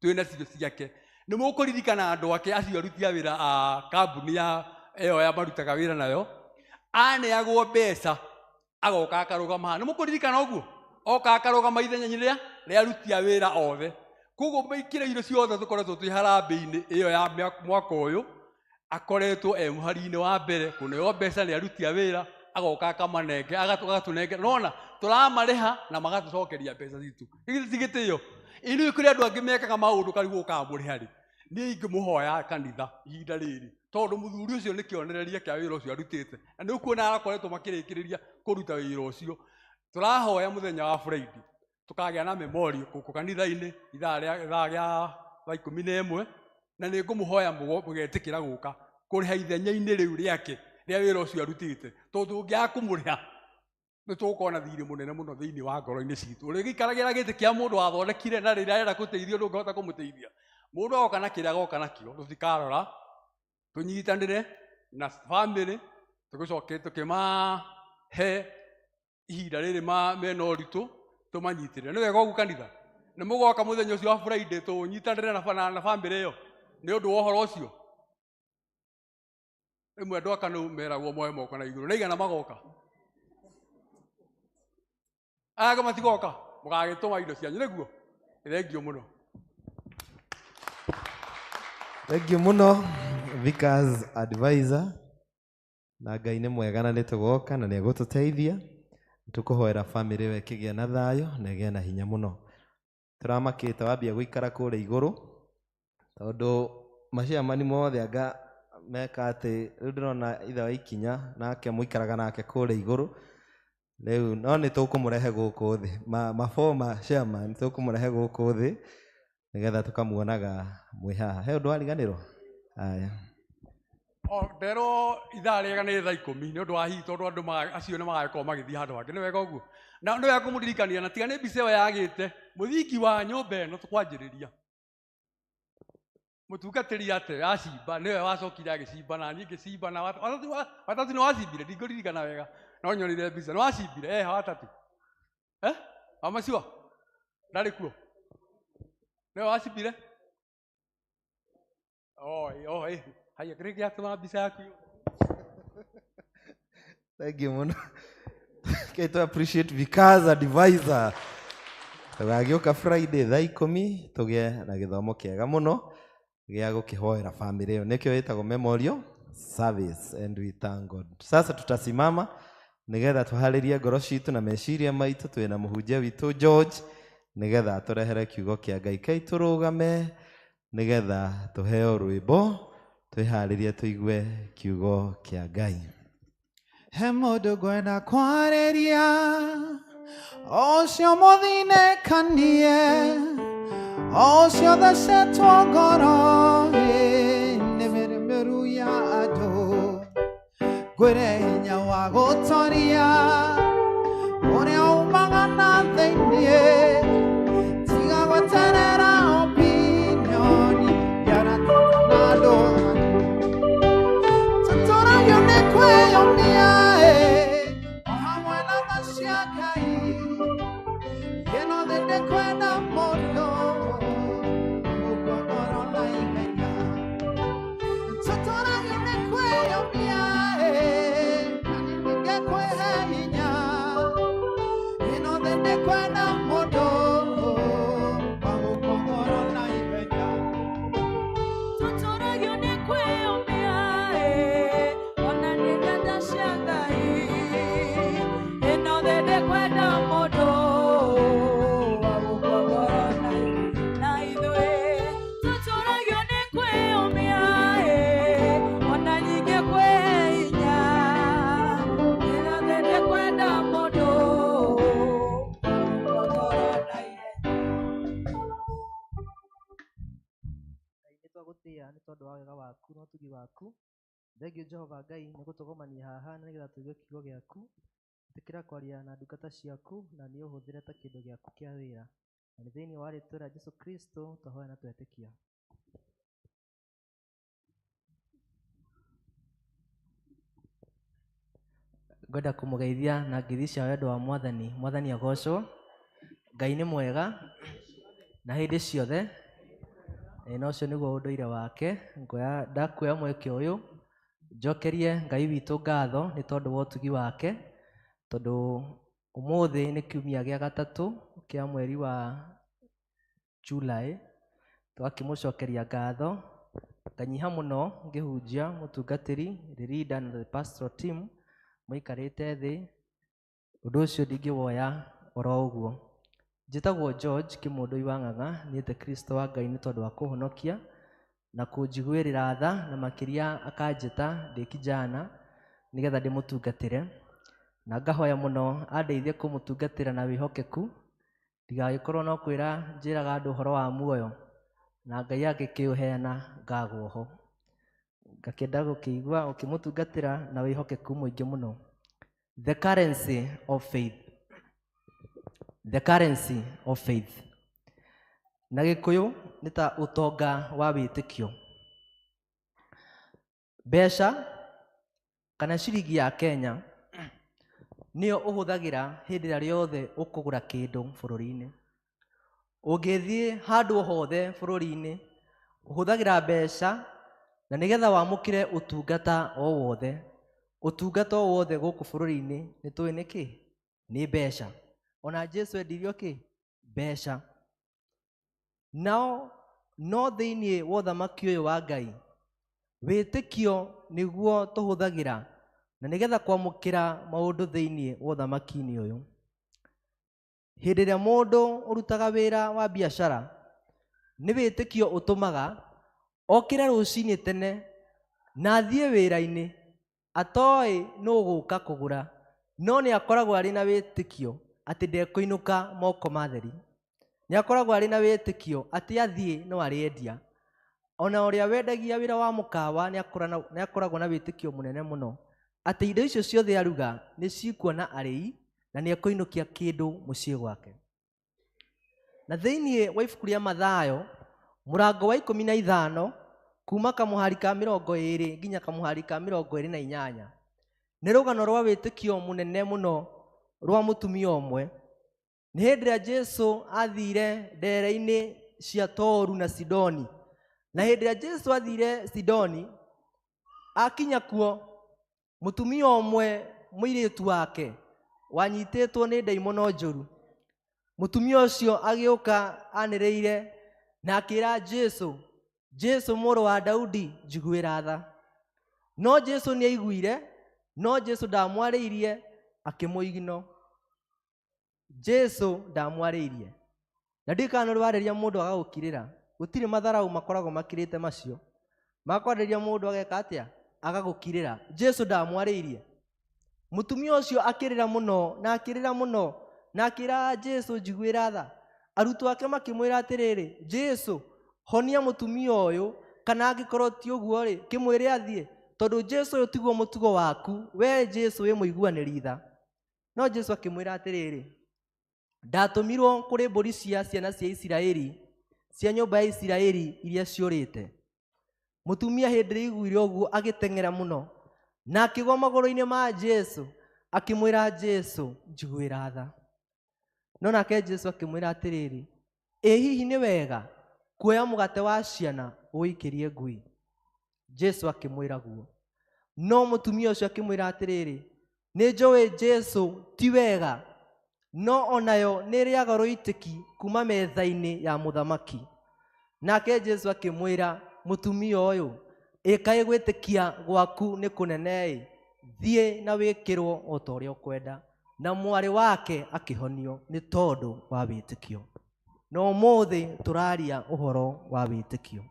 twĩ nacio ciake, nĩ mũkũririkana andũ ake acio aruti a wĩra a kambuni ya ĩyo ya marutaga wĩra nayo, aneagwo mbeca agoka akarũgama haha. Nĩ mũkũririkana ũguo? Oka akarũgama ithenya-inĩ rĩa aruti a wĩra othe. Koguo maikĩra irio ciothe tũkoretwo twĩ harambĩ-inĩ ĩyo ya mwaka ũyũ, akoretwo e mũhari-inĩ wa mbere kũneo mbeca nĩ aruti a wĩra, agoka akamanenge, agatũnengera. Nĩwona tũramarĩha na magatũcokeria mbeca citũ. Githĩ ti gĩtĩo? Ithuĩ kũrĩ andũ angĩ mekaga maũndũ karigwo ũkamũrĩha rĩ. Niĩ ingĩmũhoya kanitha ihinda rĩrĩ, tondũ mũthuri ũcio nĩ kĩonereria kĩa wĩra ũcio arutĩte, na nĩ ũkuona arakoretwo makĩrĩkĩrĩria kũruta wĩra ũcio. Tũrahoya mũthenya wa Friday tũkagĩa na memorial gũkũ kanitha-inĩ ithaa rĩa thaa 11, na nĩ ngũmũhoya mũgetĩkĩra gũka kũrĩha ithenya-inĩ rĩu rĩake rĩa wĩra ũcio arutĩte, tondũ ũngĩaga kũmũrĩha nĩ tũgũkorwo na thirĩ mũnene mũno thĩinĩ wa ngoro-inĩ citũ. Ũrĩgĩikaragĩra gĩtĩ kĩa mũndũ wathondekire, na rĩrĩa arenda gũteithio ndũngĩhota kũmũteithia. Mũndũ agoka na kĩrĩa agoka nakĩo, tũtikarora, tũnyitanĩre na family, tũgĩcoke tũkĩmahe ihinda rĩrĩ mena ũritũ, tũmanyitĩrĩre. Nĩ wega ũguo kanitha? Nĩ mũgoka mũthenya ũcio wa Friday tũnyitanĩre na family ĩyo nĩ ũndũ wa ũhoro ũcio. Rĩmwe andũ a Kanu meragwo moe moko na igũrũ, nĩ igana magoka. Aya angĩ matigoka, mũgagĩtũma indo cianyu, nĩguo? Thengio mũno. Thengio mũno Vickers advisor, na Ngai nĩ mwega na nĩ tũgoka na nĩ egũtũteithia. Tũkũhoera family ĩyo ĩkĩgĩa na thayũ na ĩgĩe na hinya mũno. Tũramakĩte wambia gũikara kũrĩa igũrũ, tondũ maciamani mothe anga Meka atĩ rĩu ndĩrona ithe wa ikinya nake mũikaraga nake kũrĩa igũrũ rĩu no nĩ tũkũmũrehe gũkũ thĩ ma, ma former chairman tũkũmũrehe gũkũ thĩ nĩgetha tũkamuonaga mwĩ haha. He ũndũ wariganĩrwo? Aya. O nderwo ithaa rĩega nĩ thaa 10 nĩ ũndũ wa hihi tondũ andũ acio nĩ magagĩkorwo magĩthiĩ handũ hangĩ. Nĩ wega ũguo na nĩ wega kũmũririkania na tiga nĩ mbica ĩyo yagĩte mũthingi wa nyũmba ĩno tũkwanjĩrĩria mũtungatĩri ate acimba nĩwe wacokire agĩcimba na niĩ ngĩcimba na watatu nĩ wacimbire ndingũririkana wega no nyonire mbica nĩ wacimbire eh watatu eh wamaciwa ndarĩ kuo nĩwe wacimbire oh oh eh haya kĩrĩa gĩatũma mbica yaku. Thank you mũno. Okay, to appreciate Vikas advisor. Tũgagĩũka Friday thaa 10 tũgĩe na gĩthomo kĩega mũno gĩa gũkĩhoera family ĩyo. Nĩkĩo ĩtagwo memorial service and we thank God. Sasa tutasimama nĩgetha tũharĩrie ngoro citũ na meciria maitũ. Twĩna mũhunjia witũ George nĩgetha atũrehere kiugo kĩa Ngai. Kai tũrũgame nĩgetha tũheo rwĩmbo twĩharĩrie tũigue kiugo kĩa Ngai. He mũndũ ngwenda kwarĩria ũcio mũthinĩkanie ũcio thecetwo ngoro ĩ, nĩ mĩrĩmĩru ya andũ ngwĩre hinya wa gũtoria ũrĩa umaga na thĩiniĩ tiga gweterera opinion ya arata na andũ. Tũtũragio nĩ kwĩyũmia ĩ, o hamwe na tha cia Ngai ĩno thĩ ndĩkwenda mũndũ gũkua ngoro na ihenya. Tũtũragio nĩ kwĩyũmia ĩ, na ningĩkwĩhe hinya ĩno thĩ ndĩkwenda mũndũ wa gũkua ngoro na ihenya. Tũtũragio nĩ kwĩyũmia ĩ, ona nĩ tha cia Ngai ĩno thĩ ndĩkwenda mũndũ wa gũkua ngoro na ithuĩ. Tũtũragio nĩ kwĩyũmia ĩ, ona ningĩ kwĩ hinya ĩno thĩ ndĩkwenda mũndũ wa gũkua ngoro na ihenya. Ngai nĩ twagũtĩĩa nĩ tondũ wa wega waku na ũtugi waku. Thengiũ Jehova Ngai nĩ gũtũgomania haha na nĩgetha tũigue kiugo gĩaku. Ĩtĩkĩra kwaria na ndungata ciaku na nĩ ũhũthĩre ta kĩndũ gĩaku kĩa wĩra. Na nĩ thĩinĩ wa rĩtwa rĩa Jesu Kristo twahoya na twetĩkia. Ngwenda kũmũgeithia na ngeithi cia wendo wa Mwathani. Mwathani agocwo. Ngai nĩ mwega na hĩndĩ ciothe. Na ũcio nĩguo ũndũire wake. Nguoya ndakuoya mweke ũyũ njokerie Ngai witũ ngatho nĩ tondũ wa ũtugi wake, tondũ ũmũthĩ nĩ kiumia gĩa gatatũ kĩa mweri wa July. Twakĩmũcokeria ngatho. Nganyiha mũno ngĩhunjia mũtungatĩri, the leader na the pastoral team mũikarĩte thĩ. Ũndũ ũcio ndingĩwoya oro ũguo. Njĩtagwo George Kĩmũndũi wa Ng'ang'a, niĩte Kristo wa Ngai nĩ tondũ wa kũhonokia na kũnjiguĩrĩra tha na makĩria akanjĩta ndĩ kijana nĩgetha ndĩmũtungatĩre. Na ngahoya mũno andeithie kũmũtungatĩra na wĩhokeku, ndigagĩkorwo no kwĩra njĩraga andũ ũhoro wa muoyo na Ngai angĩkĩũheana ngagwo ho. Ngakĩenda gũkĩigua ũkĩmũtungatĩra na wĩhokeku mũingĩ mũno. The currency of faith. The currency of faith. Na Gĩkũyũ nĩ ta ũtonga wa wĩtĩkio. Mbeca kana ciringi ya Kenya nĩyo ũhũthagĩra hĩndĩ ĩrĩa rĩothe ũkũgũra kĩndũ bũrũri-inĩ. Ũngĩthiĩ handũ hothe bũrũri-inĩ ũhũthagĩra mbeca na nĩgetha wamũkĩre ũtungata o wothe. Ũtungata o wothe gũkũ bũrũri-inĩ nĩ tũĩ nĩkĩ? Nĩ mbeca. Ona Jesu endirio kĩ? Mbeca. Nao no thĩinĩ wa ũthamaki ũyũ wa Ngai wĩtĩkio nĩguo tũhũthagĩra na nĩgetha kwamũkĩra maũndũ thĩinĩ wa ũthamaki-inĩ ũyũ. Hĩndĩ ĩrĩa mũndũ ũrutaga wĩra wa biacara nĩ wĩtĩkio ũtũmaga okĩre rũcinĩ tene na athiĩ wĩra-inĩ atoĩ nũ ũgũka kũgũra, no nĩ akoragwo arĩ na wĩtĩkio atĩ ndekũinũka moko matheri. Nĩ akoragwo arĩ na wĩtĩkio atĩ athiĩ no arĩendia. Ona ũrĩa wendagia wĩra wa mũkawa nĩ akoragwo na wĩtĩkio mũnene mũno atĩ indo icio ciothe aruga nĩ cikuona arĩi na nĩ ekũinũkia kĩndũ mũciĩ gwake. Na thĩinĩ wa ibuku rĩa Mathayo mũrango wa 15 kuma kamũhari ka 20 nginya kamũhari ka 28 nĩ rũgano rwa wĩtĩkio mũnene mũno rwa mũtumia ũmwe. Nĩ hĩndĩ ĩrĩa Jesu athire ndere-inĩ cia Toru na Sidoni. Na hĩndĩ ĩrĩa Jesu athire Sidoni, akinya kuo mũtumia ũmwe mũirĩtu wake wanyitĩtwo nĩ ndaimono njũru. Mũtumia ũcio agĩũka anĩrĩire na akĩra Jesu, Jesu mũrũ wa Daudi, njiguĩra tha. No Jesu nĩ aiguire, no Jesu ndamwarĩirie, akĩmũigino. Jesu ndamwarĩirie. Na ndiũĩ kana nĩ warĩria mũndũ agagũkirĩra. Gũtirĩ matharau makoragwo makirĩte macio. Makwarĩria mũndũ ageka atĩa? Agagũkirĩra. Jesu ndamwarĩirie. Mũtumia ũcio akĩrĩra mũno na akĩrĩra mũno na akĩra Jesu, njiguĩra tha. Arutwo ake makĩmwĩra atĩrĩrĩ, Jesu, honia mũtumia ũyũ, kana angĩkorwo ti ũguo rĩ, kĩmwĩre athiĩ, tondũ Jesu ũyũ tiguo mũtugo waku, we Jesu wĩ mũiguanĩri tha. No Jesu akĩmwĩra atĩrĩrĩ, ndatũmirwo kũrĩ mbũri cia ciana cia Isiraeli, cia nyũmba ya Isiraeli iria ciũrĩte. Mũtumia hĩndĩ ĩrĩa aiguire ũguo agĩteng'era mũno na akĩgwa magũrũ-inĩ ma Jesu, akĩmwĩra Jesu, njiguĩra tha. No nake Jesu akĩmwĩra atĩrĩrĩ, ĩ hihi nĩ wega kuoya mũgate wa ciana ũikĩrie ngui? Jesu akĩmwĩra guo. No mũtumia ũcio akĩmwĩra atĩrĩrĩ, nĩ njũĩ Jesu ti wega, no onayo nĩ ĩrĩaga rũitĩki kuma metha-inĩ ya mũthamaki. Nake Jesu akĩmwĩra, mũtumia ũyũ, ĩkaĩ gwĩtĩkia gwaku nĩ kũnene-ĩ, thiĩ na wĩkĩrwo o ta ũrĩa ũkwenda. Na mwarĩ wake akĩhonio nĩ tondũ wa wĩtĩkio. Na ũmũthĩ tũraria ũhoro wa wĩtĩkio.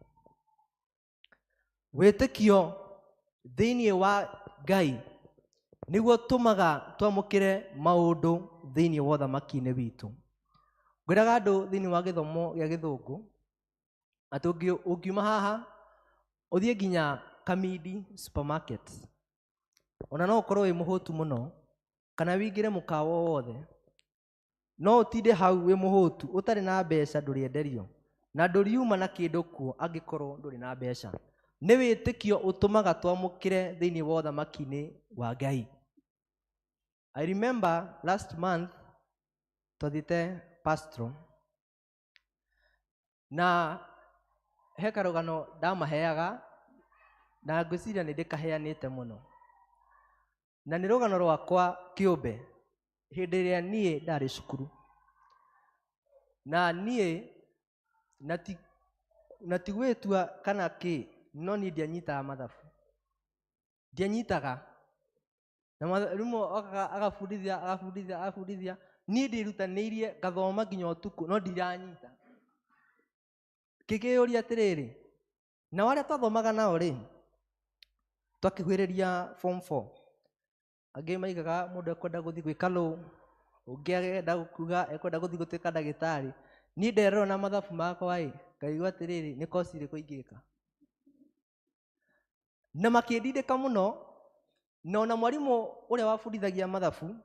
Wĩtĩkio thĩinĩ wa Ngai nĩguo tũmaga twamũkĩre maũndũ thĩinĩ wa ũthamaki-inĩ witũ. Ngwĩraga andũ thĩinĩ wa gĩthomo gĩa gĩthũngũ atĩ ũngiuma haha ũthiĩ nginya Kamindi supermarket, ona no ũkorwo wĩ mũhũtu mũno kana wĩingĩre mũkawa o wothe, no ũtinde hau wĩ mũhũtu ũtarĩ na mbeca, ndũrĩenderio na ndũriuma na kĩndũ kuo angĩkorwo ndũrĩ na mbeca. Nĩ wĩtĩkio ũtũmaga twamũkĩre thĩinĩ wa ũthamaki-inĩ wa Ngai. I remember last month twathiĩte Pastro na he karũgano ndamaheaga na ngwĩciria nĩ ndĩkaheanĩte mũno, na nĩ rũgano rwakwa kĩũmbe hĩndĩ ĩrĩa niĩ ndarĩ cukuru. Na niĩ na ti gwĩtua kana kĩ, no niĩ ndianyitaga mathabu, ndianyitaga. Na rĩmwe okaga agabundithia, agabundithia, agabundithia, niĩ ndĩrutanĩirie ngathoma nginya ũtukũ no ndiranyita. Ngĩkĩyũria atĩrĩrĩ, na arĩa twathomaga nao rĩ, twakĩhuhĩrĩria form 4, angĩ maigaga mũndũ ekwenda gũthiĩ gwĩka law, ũngĩ arenda kuga ekwenda gũthiĩ gũtuĩka ndagĩtarĩ. Niĩ nderorwo na mathabu makwa ĩ, ngaigua atĩrĩrĩ, nĩ koci ĩrĩkũ ingĩka? Na makĩndindĩka mũno, na ona mwarimũ ũrĩa wabundithagia mathabu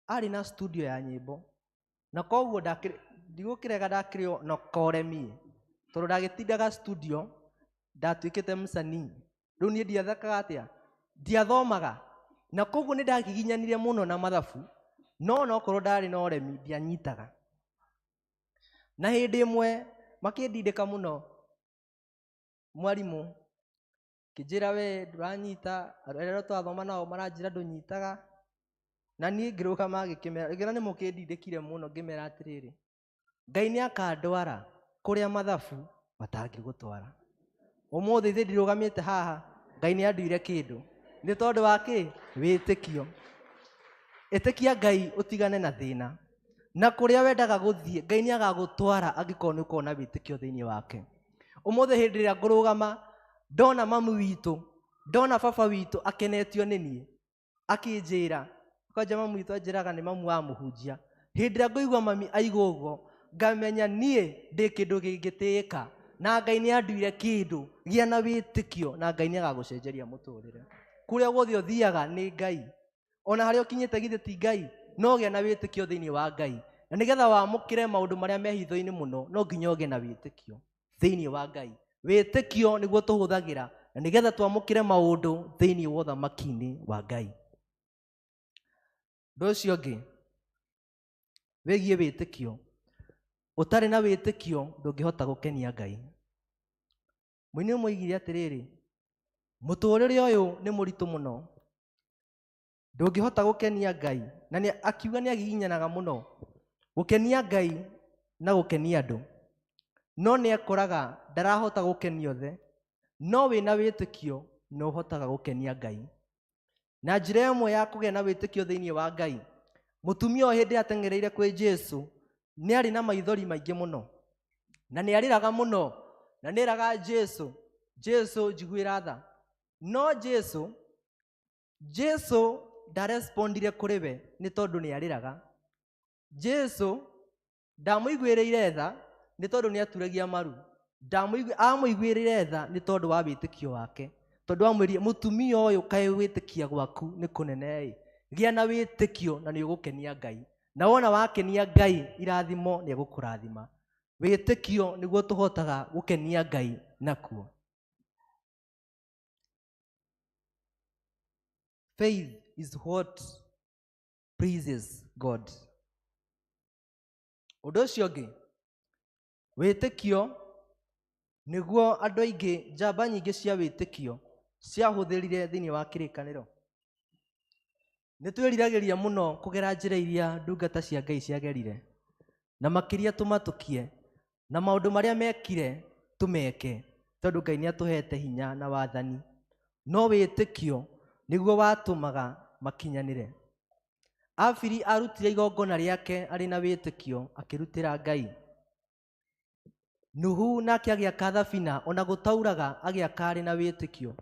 arĩ na studio ya nyĩmbo, na koguo ndigũkĩrega ndakĩrĩ na koremi, tondũ ndagĩtindaga studio, ndatuĩkĩte msanii. Rĩu niĩ ndiathakaga atĩa? Ndiathomaga. Na koguo nĩ ndagiginyanire mũno na mathabu, no onokorwo ndarĩ na ũremi ndianyitaga. Na hĩndĩ ĩmwe makĩndindĩka mũno mwarimũ kĩnjĩra, we ndũranyita, arĩa twathoma nao maranjĩra ndũnyitaga. Na niĩ ngĩrũgama ngĩkĩmera, ngĩra nĩ mũkĩndindĩkire mũno, ngĩmera atĩrĩrĩ, Ngai nĩ akandwara kũrĩa mathabu matangĩgũtwara. Ũmũthĩ ithe ndirũgamĩte haha, Ngai nĩ anduire kĩndũ nĩ tondũ wa kĩ? Wĩtĩkio. Ĩtĩkia Ngai ũtigane na thĩna, na kũrĩa wendaga gũthiĩ Ngai nĩ agagũtwara angĩkorwo nĩ ũkorwo na wĩtĩkio thĩinĩ wake. Ũmũthĩ hĩndĩ ĩrĩa ngũrũgama ndona mamu witũ, Ndona baba witũ akenetio nĩ niĩ, akĩnjĩra, kwanja mamu witũ anjĩraga nĩ mamu wa mũhunjia. Hĩndĩ ĩrĩa ngũigua mami aigua ũguo, ngamenya niĩ ndĩ kĩndũ kĩngĩtĩĩka, na Ngai nĩ anduire kĩndũ. Gĩa na wĩtĩkio na Ngai nĩ agagũcenjeria mũtũrĩre. Kũrĩa guothe ũthiaga nĩ Ngai, ona harĩa ũkinyĩte githĩ ti Ngai, no gĩa na wĩtĩkio thĩinĩ wa Ngai. Na nĩgetha wamũkĩre maũndũ marĩa me hitho-inĩ mũno, no nginya ũgĩe na wĩtĩkio thĩinĩ wa Ngai. Wĩtĩkio nĩguo tũhũthagĩra na nĩgetha twamũkĩre maũndũ thĩinĩ wa ũthamaki-inĩ wa Ngai. Ũndũ ũcio ũngĩ wĩgiĩ wĩtĩkio, ũtarĩ na wĩtĩkio ndũngĩhota gũkenia Ngai. Mũini ũmwe oigire atĩrĩrĩ, mũtũrĩre ũyũ nĩ mũritũ mũno, ndũngĩhota gũkenia Ngai. Na nĩ akiuga nĩ agiginyanaga mũno gũkenia Ngai na gũkenia andũ, no nĩ ekoraga ndarahota gũkenia othe, no wĩna wĩtĩkio nĩ ũhotaga gũkenia Ngai. Na njĩra ĩmwe ya kũgĩa na wĩtĩkio thĩinĩ wa Ngai, mũtumia ũyũ hĩndĩ ĩrĩa ateng'ereire kwĩ Jesũ nĩ arĩ na maithori maingĩ mũno, na nĩ arĩraga mũno, na nĩ eraga Jesũ, Jesũ njiguĩra tha. No Jesũ ndarespondire kũrĩ we nĩ tondũ nĩ arĩraga. Jesũ ndamũiguĩrĩire tha nĩ tondũ nĩ aturagia maru. Amũiguĩrĩire tha nĩ tondũ wa wĩtĩkio wake, tondũ amwĩrire, mũtumia ũyũ kaĩ wĩtĩkia gwaku nĩ kũnene ĩ, gĩa na wĩtĩkio na nĩ ũgũkenia Ngai, na wona wakenia Ngai irathimo nĩ egũkũrathima. Wĩtĩkio nĩguo tũhotaga gũkenia Ngai nakuo. Faith is what pleases God. Ũndũ ũcio ũngĩ, wĩtĩkio nĩguo andũ aingĩ, njamba nyingĩ cia wĩtĩkio ciahũthĩrire thĩinĩ wa kĩrĩkanĩro. Nĩ twĩriragĩria mũno kũgera njĩra iria ndungata cia Ngai ciagerire, na makĩria tũmatũkie, na maũndũ marĩa mekire tũmeke, tondũ Ngai nĩ atũhete hinya na wathani. No wĩtĩkio nĩguo watũmaga makinyanĩre. Abiri arutire igongona rĩake arĩ na wĩtĩkio, akĩrutĩra Ngai. Nuhu nake agĩaka thabina, ona gũtauraga agĩaka arĩ na wĩtĩkio.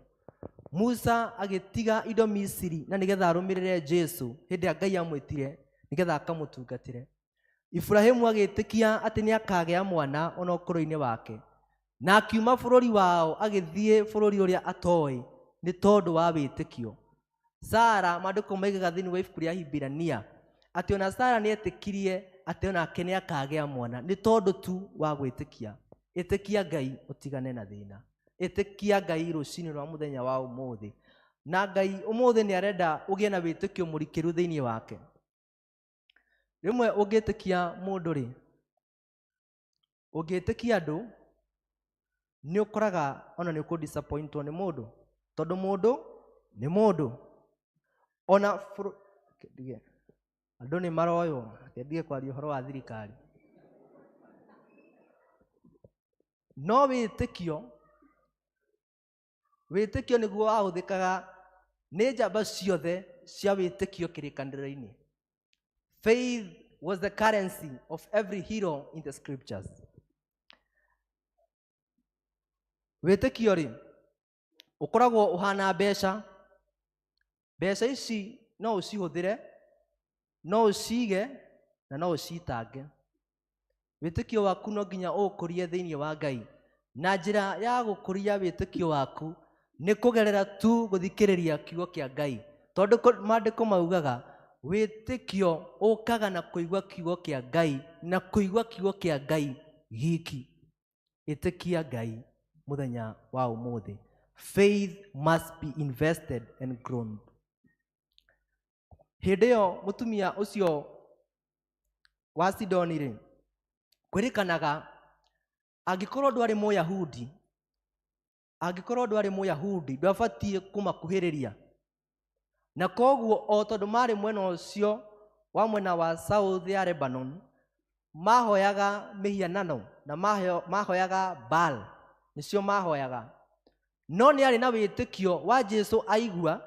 Musa agĩtiga indo Misiri na nĩgetha arũmĩrĩre Jesũ hĩndĩ ĩrĩa Ngai amwĩtire nĩgetha akamũtungatĩre. Ibrahimu agĩtĩkia atĩ nĩ akagĩa mwana ona ũkũrũ-inĩ wake, na akiuma bũrũri wao agĩthiĩ bũrũri ũrĩa atoĩ nĩ tondũ wa wĩtĩkio. Sara, maandĩko maigaga thĩinĩ wa ibuku rĩa Hibirania atĩ ona Sara nĩ etĩkirie atĩ onake nĩ akagĩa mwana nĩ tondũ tu wa gwĩtĩkia. Ĩtĩkia Ngai ũtigane na thĩna. Ĩtĩkia Ngai rũcinĩ rwa mũthenya wa ũmũthĩ. Na Ngai ũmũthĩ nĩ arenda ũgĩe na wĩtĩkio mũrikĩru thĩinĩ wake. Rĩmwe ũngĩtĩkia mũndũ rĩ, ũngĩtĩkia andũ, nĩ ũkoraga ona nĩ ũkũ-disappointwo nĩ mũndũ, tondũ mũndũ nĩ mũndũ. Ona ndige, andũ nĩ maroywo, reke ndige kwaria ũhoro wa thirikari. No wĩtĩkio nĩguo wahũthĩkaga nĩ njamba ciothe cia wĩtĩkio kĩrĩkanĩro-inĩ. Faith was the currency of every hero in the scriptures. Wĩtĩkio rĩ, ũkoragwo ũhana mbeca. Mbeca ici no ũcihũthĩre, no ũcige na no ũcitange. Wĩtĩkio waku no nginya ũũkũrie thĩinĩ wa Ngai. Na njĩra ya gũkũria wĩtĩkio waku nĩ kũgerera tu gũthikĩrĩria kiugo kĩa Ngai. Tondũ maandĩko maugaga wĩtĩkio ũkaga na kũigua kiugo kĩa Ngai, na kũigua kiugo kĩa Ngai giki. Ĩtĩkia Ngai mũthenya wa ũmũthĩ. Faith must be invested and grown. Hĩndĩ ĩyo mũtumia ũcio wa Sidoni rĩ, kwĩrĩkanaga angĩkorwo ndwarĩ Mũyahudi, angĩkorwo ndwarĩ Mũyahudi ndwabatiĩ kũmakuhĩrĩria. Na koguo o tondũ marĩ mwena ũcio wa mwena wa South ya Lebanon, mahoyaga mĩhianano na mahoyaga Baal, nĩcio mahoyaga. No nĩ arĩ na wĩtĩkio wa Jesũ aigua,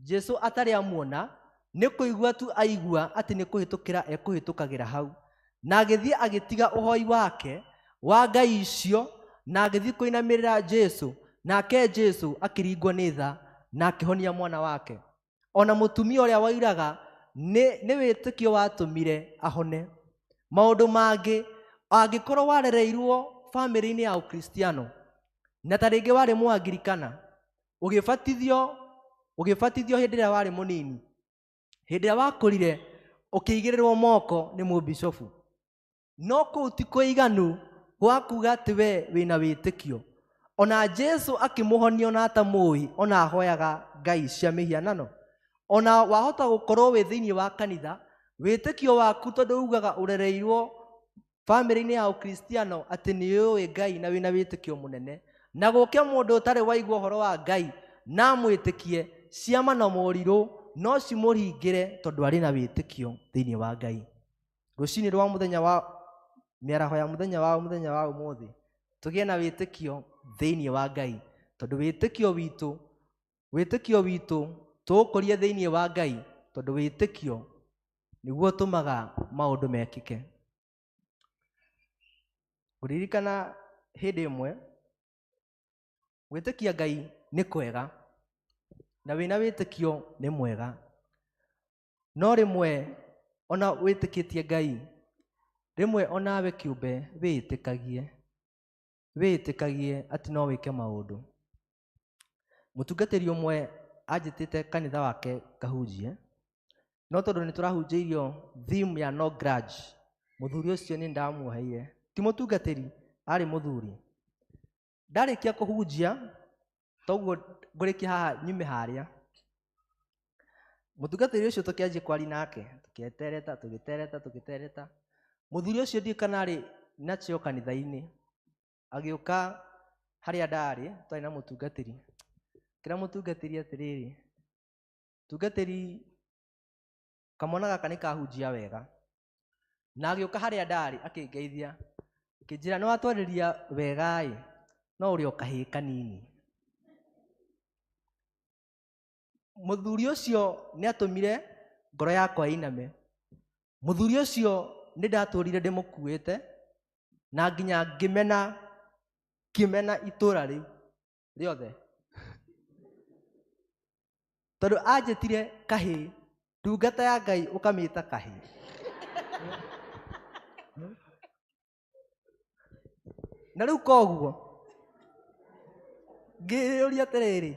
Jesũ atarĩ amuona, nĩ kũigua tu aigua atĩ nĩ kũhĩtũkĩra ekũhĩtũkagĩra hau. Na agĩthiĩ agĩtiga ũhoi wake wa ngai icio, na agĩthiĩ kũinamĩrĩra Jesũ, nake Jesũ akĩringwo nĩ tha, na akĩhonia mwana wake. Ona mũtumia ũrĩa wairaga nĩ wĩtĩkio watũmire ahone. Maũndũ mangĩ, angĩkorwo warereirwo bamĩrĩ-inĩ ya Ũkristiano na ta rĩngĩ warĩ Mũangirikana, ũgĩbatithio hĩndĩ ĩrĩa warĩ mũnini, hĩndĩ ĩrĩa wakũrire ũkĩigĩrĩrwo moko nĩ mũbicobu, no kũu ti kũiganu gwa kuga atĩ we wĩna wĩtĩkio. Ona Jesu akĩmũhonia ona atamũĩ, ona ahoyaga ngai cia mĩhianano. Ona wahota gũkorwo wĩ thĩinĩ wa kanitha, wĩtĩkio waku tondũ ugaga ũrereirwo bamĩrĩ-inĩ ya Ũkristiano atĩ nĩ ũĩ Ngai na wĩna wĩtĩkio mũnene, na gũke mũndũ ũtarĩ waigua ũhoro wa Ngai na amwĩtĩkie, ciama na morirũ no cimũringĩre tondũ arĩ na wĩtĩkio thĩinĩ wa Ngai. Rũcinĩ rwa mũthenya wa mĩaraho ya mũthenya wa mũthenya wa ũmũthĩ, tũgĩe na wĩtĩkio thĩinĩ wa Ngai, tondũ wĩtĩkio witũ tũũkũrie thĩinĩ wa Ngai, tondũ wĩtĩkio nĩguo ũtũmaga maũndũ mekĩke. Ngũririkana hĩndĩ ĩmwe gwĩtĩkia Ngai nĩ kwega na wĩna wĩtĩkio nĩ mwega, no rĩmwe ona wĩtĩkĩtie Ngai, rĩmwe onawe kĩũmbe wĩĩtĩkagie atĩ no wĩke maũndũ. Mũtungatĩri ũmwe anjĩtĩte kanitha wake ngahunjie, no tondũ nĩ tũrahunjĩirio theme ya no grudge, mũthuri ũcio nĩ ndamuoheire. Ti mũtungatĩri, arĩ mũthuri. Ndarĩkia kũhunjia, toguo ngũrĩkia haha nyume harĩa, mũtungatĩri ũcio tũkĩanjia kwaria nake, tũkĩtereta, tũgĩtereta, tũgĩtereta. Mũthuri ũcio ndiũĩ kana arĩ na cheo kanitha-inĩ, agĩũka harĩa ndarĩ, twarĩ na mũtungatĩri. Kĩra mũtungatĩri atĩrĩrĩ, mũtungatĩri kamwana gaka nĩ kahunjia wega. Na agĩũka harĩa ndarĩ akĩngeithia, akĩnjĩra nĩ watwarĩria wega ĩ, no ũrĩ o kahĩĩ kanini. Mũthuri ũcio nĩ atũmire ngoro yakwa ĩiname. Mũthuri ũcio nĩ ndatũrire ndĩmũkuĩte na nginya ngĩmena itũra rĩu rĩothe, tondũ anjĩtire kahĩĩ, ndungata ya Ngai ũkamĩta kahĩĩ. Na rĩu koguo ngĩyũria atĩrĩrĩ,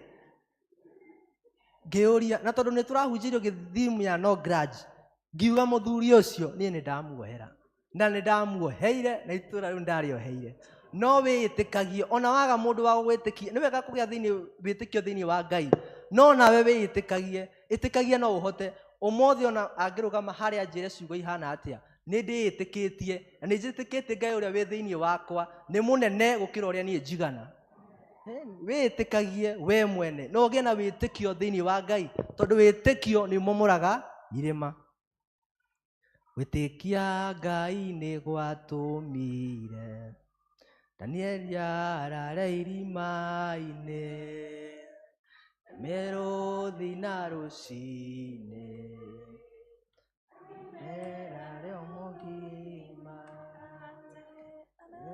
ngĩyũria, na tondũ nĩ tũrahunjĩirio gĩthimu ya no grudge, ngiuga mũthuri ũcio niĩ nĩ ndamuohera, na nĩ ndamuoheire, na itũra rĩu ndarĩoheire. No wĩĩtĩkagie, ona waga mũndũ wa gũgwĩtĩkia, nĩ wega kũgĩa thĩinĩ wĩtĩkio thĩinĩ wa Ngai, no nawe wĩĩtĩkagie, ĩtĩkagia no ũhote. Ũmũthĩ ona angĩrũgama harĩa anjĩre ciugo ihana atĩa, nĩ ndĩĩtĩkĩtie, na nĩ njĩtĩkĩtie Ngai ũrĩa wĩ thĩinĩ wakwa nĩ mũnene gũkĩra ũrĩa niĩ njigana. Wĩĩtĩkagie we mwene, no ũgĩe na wĩtĩkio thĩinĩ wa Ngai, tondũ wĩtĩkio nĩ ũmomoraga irĩma. Gwĩtĩkia Ngai nĩ gwatũmire Danieli arare irima-inĩ, mĩrũthi na rũcinĩ, erare o mũgima,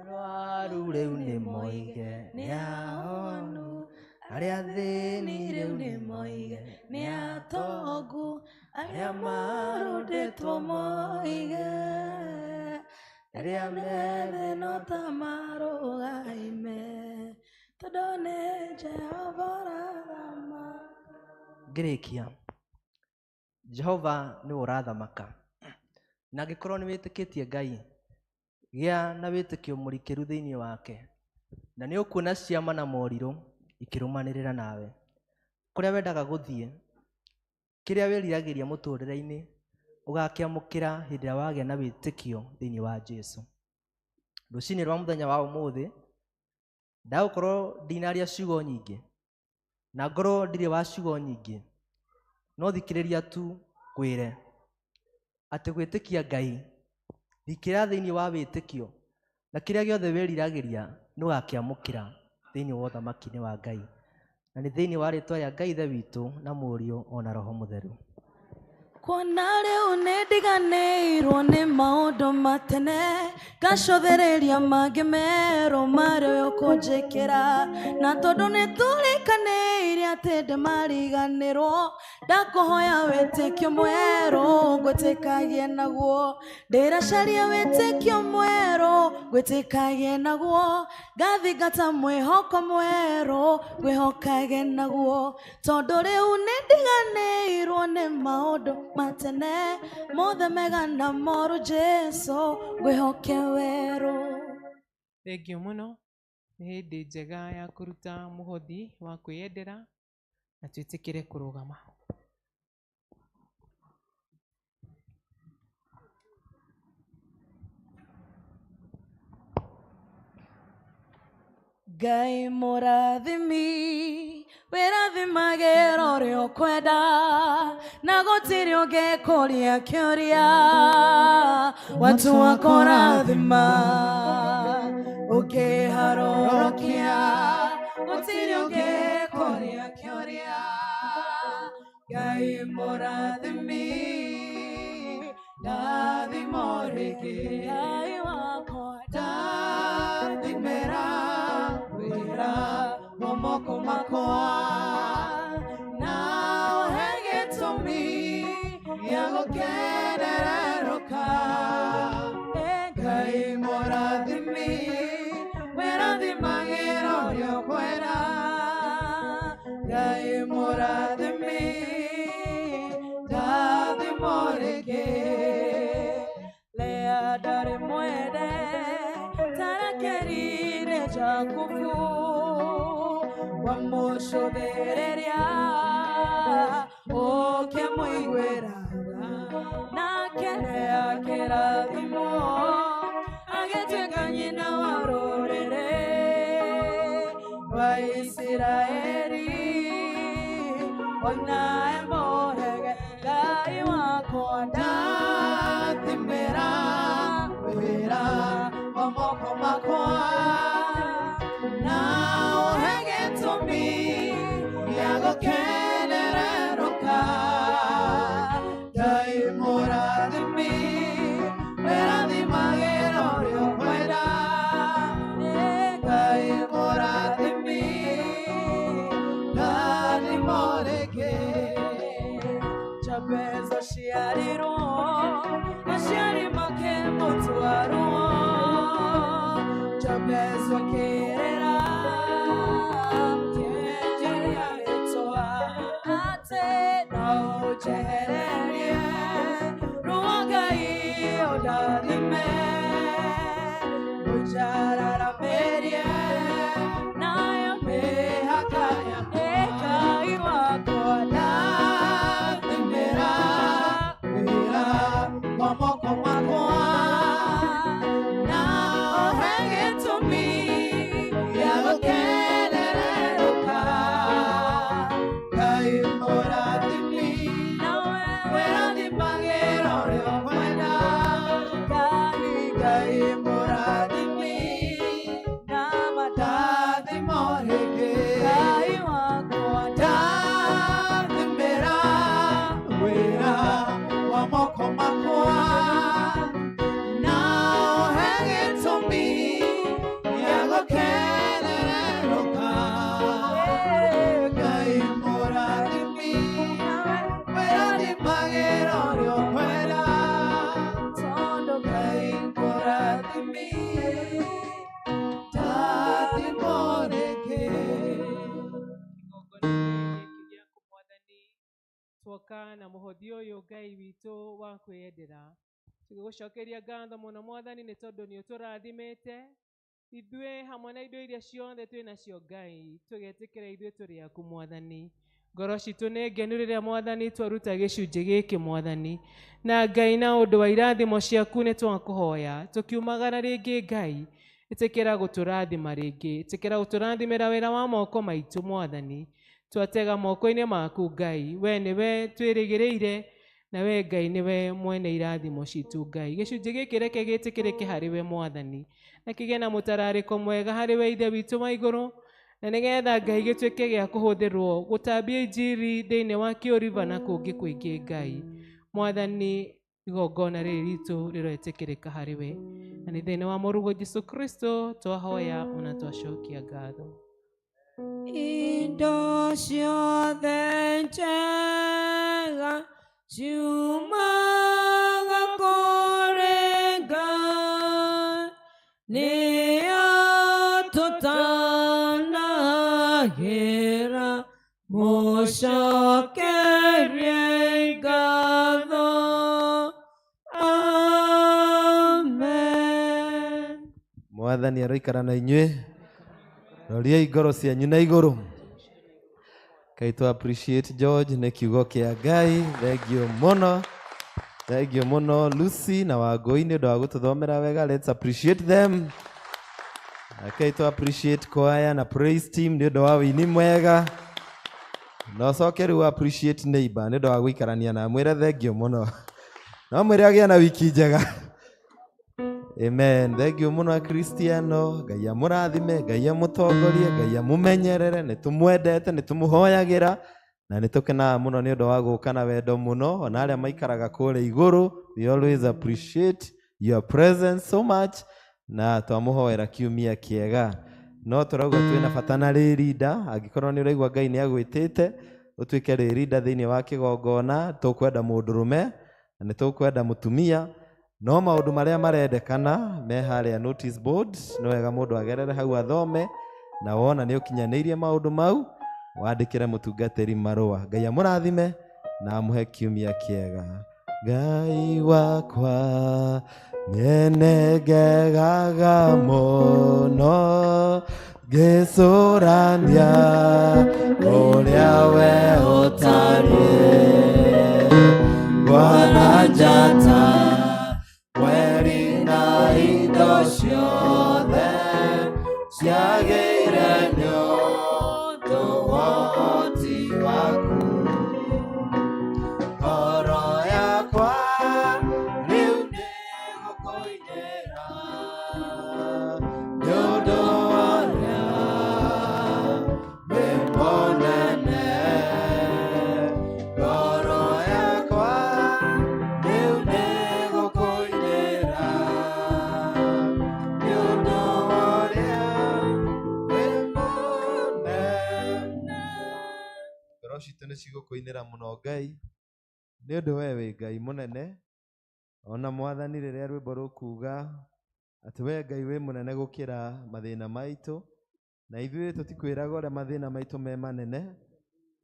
arwaru rĩu nĩ moige nĩ ahonu, arĩa athĩni rĩu nĩ moige nĩ atongu, arĩa marũndĩtwo moige, arĩa methe no ta marũgaime, tondũ nĩ Jehova ũrathamaka. Ngĩrĩkia, Jehova nĩwe ũrathamaka, na angĩkorwo nĩ wĩtĩkĩtie Ngai, gĩa na wĩtĩkio mũrikĩru thĩinĩ wake, na nĩ ũkuona ciama na morirũ ikĩrũmanĩrĩra nawe. Kũrĩa wendaga gũthiĩ, kĩrĩa wĩriragĩria mũtũrĩre-inĩ, ũgakĩamũkĩra hĩndĩ ĩrĩa wagĩa na wĩtĩkio thĩinĩ wa Jesu. Rũcinĩ rwa mũthenya wa ũmũthĩ, ndagũkorwo ndinaria ciugo nyingĩ, na ngorwo ndirĩ wa ciugo nyingĩ, no thikĩrĩria tu ngwĩre atĩ gwĩtĩkia Ngai, rikĩra thĩinĩ wa wĩtĩkio, na kĩrĩa gĩothe wĩriragĩria nĩ ũgakĩamũkĩra thĩinĩ wa ũthamaki-inĩ wa Ngai. Na nĩ thĩinĩ wa rĩtwa rĩa Ngai Ithe witũ na Mũriũ ona Roho Mũtheru. Kuona rĩu nĩ ndiganĩirwo nĩ maũndũ ma tene, ngacũthĩrĩria mangĩ merũ marĩa ũkũnjĩkĩra, na tondũ nĩ tũrĩkanĩire atĩ ndĩmariganĩrwo, ndakũhoya wĩtĩkio mwerũ ngwĩtĩkagie naguo, ndĩracaria wĩtĩkio mwerũ ngwĩtĩkagie naguo, ngathingata mwĩhoko mwerũ ngwĩhokage naguo, tondũ rĩu nĩ ndiganĩirwo nĩ maũndũ ma tene, mothe mega na moru Jesu ngwĩhoke werũ. Thengio mũno. Nĩ hĩndĩ njega ya kũruta mũhothi wa kwĩyendera na twĩtĩkĩre kũrũgama. Ngai mũrathimi wĩrathimagĩra ũrĩa ũkwenda, na gũtirĩ ũngĩkũria kĩũria, watua kũrathima ũkĩharũrũkia, gũtirĩ ũngĩkũria kĩũria. Ngai mũrathimi ndathimo rĩngĩ, Ngai wakwa ndathimĩra wĩra wa moko makwa, na ũhe gĩtũmi gĩa gũkenererũka. Ngai mũrathimi wĩrathimagĩra ũrĩa ũkwenda, Ngai mũrathimi ndathimo rĩngĩ. Lea ndarĩ mwende tarakerire Jakubu, wamũcũthĩrĩria ũkĩmũiguĩra tha, nake Lea akĩrathimwo agĩtuĩka nyina wa rũrĩrĩ rwa Isiraeli, ona emũhege Ngai wakwa ndathimĩra wĩra wa moko makwa, na ũhe gĩtũmi gĩa gũkenererũka. Ngai mũrathimi wĩrathimagĩra ũrĩa ũkwenda, Ngai mũrathimi ndathimo rĩngĩ. Jabez aciarirwo aciari makĩmũtwarwo, Jabez akĩrĩra akĩnjĩra rĩtwa, atĩ no ũnjehererie ruo Ngai ũndathime, ũnjararamĩrie nayo mĩhaka yakwa. Ngai wakwa ndathimĩra wĩra wa moko makwa, na ũhe gĩtũmi gĩa gũkenererũka. Ngai mũrathimi wĩrathimagĩra ũrĩa ũkwenda, Ngai mũrathimi ndathimo rĩngĩ. Ngai wakwa ndathimĩra wĩra wa moko makwa, na ũhe gĩtũmi gĩa gũkenererũka. Ngai mũrathimi wĩrathimagĩra ũrĩa ũkwenda, tondũ Ngai mũrathimi ndathimo rĩngĩ. Twoka na mũhothi ũyũ Ngai witũ wa kwĩyendera, tũgĩgũcokeria ngatho mũno Mwathani nĩ tondũ nĩ ũtũrathimĩte ithuĩ hamwe na indo iria ciothe twĩ nacio Ngai, tũgetĩkĩra ithuĩ tũrĩ aku Mwathani. Ngoro citũ nĩ ngenu rĩrĩa Mwathani twaruta gĩcunjĩ gĩkĩ Mwathani, na Ngai na ũndũ wa irathimo ciaku nĩ twakũhoya tũkiumagara rĩngĩ Ngai, ĩtĩkĩra gũtũrathima rĩngĩ, ĩtĩkĩra gũtũrathimĩra wĩra wa moko maitũ Mwathani. Twatega moko-inĩ maku Ngai, we nĩwe twĩrĩgĩrĩire, na we Ngai nĩwe mwene irathimo citũ Ngai. Gĩcunjĩ gĩkĩ reke gĩtĩkĩrĩke harĩ we Mwathani, na kĩgĩe na mũtararĩko mwega harĩ we Ithe witũ wa igũrũ, na nĩgetha Ngai gĩtuĩke gĩa kũhũthĩrwo gũtambia injiri thĩinĩ wa Kĩũriva na kũngĩ kũingĩ Ngai. Mwathani igongona rĩrĩ ritũ rĩroĩtĩkĩrĩka harĩ we, na nĩ thĩinĩ wa mũrũguo Jesũ Kristo twahoya ona twacokia ngatho. Indo ciothe njega ciumaga kũrĩ Ngai, nĩyo tũtanagĩra, mũcokerie ngatho. Amen. Mwathani aroikara na inyuĩ. Roriai ngoro cianyu na igũrũ. Kai tũ appreciate George nĩ kiugo kĩa Ngai. Thengio mũno, thengio mũno Lucy na Wangũi nĩ ũndũ wa gũtũthomera wega. Let's appreciate them. Kai tũ appreciate choir na praise team nĩ ũndũ wa wĩini mwega. Na ũcoke rĩu appreciate neighbor nĩ ũndũ wa gũikarania na mwĩre thengio mũno. No mwĩre agĩe na wiki njega. Amen. Thengio mũno Akristiano. Ngai amũrathime, Ngai amũtongorie, Ngai amũmenyerere. Nĩ tũmwendete, nĩ tũmũhoyagĩra na nĩ tũkenaga mũno nĩ ũndũ wa gũka na wendo mũno. Ona arĩa maikaraga kũrĩa igũrũ, we always appreciate your presence so much, na twamũhoera kiumia kĩega. No tũrauga twĩna bata na rĩrinda. Angĩkorwo nĩ ũraigua Ngai nĩ agwĩtĩte ũtuĩke rĩrinda thĩinĩ wa kĩgongona, tũkwenda mũndũrũme na nĩ tũkwenda mũtumia. No maũndũ marĩa marendekana me harĩa notice board, nĩ wega mũndũ agerere hau athome, na wona nĩ ũkinyanĩirie maũndũ mau, wandĩkĩre mũtungatĩri marũa. Ngai amũrathime na amũhe kiumia kĩega. Ngai wakwa nĩngegaga mũno ngĩcũrania ũrĩa we ũtariĩ. Bwana njata mweri na indo ciothe ciagĩire nĩ ũndũ wa ũhoti waku. Ngoro yakwa rĩu nĩgũkũinĩra nĩ ũndũ wa ũrĩa wĩ mũnene. Ngoro yakwa rĩu nĩgũkũinĩra nĩ ũndũ wa ũrĩa wĩ mũnene. Ngoro citũ nĩ cigũkũinĩra mũno Ngai, nĩ ũndũ we wĩ Ngai mũnene. Ona Mwathani rĩrĩa rwĩmbo rũkuga atĩ we Ngai wĩ mũnene gũkĩra mathĩna maitũ, na ithuĩ tũtikwĩraga ũrĩa mathĩna maitũ me manene,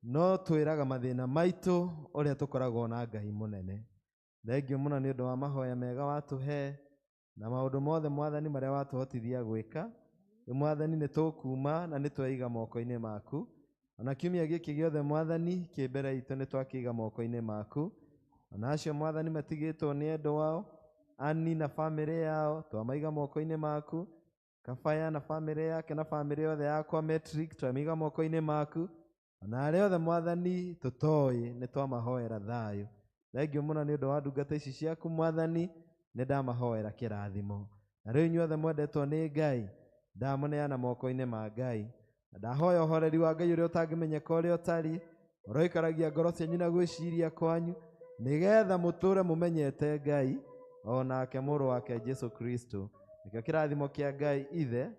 no twĩraga mathĩna maitũ ũrĩa tũkoragwo na Ngai mũnene. Thengio mũno nĩ ũndũ wa mahoya mega watũhe na maũndũ mothe Mwathani marĩa watũhotithia gwĩka. Rĩu Mwathani nĩ tũkuma na nĩ tweiga moko-inĩ maku. Ona kiumia gĩkĩ gĩothe Mwathani kĩ mbere itũ nĩ twakĩiga moko-inĩ maku. Ona acio Mwathani matigĩtwo nĩ endwa ao, Ani na bamĩrĩ yao twamaiga moko-inĩ maku. Kabaya na bamĩrĩ yake na bamĩrĩ yothe yakwa Metric twamaiga moko-inĩ maku. Ona arĩa othe Mwathani tũtoĩ nĩ twamahoera thayũ. Thengio mũno nĩ ũndũ wa ndungata ici ciaku Mwathani, nĩ ndamahoera kĩrathimo. Na rĩu inyuothe mwendetwo nĩ Ngai, ndamũneana moko-inĩ ma Ngai. Na ndahoya ũhoreri wa Ngai ũrĩa ũtangĩmenyeka ũrĩa ũtariĩ, ũroikaragia ngoro cianyu na gwĩciria kwanyu, nĩgetha mũtũre mũmenyete Ngai o nake mũrũ wake Jesu Kristo. Nĩkĩo kĩrathimo kĩa Ngai Ithe,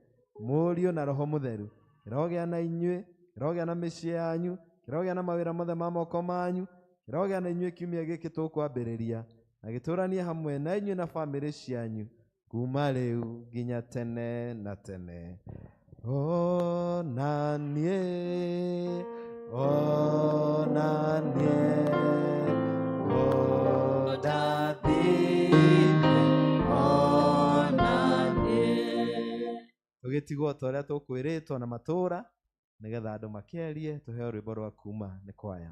Mũriũ na Roho Mũtheru kĩrogĩa na inyuĩ, kĩrogĩa na mĩciĩ yanyu, kĩrogĩa na mawĩra mothe ma moko manyu, kĩrogĩa na inyuĩ kiumia gĩkĩ tũkwambĩrĩria, na gĩtũranie hamwe na inyuĩ na bamĩrĩ cianyu kuma rĩu nginya tene na tene. Ona niĩ, ona niĩ, ũndathime, ona niĩ. Tũgĩtigwo ta ũrĩa tũkwĩrĩtwo na matũra, nĩgetha andũ makĩarie, tũheo rwĩmbo rwa kuma nĩ kwaya.